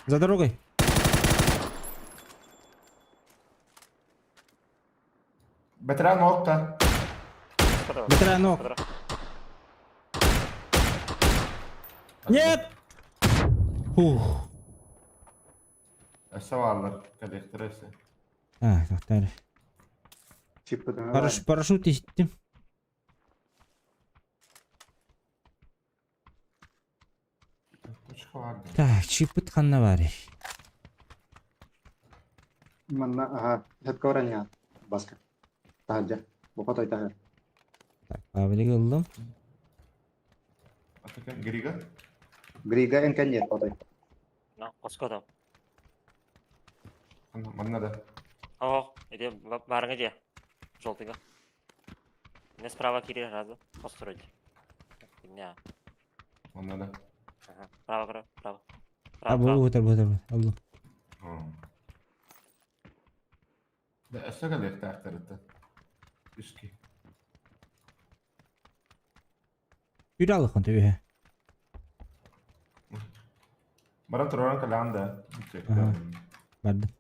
За дорогой. Бэтэрээн уокка. Бэтэрээн уок. Нет! Фух. Өссө бааллар. Кэлиэхтэрэ өссө. А, тохтоо. Чиппытын Парашют иһиттим. Точка баар дии. Так, чиппыт ханна баарый? Манна, аха, сөпкө баран иһэ. Баска. Таһырдьа. Бука той таһыр. Так, Павлик ыллым. Атака Грига? Грига эн кэнниэр хотой. На, хоско там. Манна да. Ох, иди барыңа где? Желтыйга. Не справа кири разы. Построить. Не. Манна да. Ага. Право, право, право. А, Право, бу право. бутар, бутар, ыллым. Да, өссө кэлиэхтээхтэр Үс киһи. Үрэ алыхан төбө. Баран туран кэлээн да. Ага. Бардым.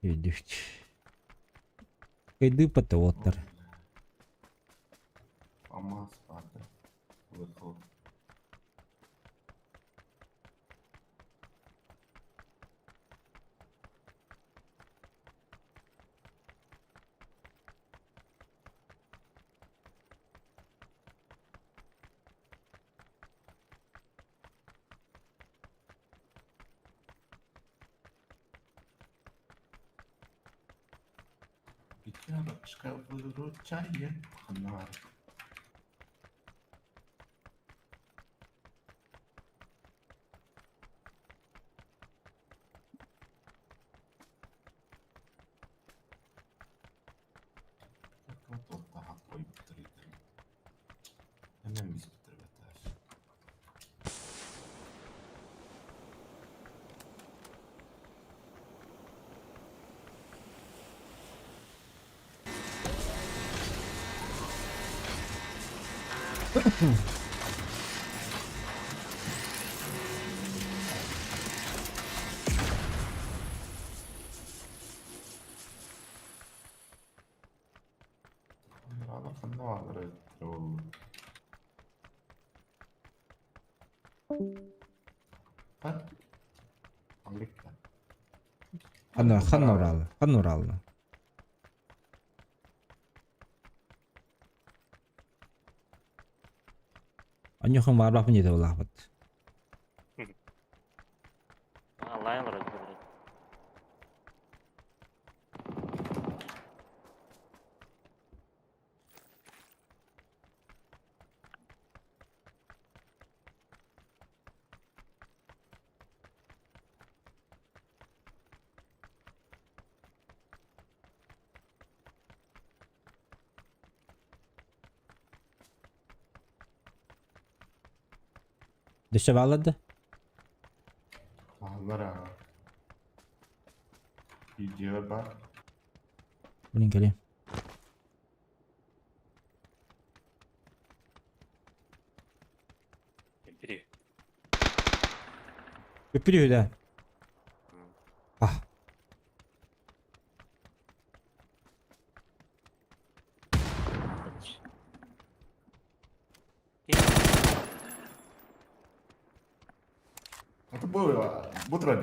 Өйдүк. Кыйдыппат уоттар. Алмаз баар. Выход. Пятерочка выручает. Ханар. Hemen biz bitirmek Ханна баалар Аликта. Ханна ханна уралы. Ханна уралы. Анюхын барбапын деді олақпыт. Лайн вроде бы, блядь. Дөссө бааларды? Бааллар аа. Видео бар. Блин, кэлиэм. Бери. Үппүт да. А. Это было бутро а?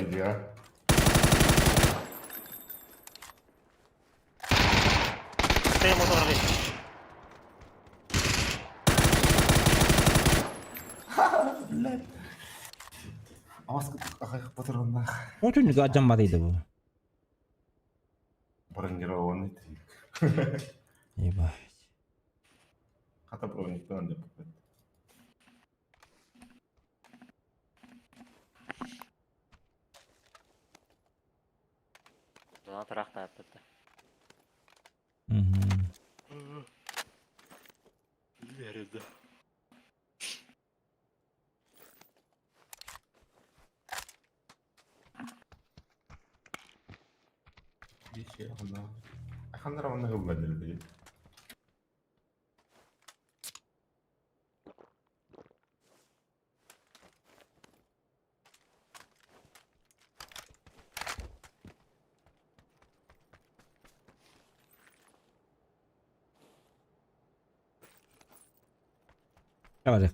Ты ему тоже Блядь. Амас патроннах. Отун жаммадыйды бу. Бронированный трик. Ебать. Хата брониктан деп. Зона трахта это. Угу. Верю, Ханнара онна хылла. Давай.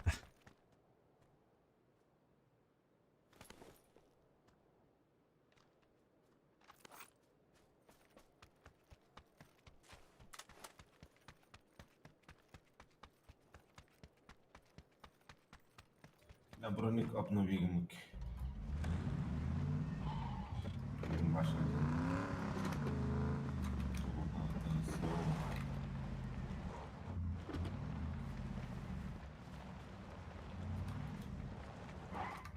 Да, броник обновил.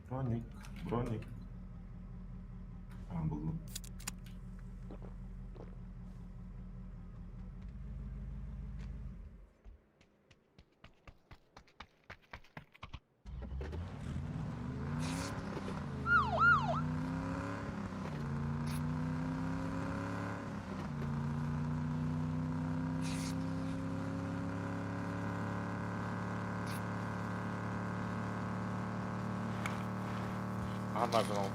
Броник, броник. А, булдум. Ага, зона.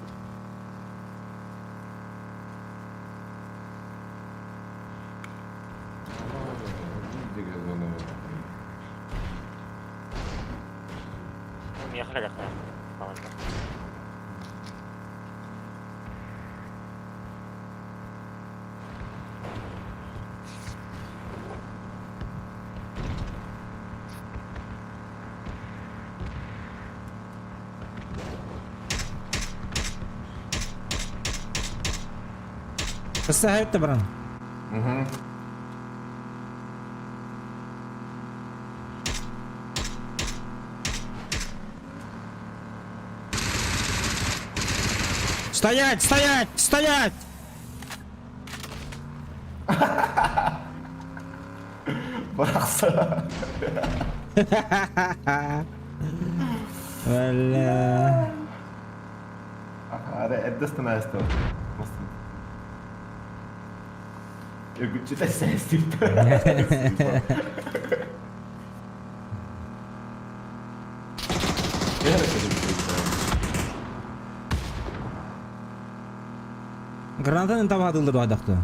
Ну, ехали, ехали. Кысса баран. Угу. Стоять, стоять, стоять! Барахса. Бля. Ара, эрдэстэн ааста. Өргүччүтэ сээстиппэ. Гранатаны табадылыр адакты.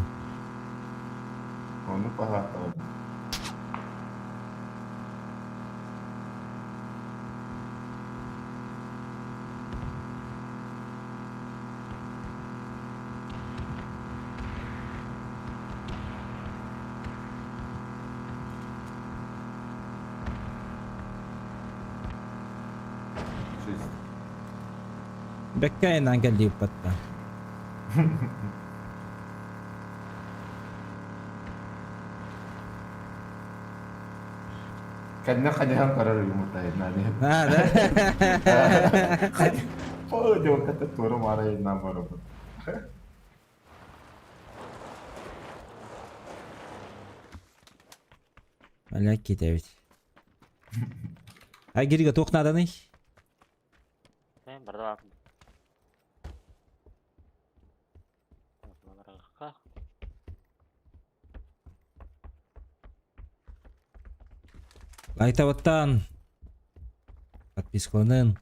Оны паһааттабыт. Чист. Беккайынан келди батта. Кэннэ хадьахан карар юмуртайын. А, да? О, девката тура мара на барабы. Бля, китебит. А гирига тохнаданый? Мен барда. Лайтабаттан. Подпискаланын.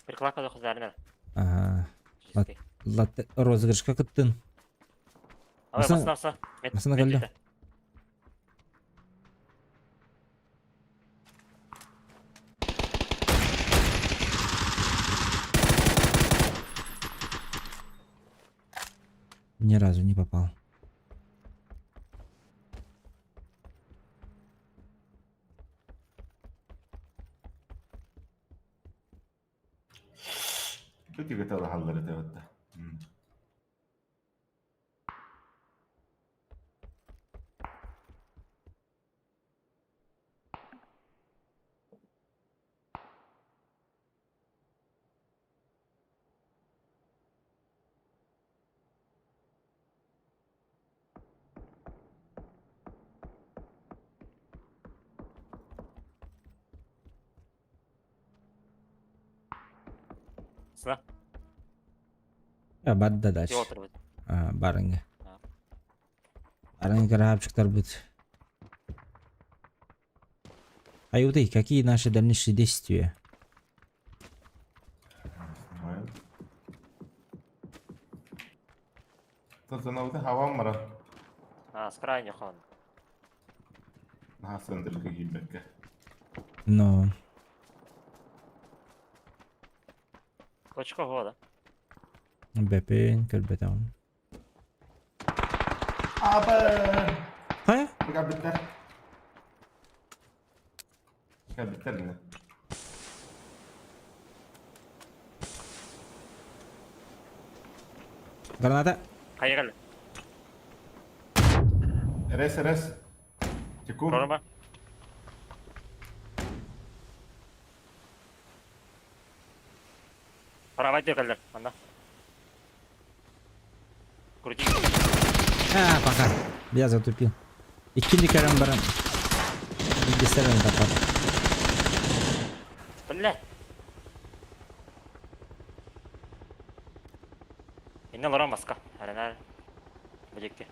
Прикладка дохузарнер. Ага. Автоматически. Розыгрышка кыттын. Давай, Масына- басна, басна. Масына кэллэ. Ни разу не попал. Kötü kötü halları evet. Сна. А, барды дальше. Петр вот. А, барынга. А. Барынга крабчиктар будет. Аюты, какие наши дальнейшие действия? Снимаем. Тут хавам мара. А, с крайних он. Наха сендерге киирбэккэ. Но... Точка года. Бэпин, кэлбэтим. Аба! Хайа? Кабиттер. Кабиттер не. Граната. Хайгал. РС, РС. Теку. Прорва. Правай кэллэр. Анда. Крути. А, пока. Я затупил. Иккини көрөн баран. Десерен тапар. Бля. Инне лоран маска. Арена. Бежекке.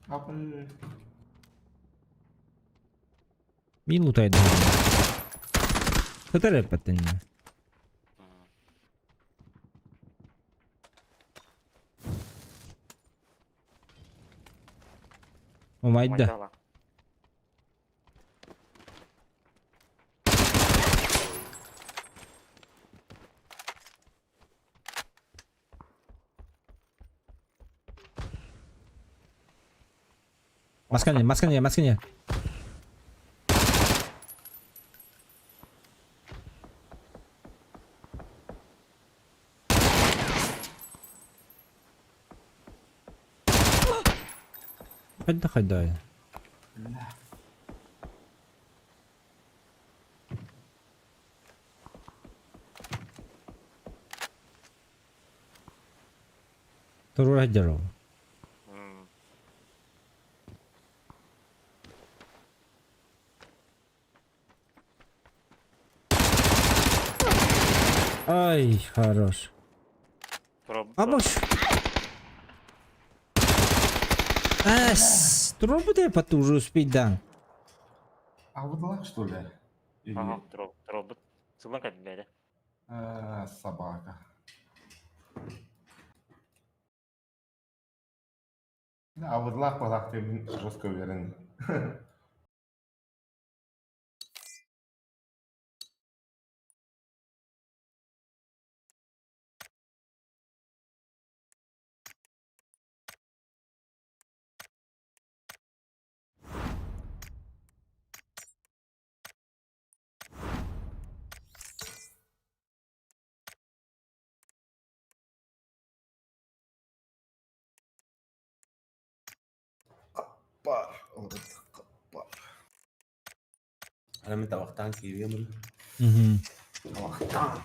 Аба. Мин лутайдым. Хытар эппеттин. Умайда. Маска не, маска не, маска не. Хайда хайда. Турура деров. Ай, хорош. А бош. Ас, трубы ты уже успеть, да. А вот лак, что ли? Или... Ага, троп, троп. Сылан кабибеде. А, собака. Да, а вот лак, лак, ты жестко уверен. Пар. Пар. Ана мин табахтан кирием. Угу. Табахтан.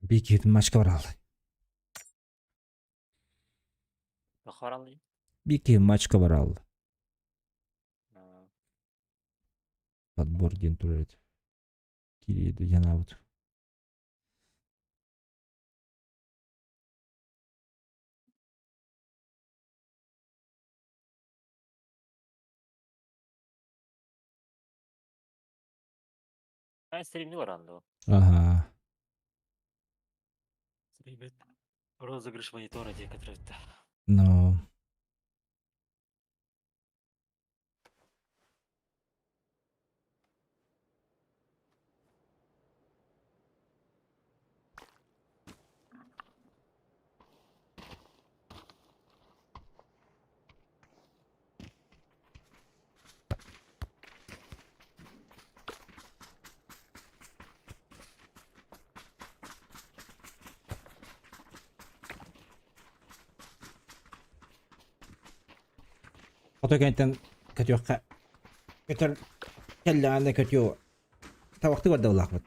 Бики матчка бараллы. Бараллы. Бики матчка бараллы. Подбор диэн турар этэ. Кириэди янабыт. Стримни баранды. Ага. Стримит. Розыгрыш монитора декотры. Ну. Ото кэнтэн көтүөххэ көтөр кэллэҕинэ көтүө табахтыы барда булаахпыт.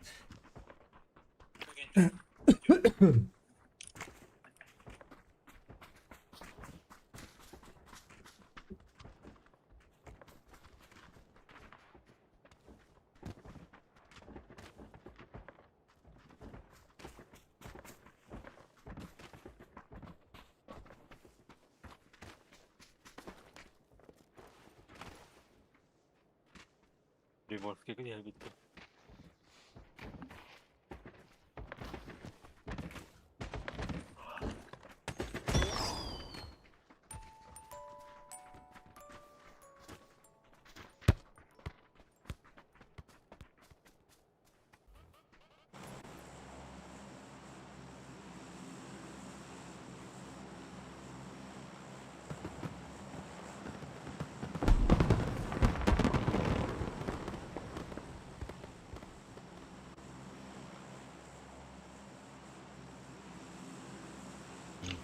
Приморский где битті.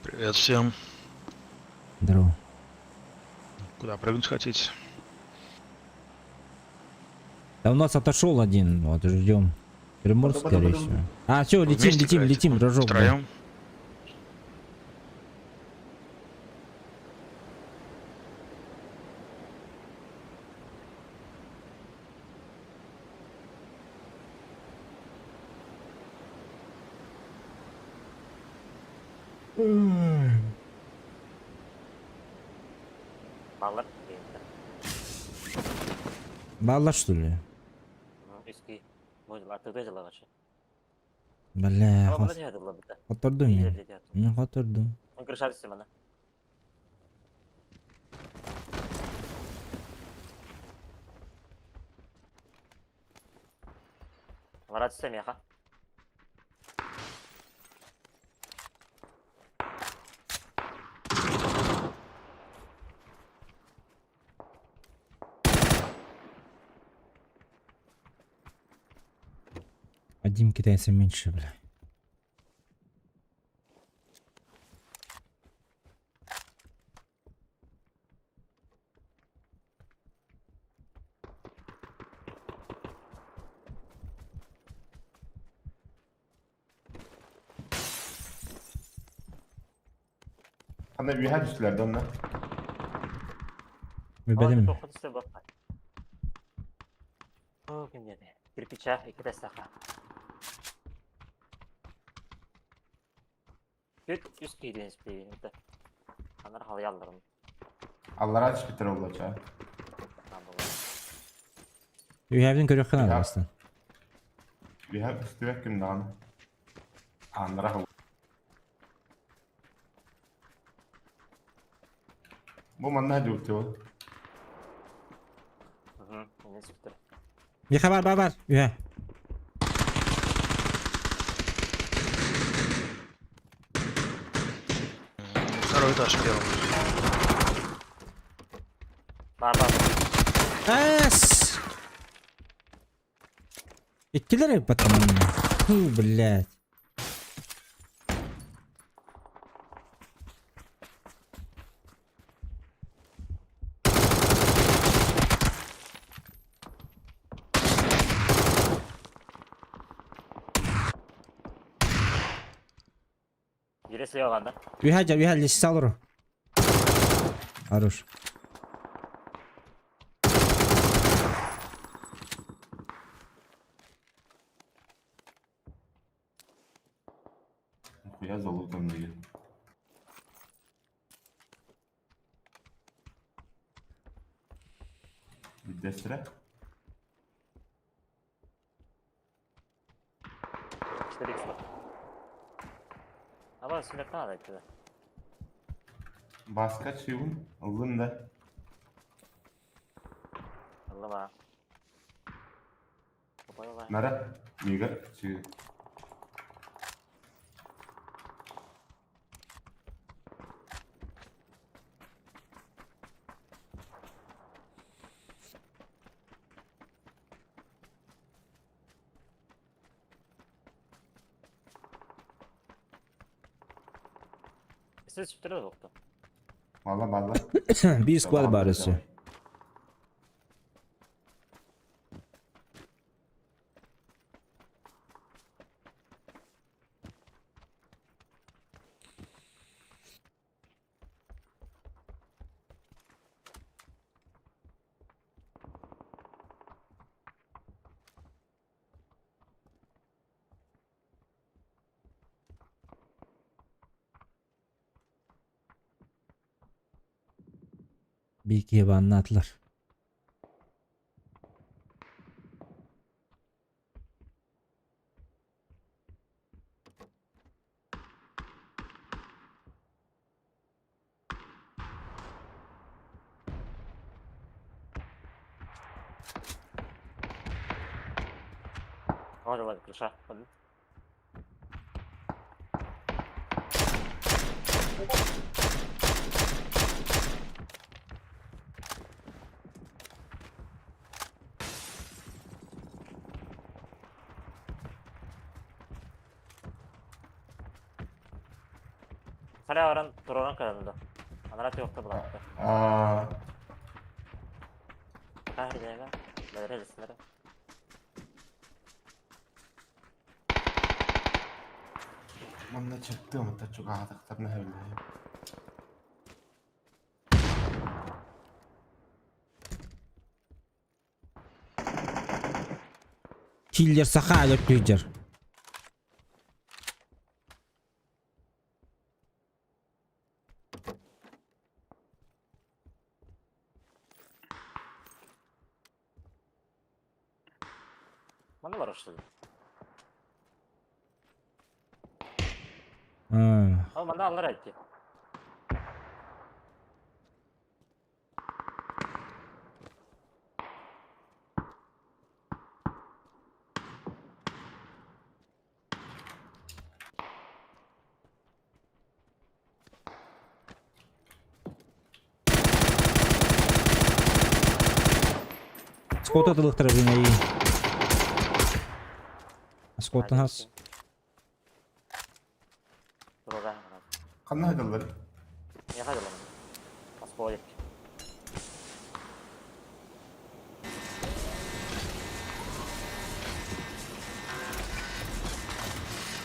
Привет всем. Здорово. Куда прыгнуть хотите? Да у нас отошел один, вот ждем. Приморск, скорее всего. А, все, летим, Вместе летим, играете? летим, рожок. Да. Втроем? Баллар. Балла, что ли? Үски. Атыгы. Бля, котордум мен. Мен котордум. Марат меха. Один китайца меньше, бля. Ана үйе түстүлэр да онна. Билбэтим. О, кимдеди? Кирпича, икки саха. Үт үс кийден спейин. Анар халаялларым. Аллара түспүттэр оллоча. Үйәбин көрөх кына бастан. Үйе түстүбэк күн даҕаны. Аннара Бу манна дьукту. Миха бар бар бар. Үйә. Второй этаж первый. Бар бар. Эс! Иккилер потом. Фу, блядь. Если ладно. Үһэ үһэ лесса олору. Хорош. Нихуя залутанные. Бидэстэрэ. 4x бар. Аба сүннэттэн ада айтты. Баска чыыбын ыллым да. Ыллыма. Опа, Нара, мига чыы. Сіз сүптірі жоқты. Мала мала. Биир squad баар өссө. Bir ikiye banlattılar. Ага, давай, крыша. Халя тураран каданды. Анара тиокта булатты. Аа. Кахридега. Бәдәрәлесиләр. Манна чыктым, та чугаатактарна хэвлээ. Киллер саха алып күйдер. Манда бар что ли? Ал манда алар айтты. Скота тылыктара бина Скоттан хас. Ханна хайдаллар? Не хайдаллар. Аскоек.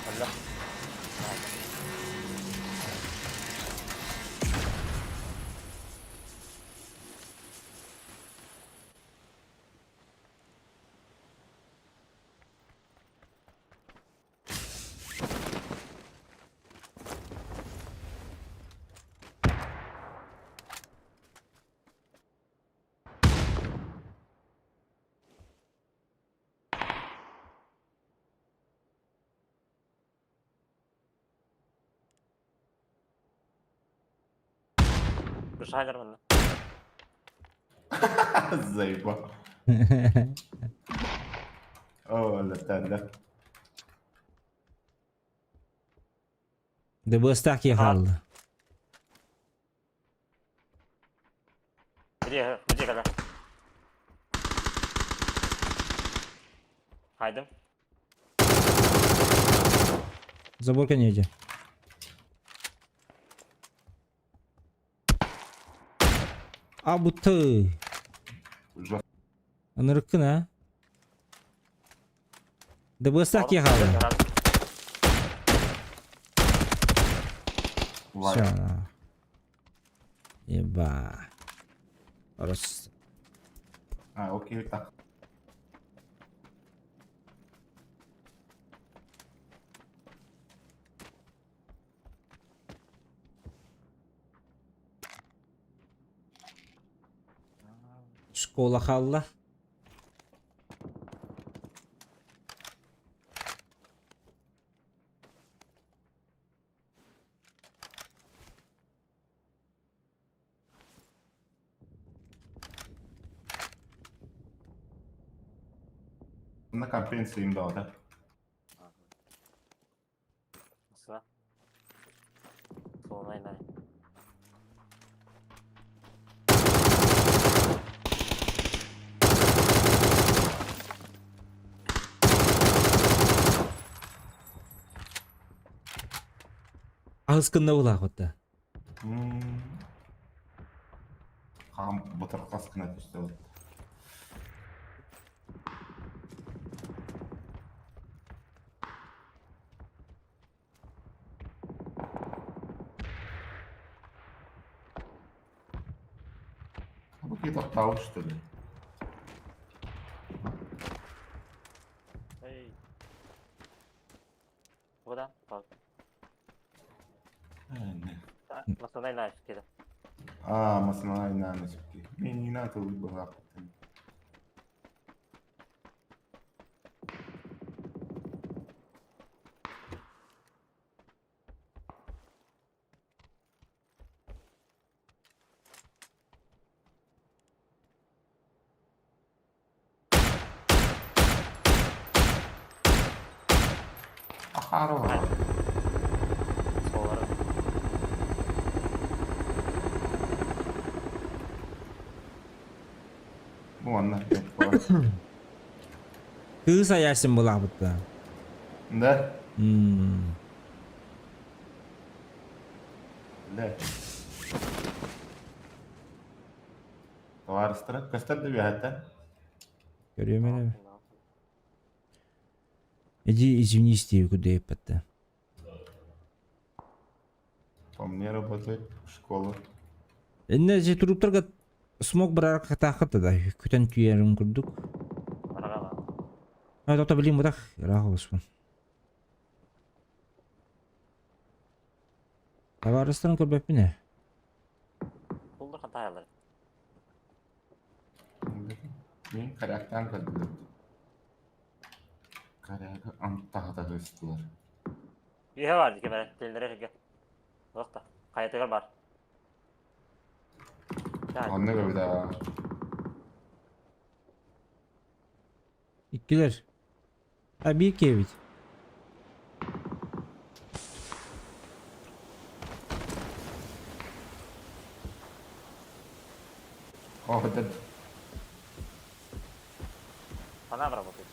Алла. Крыша мында. Заебал. О, латанда. Дыбыстак ехал. Где, где когда? Хайдым. Заборка неде. А бу ты. Ынырыккын а? Дыбыстак ехал. Все. Еба. Рос. А, окей, так. Школа хаалла. На конференции им дал, да? Москва. Солонай най. Аҕыс гынна булаахыта. Хаам бытырхас гына түстэ вот. Бу киһи тохтообут что ли? Эй. Куда? Так. Масанай на кеде. А, масанай на сөпке. Мен не надо была. Ахарова. Солары. Ну, ладно. Кыыс айасын булаабыта. Да? М. Да. Товарыстара көстөр да үөһэттэн. Көрүөм эрэ. Иди извинись дии курдук По мне работает школа. Инне же туруптарга смог барар катаахыт да күтэн түйэрин курдук. Барага. А тота билим бутах ыраах олуспун. Табаарыстарын көрбөппүн ээ. Булдур хантаялар. Мен коряктан көрдүлөр. Корягы амтаҕата ыстылар. Үйе бар дике бәрі. Телдері жерге. Тоқта. Қайтыгар бар. Онны көрдө. Иккилэр. А биир киэбит. О, это Она работает.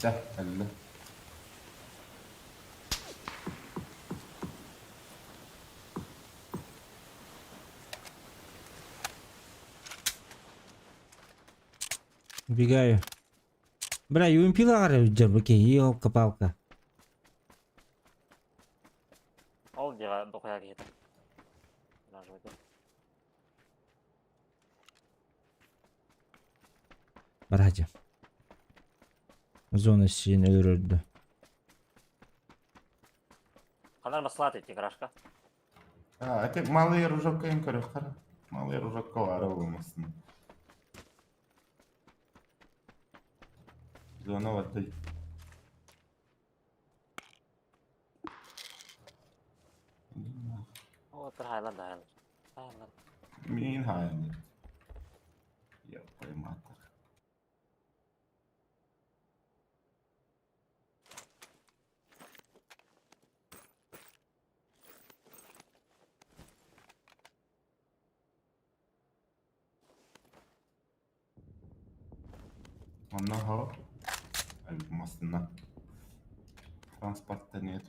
Да, әллә. Убегаю. Бля, юмпила дьарбаке, елка-палка. Ол дела дохуя где-то. Барадя. Зона син өлөрөрдө. Ханар маслат эти гаражка. А, это малые ружокка им көрөх қара. Малые ружокка бары болмасын. Зона воды. О, хайлар да хайлар. Хайлар. Мин хайнет. Я пойматор. Онно хо. Мастына. Транспорта нет.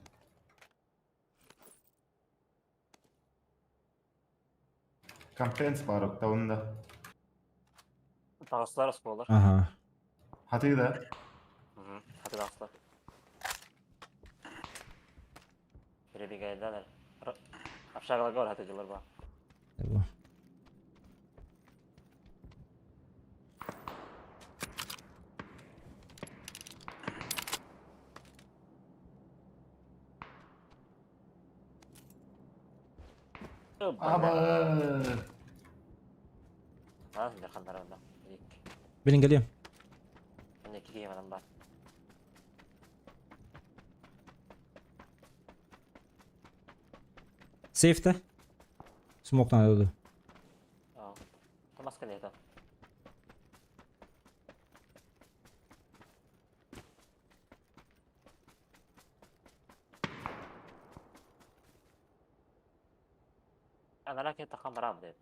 Компенс бар октавында. Тағыстар болар. Ага. Хаты да. Хаты тағыстар. Перебегает, да? Общага гор это дело. Бу. Аба! А, да. Билин келием. Мне киги бар. Сейфте. Смоктан öldü. Маска не это. أنا لكن تقام رام ديت.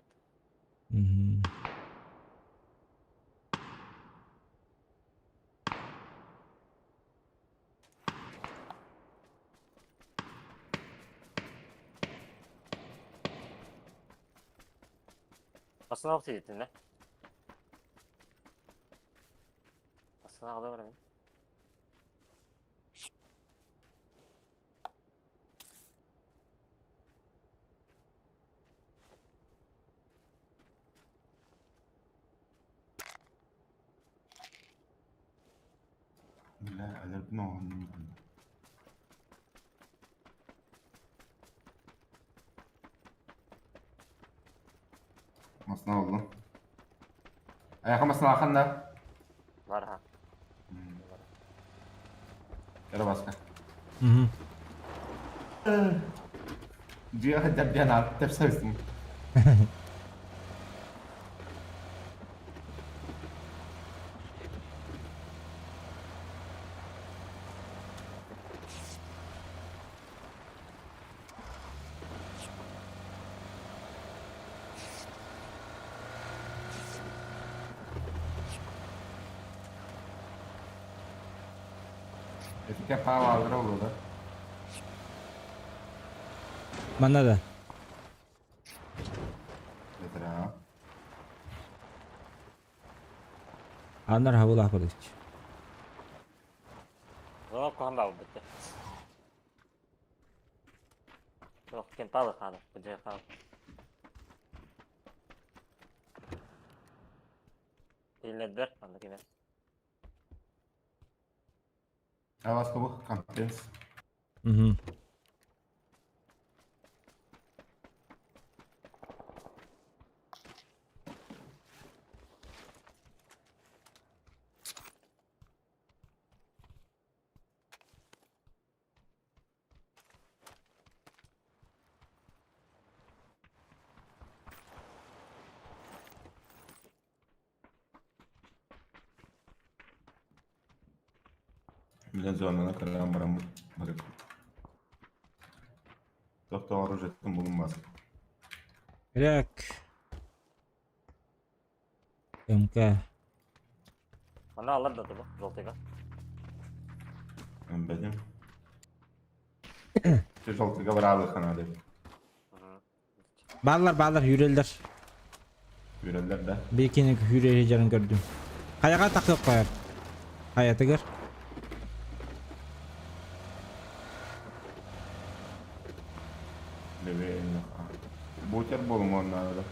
Aslında altı yedin ne? Aslında aldım. Бля, алерпно. Masna oldu. Ayaka masna akanda. Var ha. Yara baska. Hı. Diyor debyan abi tepsi. Etike pa vardır oldu. Bana da. Yeter ha. Anlar havula yapılır. Yok kohan bitti. Yok кем палы хана, где хана. Илнедер, анда кеме. Аваска bu kampens. Hı. Bilen zorlana karan baran bakın. Doktor ücretin bulunmaz. Bırak. MK. Ана алар да bu, жолтыга. Benim. Жолтыга баралы хана деп. Bağlar bağlar hüreliler. Yürürler de. Bir ikini hüreli canım gördüm. Kayağa takıp koyar. Hayatı gör. Leve Бутер болмон надо.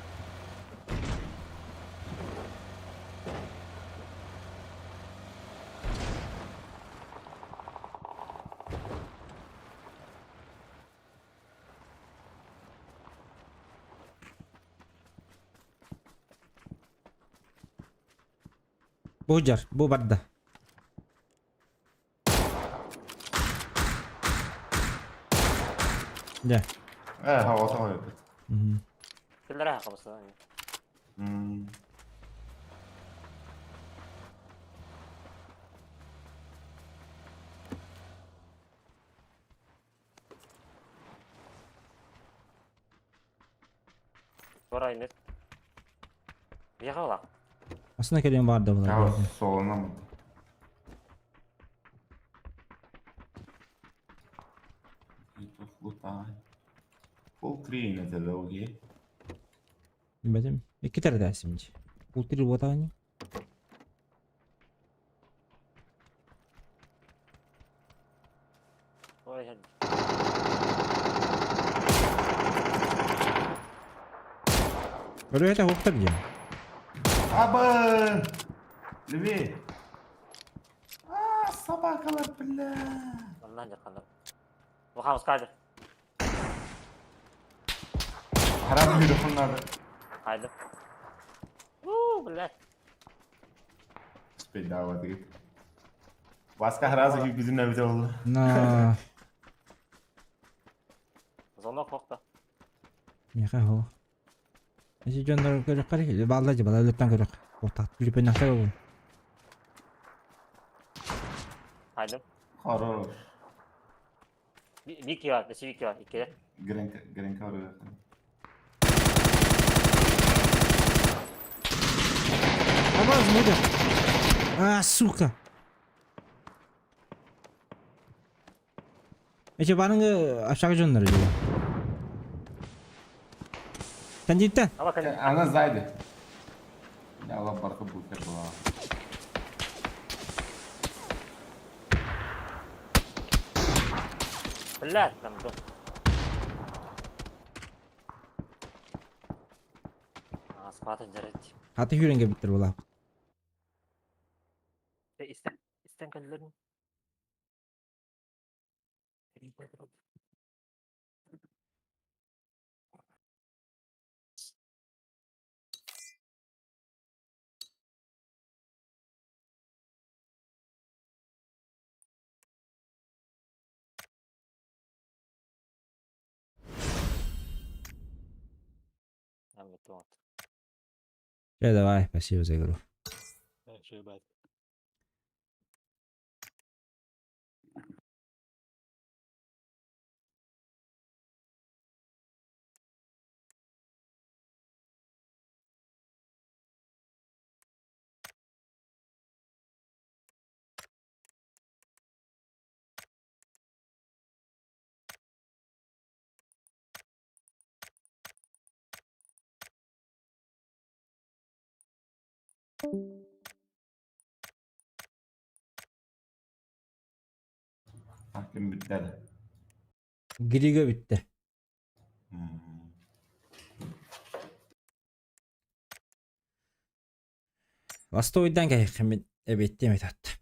Bu jar, bu barda. Ya. Hava tamam. Hı. Киллер хабасы. Бора инет. Бияга Aslında kelime vardı bunlar. Ya soluna mı? Full 3 это окей. Bilmedim. İki tane dersimci. Ultra votani. Ой, Көрүөтэ хуктар диэн. Аба! Леви! А, собакалар, бля! Оннан жарқандар. Вахамыз кайдыр. Харам микрофон надо. Кайдыр. У, блядь. Спейдава ты. Васка сразу bizim evde oldu. На. Зона қоқта. Меха хо. Эси дьоннор көрөх кари балла же бала лөттан көрөх. Отак күлүпен ахтар ол. Кайдыр. Хорош. Вики бар, бесі Вики бар, иккелер. Гренка, Гренка oraya. Абаз муда. А, сука. Эче барыңы ашағы жоннор же. Кандидта. Она сзади. Я лапарка бутер была. Блядь, там до. А, схватан жарать. Хаты хүренге биттер була. Истен, истен кәллерін. Все, давай, спасибо за игру. Hakim bitti. Грига bitti. Востойдан кайхамын эбеттем этат.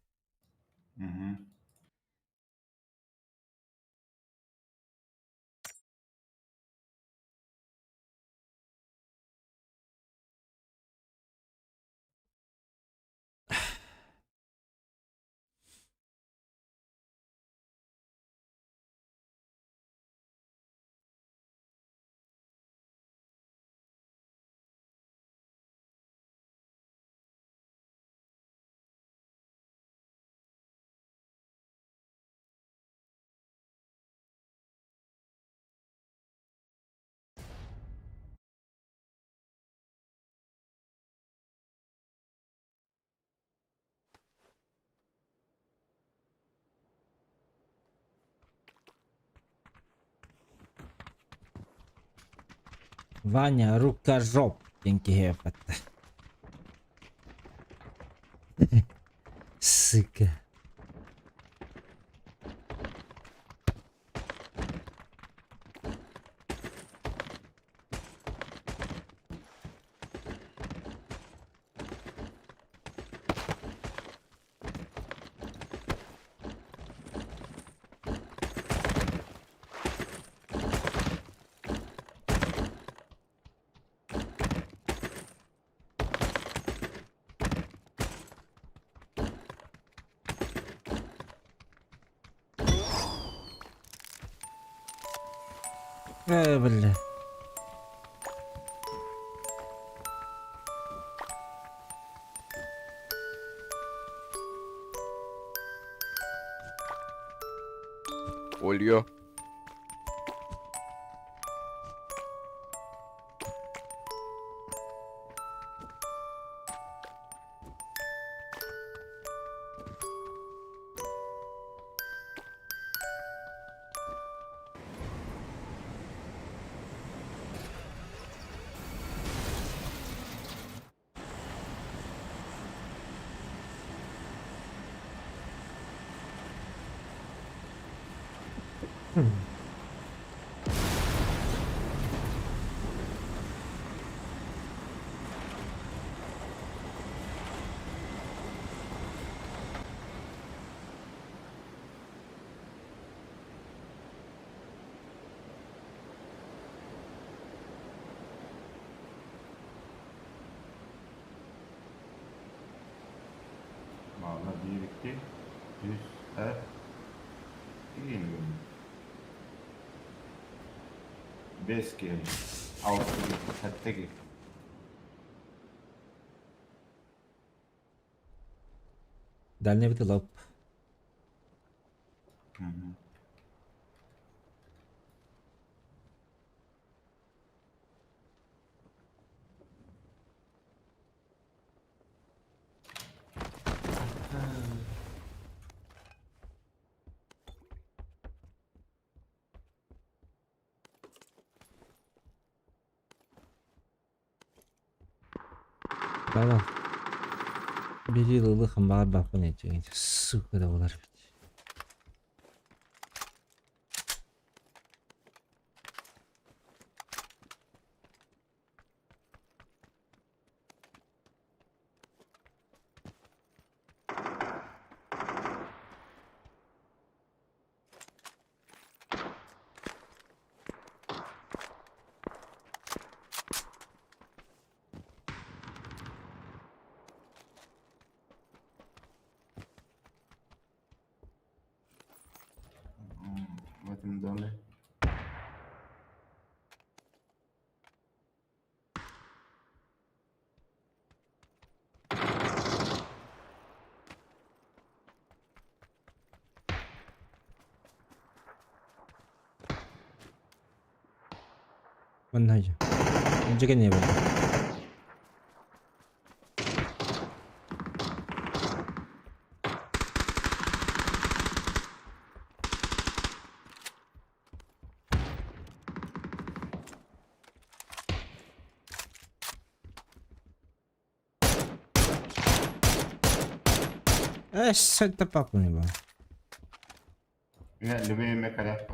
Ваня, рукожоп, деньги хепатта. Сука. Бля. Ольё. Баллар биир икки, үс, э, киһи Бэс киһи, алта киһи, сэттэ киһи. Дальний бит лоп. Мгм. Давай. Бери лылыхым баар баппын этиҥ. Сука да болар. В этом доме. Манна Дьэ не было. Эс, это папа не был. Не, любимый коряк.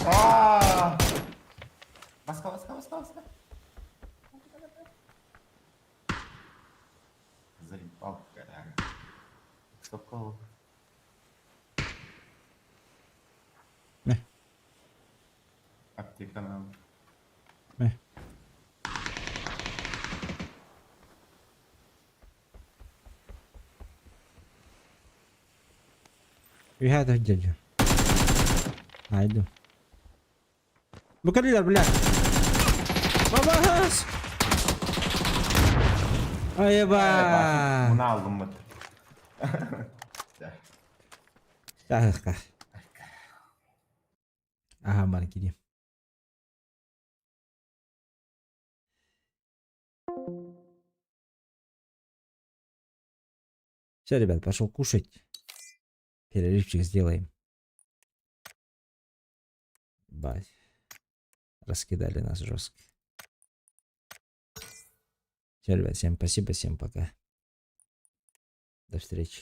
Аа! Баска, баска, баска, баска. Заебал, коряга. Сокол. Не. Аптека нам. Не. Үһэ дьэ Айду. Бу кэллилэр, бля. Бабас! Айба! Bunu aldım mı? Таһыкка. Аха, бар кириэм. Все, ребят, пошел кушать. Перерывчик сделаем. Бать. Раскидали нас жестко. Все, ребят, всем спасибо, всем пока. До встречи.